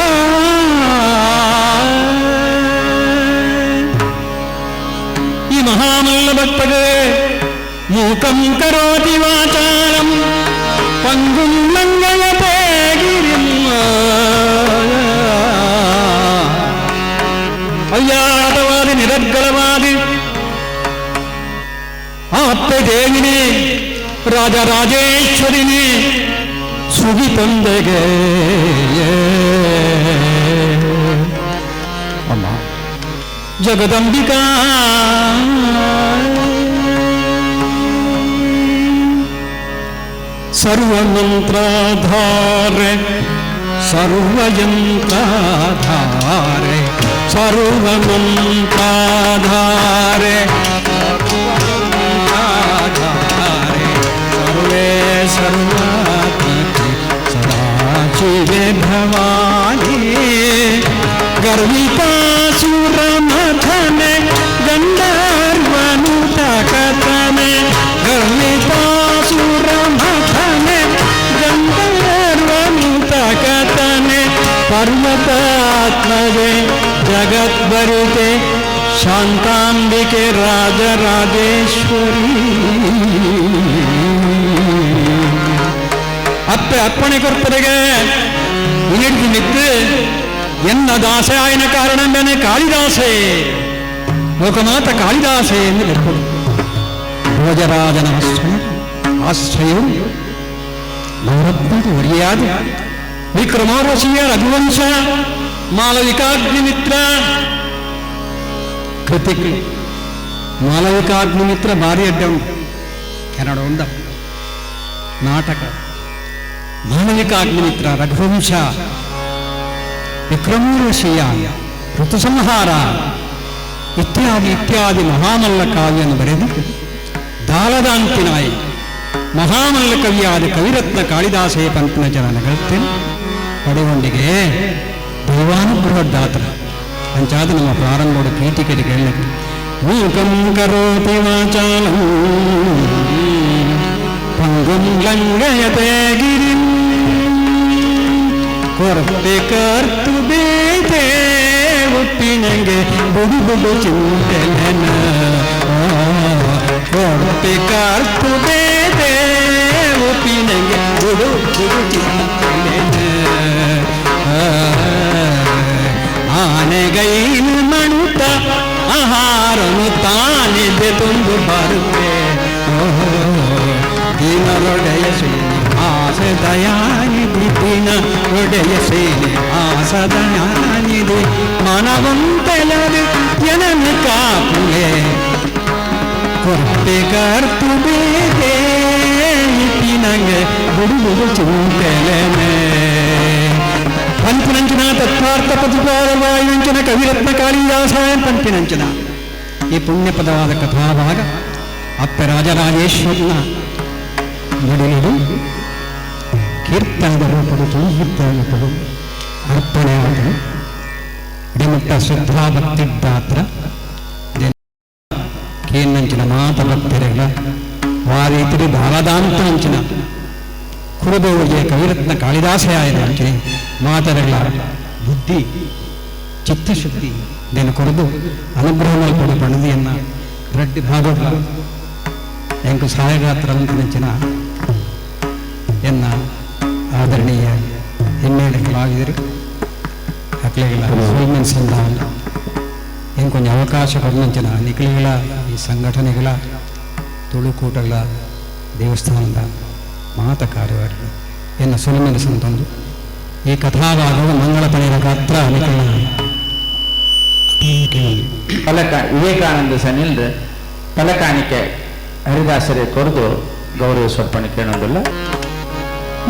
ಈ ಮಹಾಮಲ್ಲ ಭಕ್ತಗೆ ಮೂಕಂ ಕರೋತಿ ವಾಚಾಲಂ ಪಂಗುಂ ಲಂಘಯತೆ ಗಿರಿಂ. ಅಯ್ಯಾತವಾದಿ ನಿರರ್ಗಳವಾದಿ ಅಪ್ಪೆ ದೇವಿನಿ ರಾಜರಾಜೇಶ್ವರಿನಿ ಸುಗಿ ತಂದೆಗೆ ಅಮ್ಮ ಜಗದಂಬಿಕಾ ಸರ್ವಮಂತ್ರಾಧಾರೆ ಸರ್ವಯಂತ್ರಾಧಾರೆ ಸರ್ವಮಂತ್ರಾಧಾರೆ ಸರ್ವಮಂತ್ರಾಧಾರೆ ಸರ್ವೇ ಸರ್ವಾತ್ಮಕೆ ಸದಾಶಿವೆ ಭವಾನಿ. ಗರ್ವಿತಾಸುರಮಥನೆ ಗಂಧರ್ವನು ತಕತನೆ ಗರ್ವಿತಾಸುರಮಥನೆ ಗಂಧರ್ವನು ತಕತನೆ ಪರ್ವತಾತ್ಮಜೆ ಜಗದ್ಭರಿತೆ ಶಾಂತಾಂಬಿಕೆ ರಾಜರಾಜೇಶ್ವರಿ. ಅಪ್ಪೆ ಅಪ್ಪಣೆ ಕೊರ್ತರಿಗೆ ಹಿಡಿದು ನಿತ್ತು ಎನ್ನ ದಾಸೆ ಆಯನ ಕಾರಣ ಬೆನೆ ಕಾಳಿದಾಸೆ ಲೋಕಮಾತ ಕಾಳಿದಾಸೆ ಎಂದು ಲೆಕ್ಕಳು. ಭೋಜರಾಜನ ಆಶ್ರಯ ಆಶ್ರಯವು ನವರತ್ನದ ಒರಿಯಾದ ವಿಕ್ರಮಾರ್ವಶೀಯ ರಘುವಂಶ ಮಾಲವಿಕಾಗ್ನಿಮಿತ್ರ ಕೃತಿಕ್. ಮಾಲವಿಕಾಗ್ನಿಮಿತ್ರ ಭಾರಿ ಅಡ್ಡ ಉಂಟು. ಕನ್ನಡ ಉಂಡ ನಾಟಕ. ಮಾಲವಿಕಾಗ್ನಿಮಿತ್ರ, ರಘುವಂಶ, ವಿಕ್ರಮೋರ್ವಶೀಯ, ಋತುಸಂಹಾರ ಇತ್ಯಾದಿ ಇತ್ಯಾದಿ ಮಹಾಮಲ್ಲ ಕಾವ್ಯವನ್ನು ಬರೆದು ದಾಲದಾಂತಿನಾಯಿ ಮಹಾಮಲ್ಲ ಕವಿಯಾದ ಕವಿರತ್ನ ಕಾಳಿದಾಸೇ ಪಂಪಿನ ಜನಗಳ್ತೇನೆ ಪಡೆವೊಂಡಿಗೆ ದೈವಾನುಗ್ರಹ ದಾತರ ಅಂಚಾದ ನಮ್ಮ ಪ್ರಾರಂಭದ ಪೀಠಿಕೆಗೆ ಕೇಳಲಿಕ್ಕೆ ಮೂಕಂ ಕರೋತಿ ವಾಚಾಲಂ ಪಂಗುಂ ಲಂಘಯತೆ ಗಿರಿಂ ಕೊರತೆ ಕರ್ತು ಬೇತೆ ಉಪ್ಪಿನಂಗೆ ಬುಡು ಬುಡು ಚಿಂತೆಲೆನ. ಕೊರತೆ ಕರ್ತು ಬೇತೆ ಉಪ್ಪಿನಂಗೆ ಬುಡು ಬುಡು ಚಿಂತೆಲೆನ. ಆನೆಗೈಲು ಮಣುತ ಆಹಾರನು ತಾನಿದೆ ತುಂಬು ಬರುವೆ. ದಿನರೊಡೆಯ ಶ್ರೀನಿವಾಸ ದಯಾನಿಧಿ, ದಿನರೊಡೆಯ ಶ್ರೀನಿವಾಸ ದಯಾನಿಧಿ, ಮನವಂತೆಲದು ಜನನ ಕಾಪುಲೆ. ಕೊರತೆ ಕರ್ತು ಬೇತೆ ನಂಗೆ ಬುಡು ಬುಡು ಚಿಂತೆಲೆನೆ. ಪಂಪಿನಂಚಿನ ತತ್ವಾರ್ಥ ಪ್ರತಿಪಾದವಾಯುಂಚಿನ ಕವಿರತ್ನ ಕಾಳಿದಾಸಾಯ ಪಂಪಿನಂಚಿನ ಈ ಪುಣ್ಯ ಪದವಾದ ಕಥಾಭಾಗ ಅಪ್ಪ ರಾಜರಾಜೇಶ್ವರನ ನುಡಿನುಡು ಕೀರ್ತನದ ರೂಪದ ಕೀರ್ತನಗಳು ಅರ್ಪಣೆಯಾದವು. ಇಡಮಟ್ಟ ಶ್ರದ್ಧಾ ಭಕ್ತಿದ್ದಾತ್ರ ಕೇನ್ನಂಚಿನ ಮಾತ ಭಕ್ತರೆಗಳ ವಾರೀತಿರಿ ಬಾಲದಾಂತನಂಚಿನ ಕುರುಬೆಯ ಕವಿರತ್ನ ಕಾಳಿದಾಸೆಯಾಯನ ಅಂಚಿನ ಮಾತರಗಳ ಬುದ್ಧಿ ಚಿತ್ತಶುದ್ಧಿ ಇದನ್ನು ಕೊರದು ಅನುಗ್ರಹ ಮಲ್ಪಡು ಪಣದಿಯನ್ನ ರಡ್ಡಿ ಭಾಗಗಳ ಎಂಕು ಸಹಾಯಗಾತ್ರ ಅಂಚಿನ ಎನ್ನ ಆದರಣೀಯ ಹಿನ್ನೆಲೆ ಕಲಾವಿದರು ಅಕ್ಲೆಗಳ ಸೋಲ್ಮೆನ್ ಸಂಧಾನ ಎಂಕೊಂಚ ಅವಕಾಶ ಕೊಡಂಚಿನ ನಿಖಲಿಗಳ ಈ ಸಂಘಟನೆಗಳ ತುಳುಕೂಟಗಳ ದೇವಸ್ಥಾನದ ಮಾತ ಕಾರ್ಯವಾರಿಗಳು ಎನ್ನ ಸುಲಮೆನ ಸಂತೊಂದು ಈ ಕಥಾಭಾಗವು ಮಂಗಳ ಪಣಿರ ಗಾತ್ರ ನಿಖಲ. ಫಲಕ ವಿವೇಕಾನಂದ ಸನಿಲ್ರ ಫಲಕಾಣಿಕೆ ಹರಿದಾಸರೇ ಕೊರದು ಗೌರವ ಸ್ವರ್ಪಣೆ ಕೇಳೋದಿಲ್ಲ.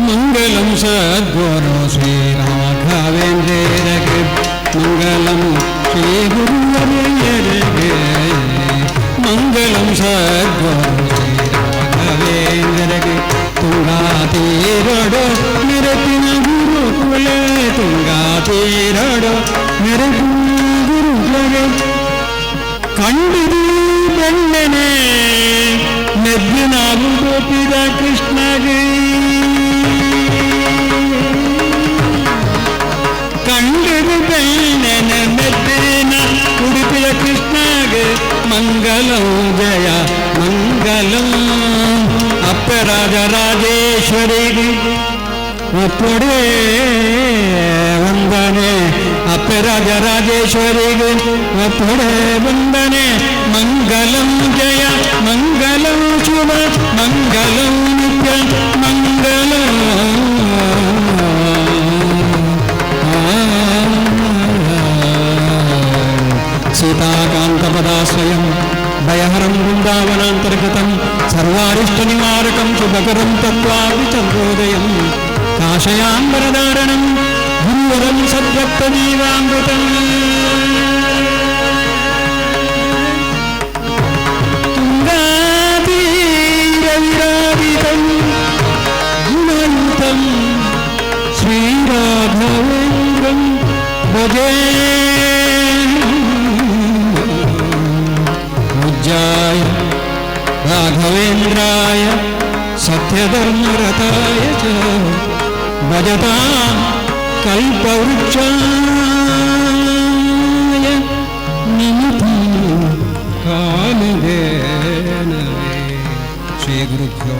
ಮಂಗಲಂ ಸದ್ಗುರು ಶ್ರೀ ರಾಘವೇಂದ್ರಗೆ, ಮಂಗಲಂ ಶ್ರೀ ಗುರುವರ್ಯರಿಗೆ, ಮಂಗಲಂ ಸದ್ಗುರು ಶ್ರೀ ರಾಘವೇಂದ್ರಗೆ. ತುಂಗಾ ತೀರಡು ಮೆರಪಿನ ಗುರುಕುಲ, ತುಂಗಾ ತೀರಡು ಮೆರಪಿನ ಗುರುಕುಲಗೆ ಕಂಡಿದು ಬೆಣ್ಣನೆ ಮೆದ್ದಿನಾಗು ಗೋಪಿದ ಕೃಷ್ಣಗೆ. ಕಂಡಿದು ಬೆಣ್ಣೆನ ಮೆದ್ದಿನ ಉಡುಪಿಯ ಕೃಷ್ಣಗೆ. ಮಂಗಲಂ ಜಯ ಮಂಗಲಂ ಅಪ್ಪ ರಾಜರಾಜೇಶ್ವರಿಗೆ ಒಪ್ಪಡೆ ವಂದನೆ, ಅಪ್ಪ ರಾಜರಾಜೇಶ್ವರಿಗೆ ಒಪ್ಪಡೆ ವಂದನೆ. ಮಂಗಲಂ ಜಯ ಮಂಗಲಂ ಶುಭ ಮಂಗಲಂ ನಿತ್ಯ ಮಂಗಲಂ. ಸೀತಾಕಾಂತಪದಾಶ್ರಯಂ ಭಯಹರಂ ವೃಂದಾವನಾಂತರ್ಗತಂ ಸರ್ವಾರಿಷ್ಟನಿವಾರಕಂ ಶುಭಕರಂ ತತ್ವಾಪಿ ಚಂದ್ರೋದಯಂ ಕಾಶಯಾಂಬರಧಾರಣಂ ಗುರುವರಂ ಸದ್ಭಕ್ತಜೀವಾಮೃತಂ. ತುಂಗಾತೀರವಿರಾಜಿತಂ ಗುಣಯುತಂ ಶ್ರೀರಾಘವೇಂದ್ರಂ ಭಜೇ. ಪೂಜ್ಯಾಯ ರಾಘವೇಂದ್ರಾಯ ಸತ್ಯಧರ್ಮರತಾಯ ಚ ಭಜತಾ ಕಲ್ಪವೃಕ್ಷಾಯ ನಿಮಿತಿ ಕಾಮಧೇನವೇ. ಶ್ರೀ ಗುರುಭ್ಯೋ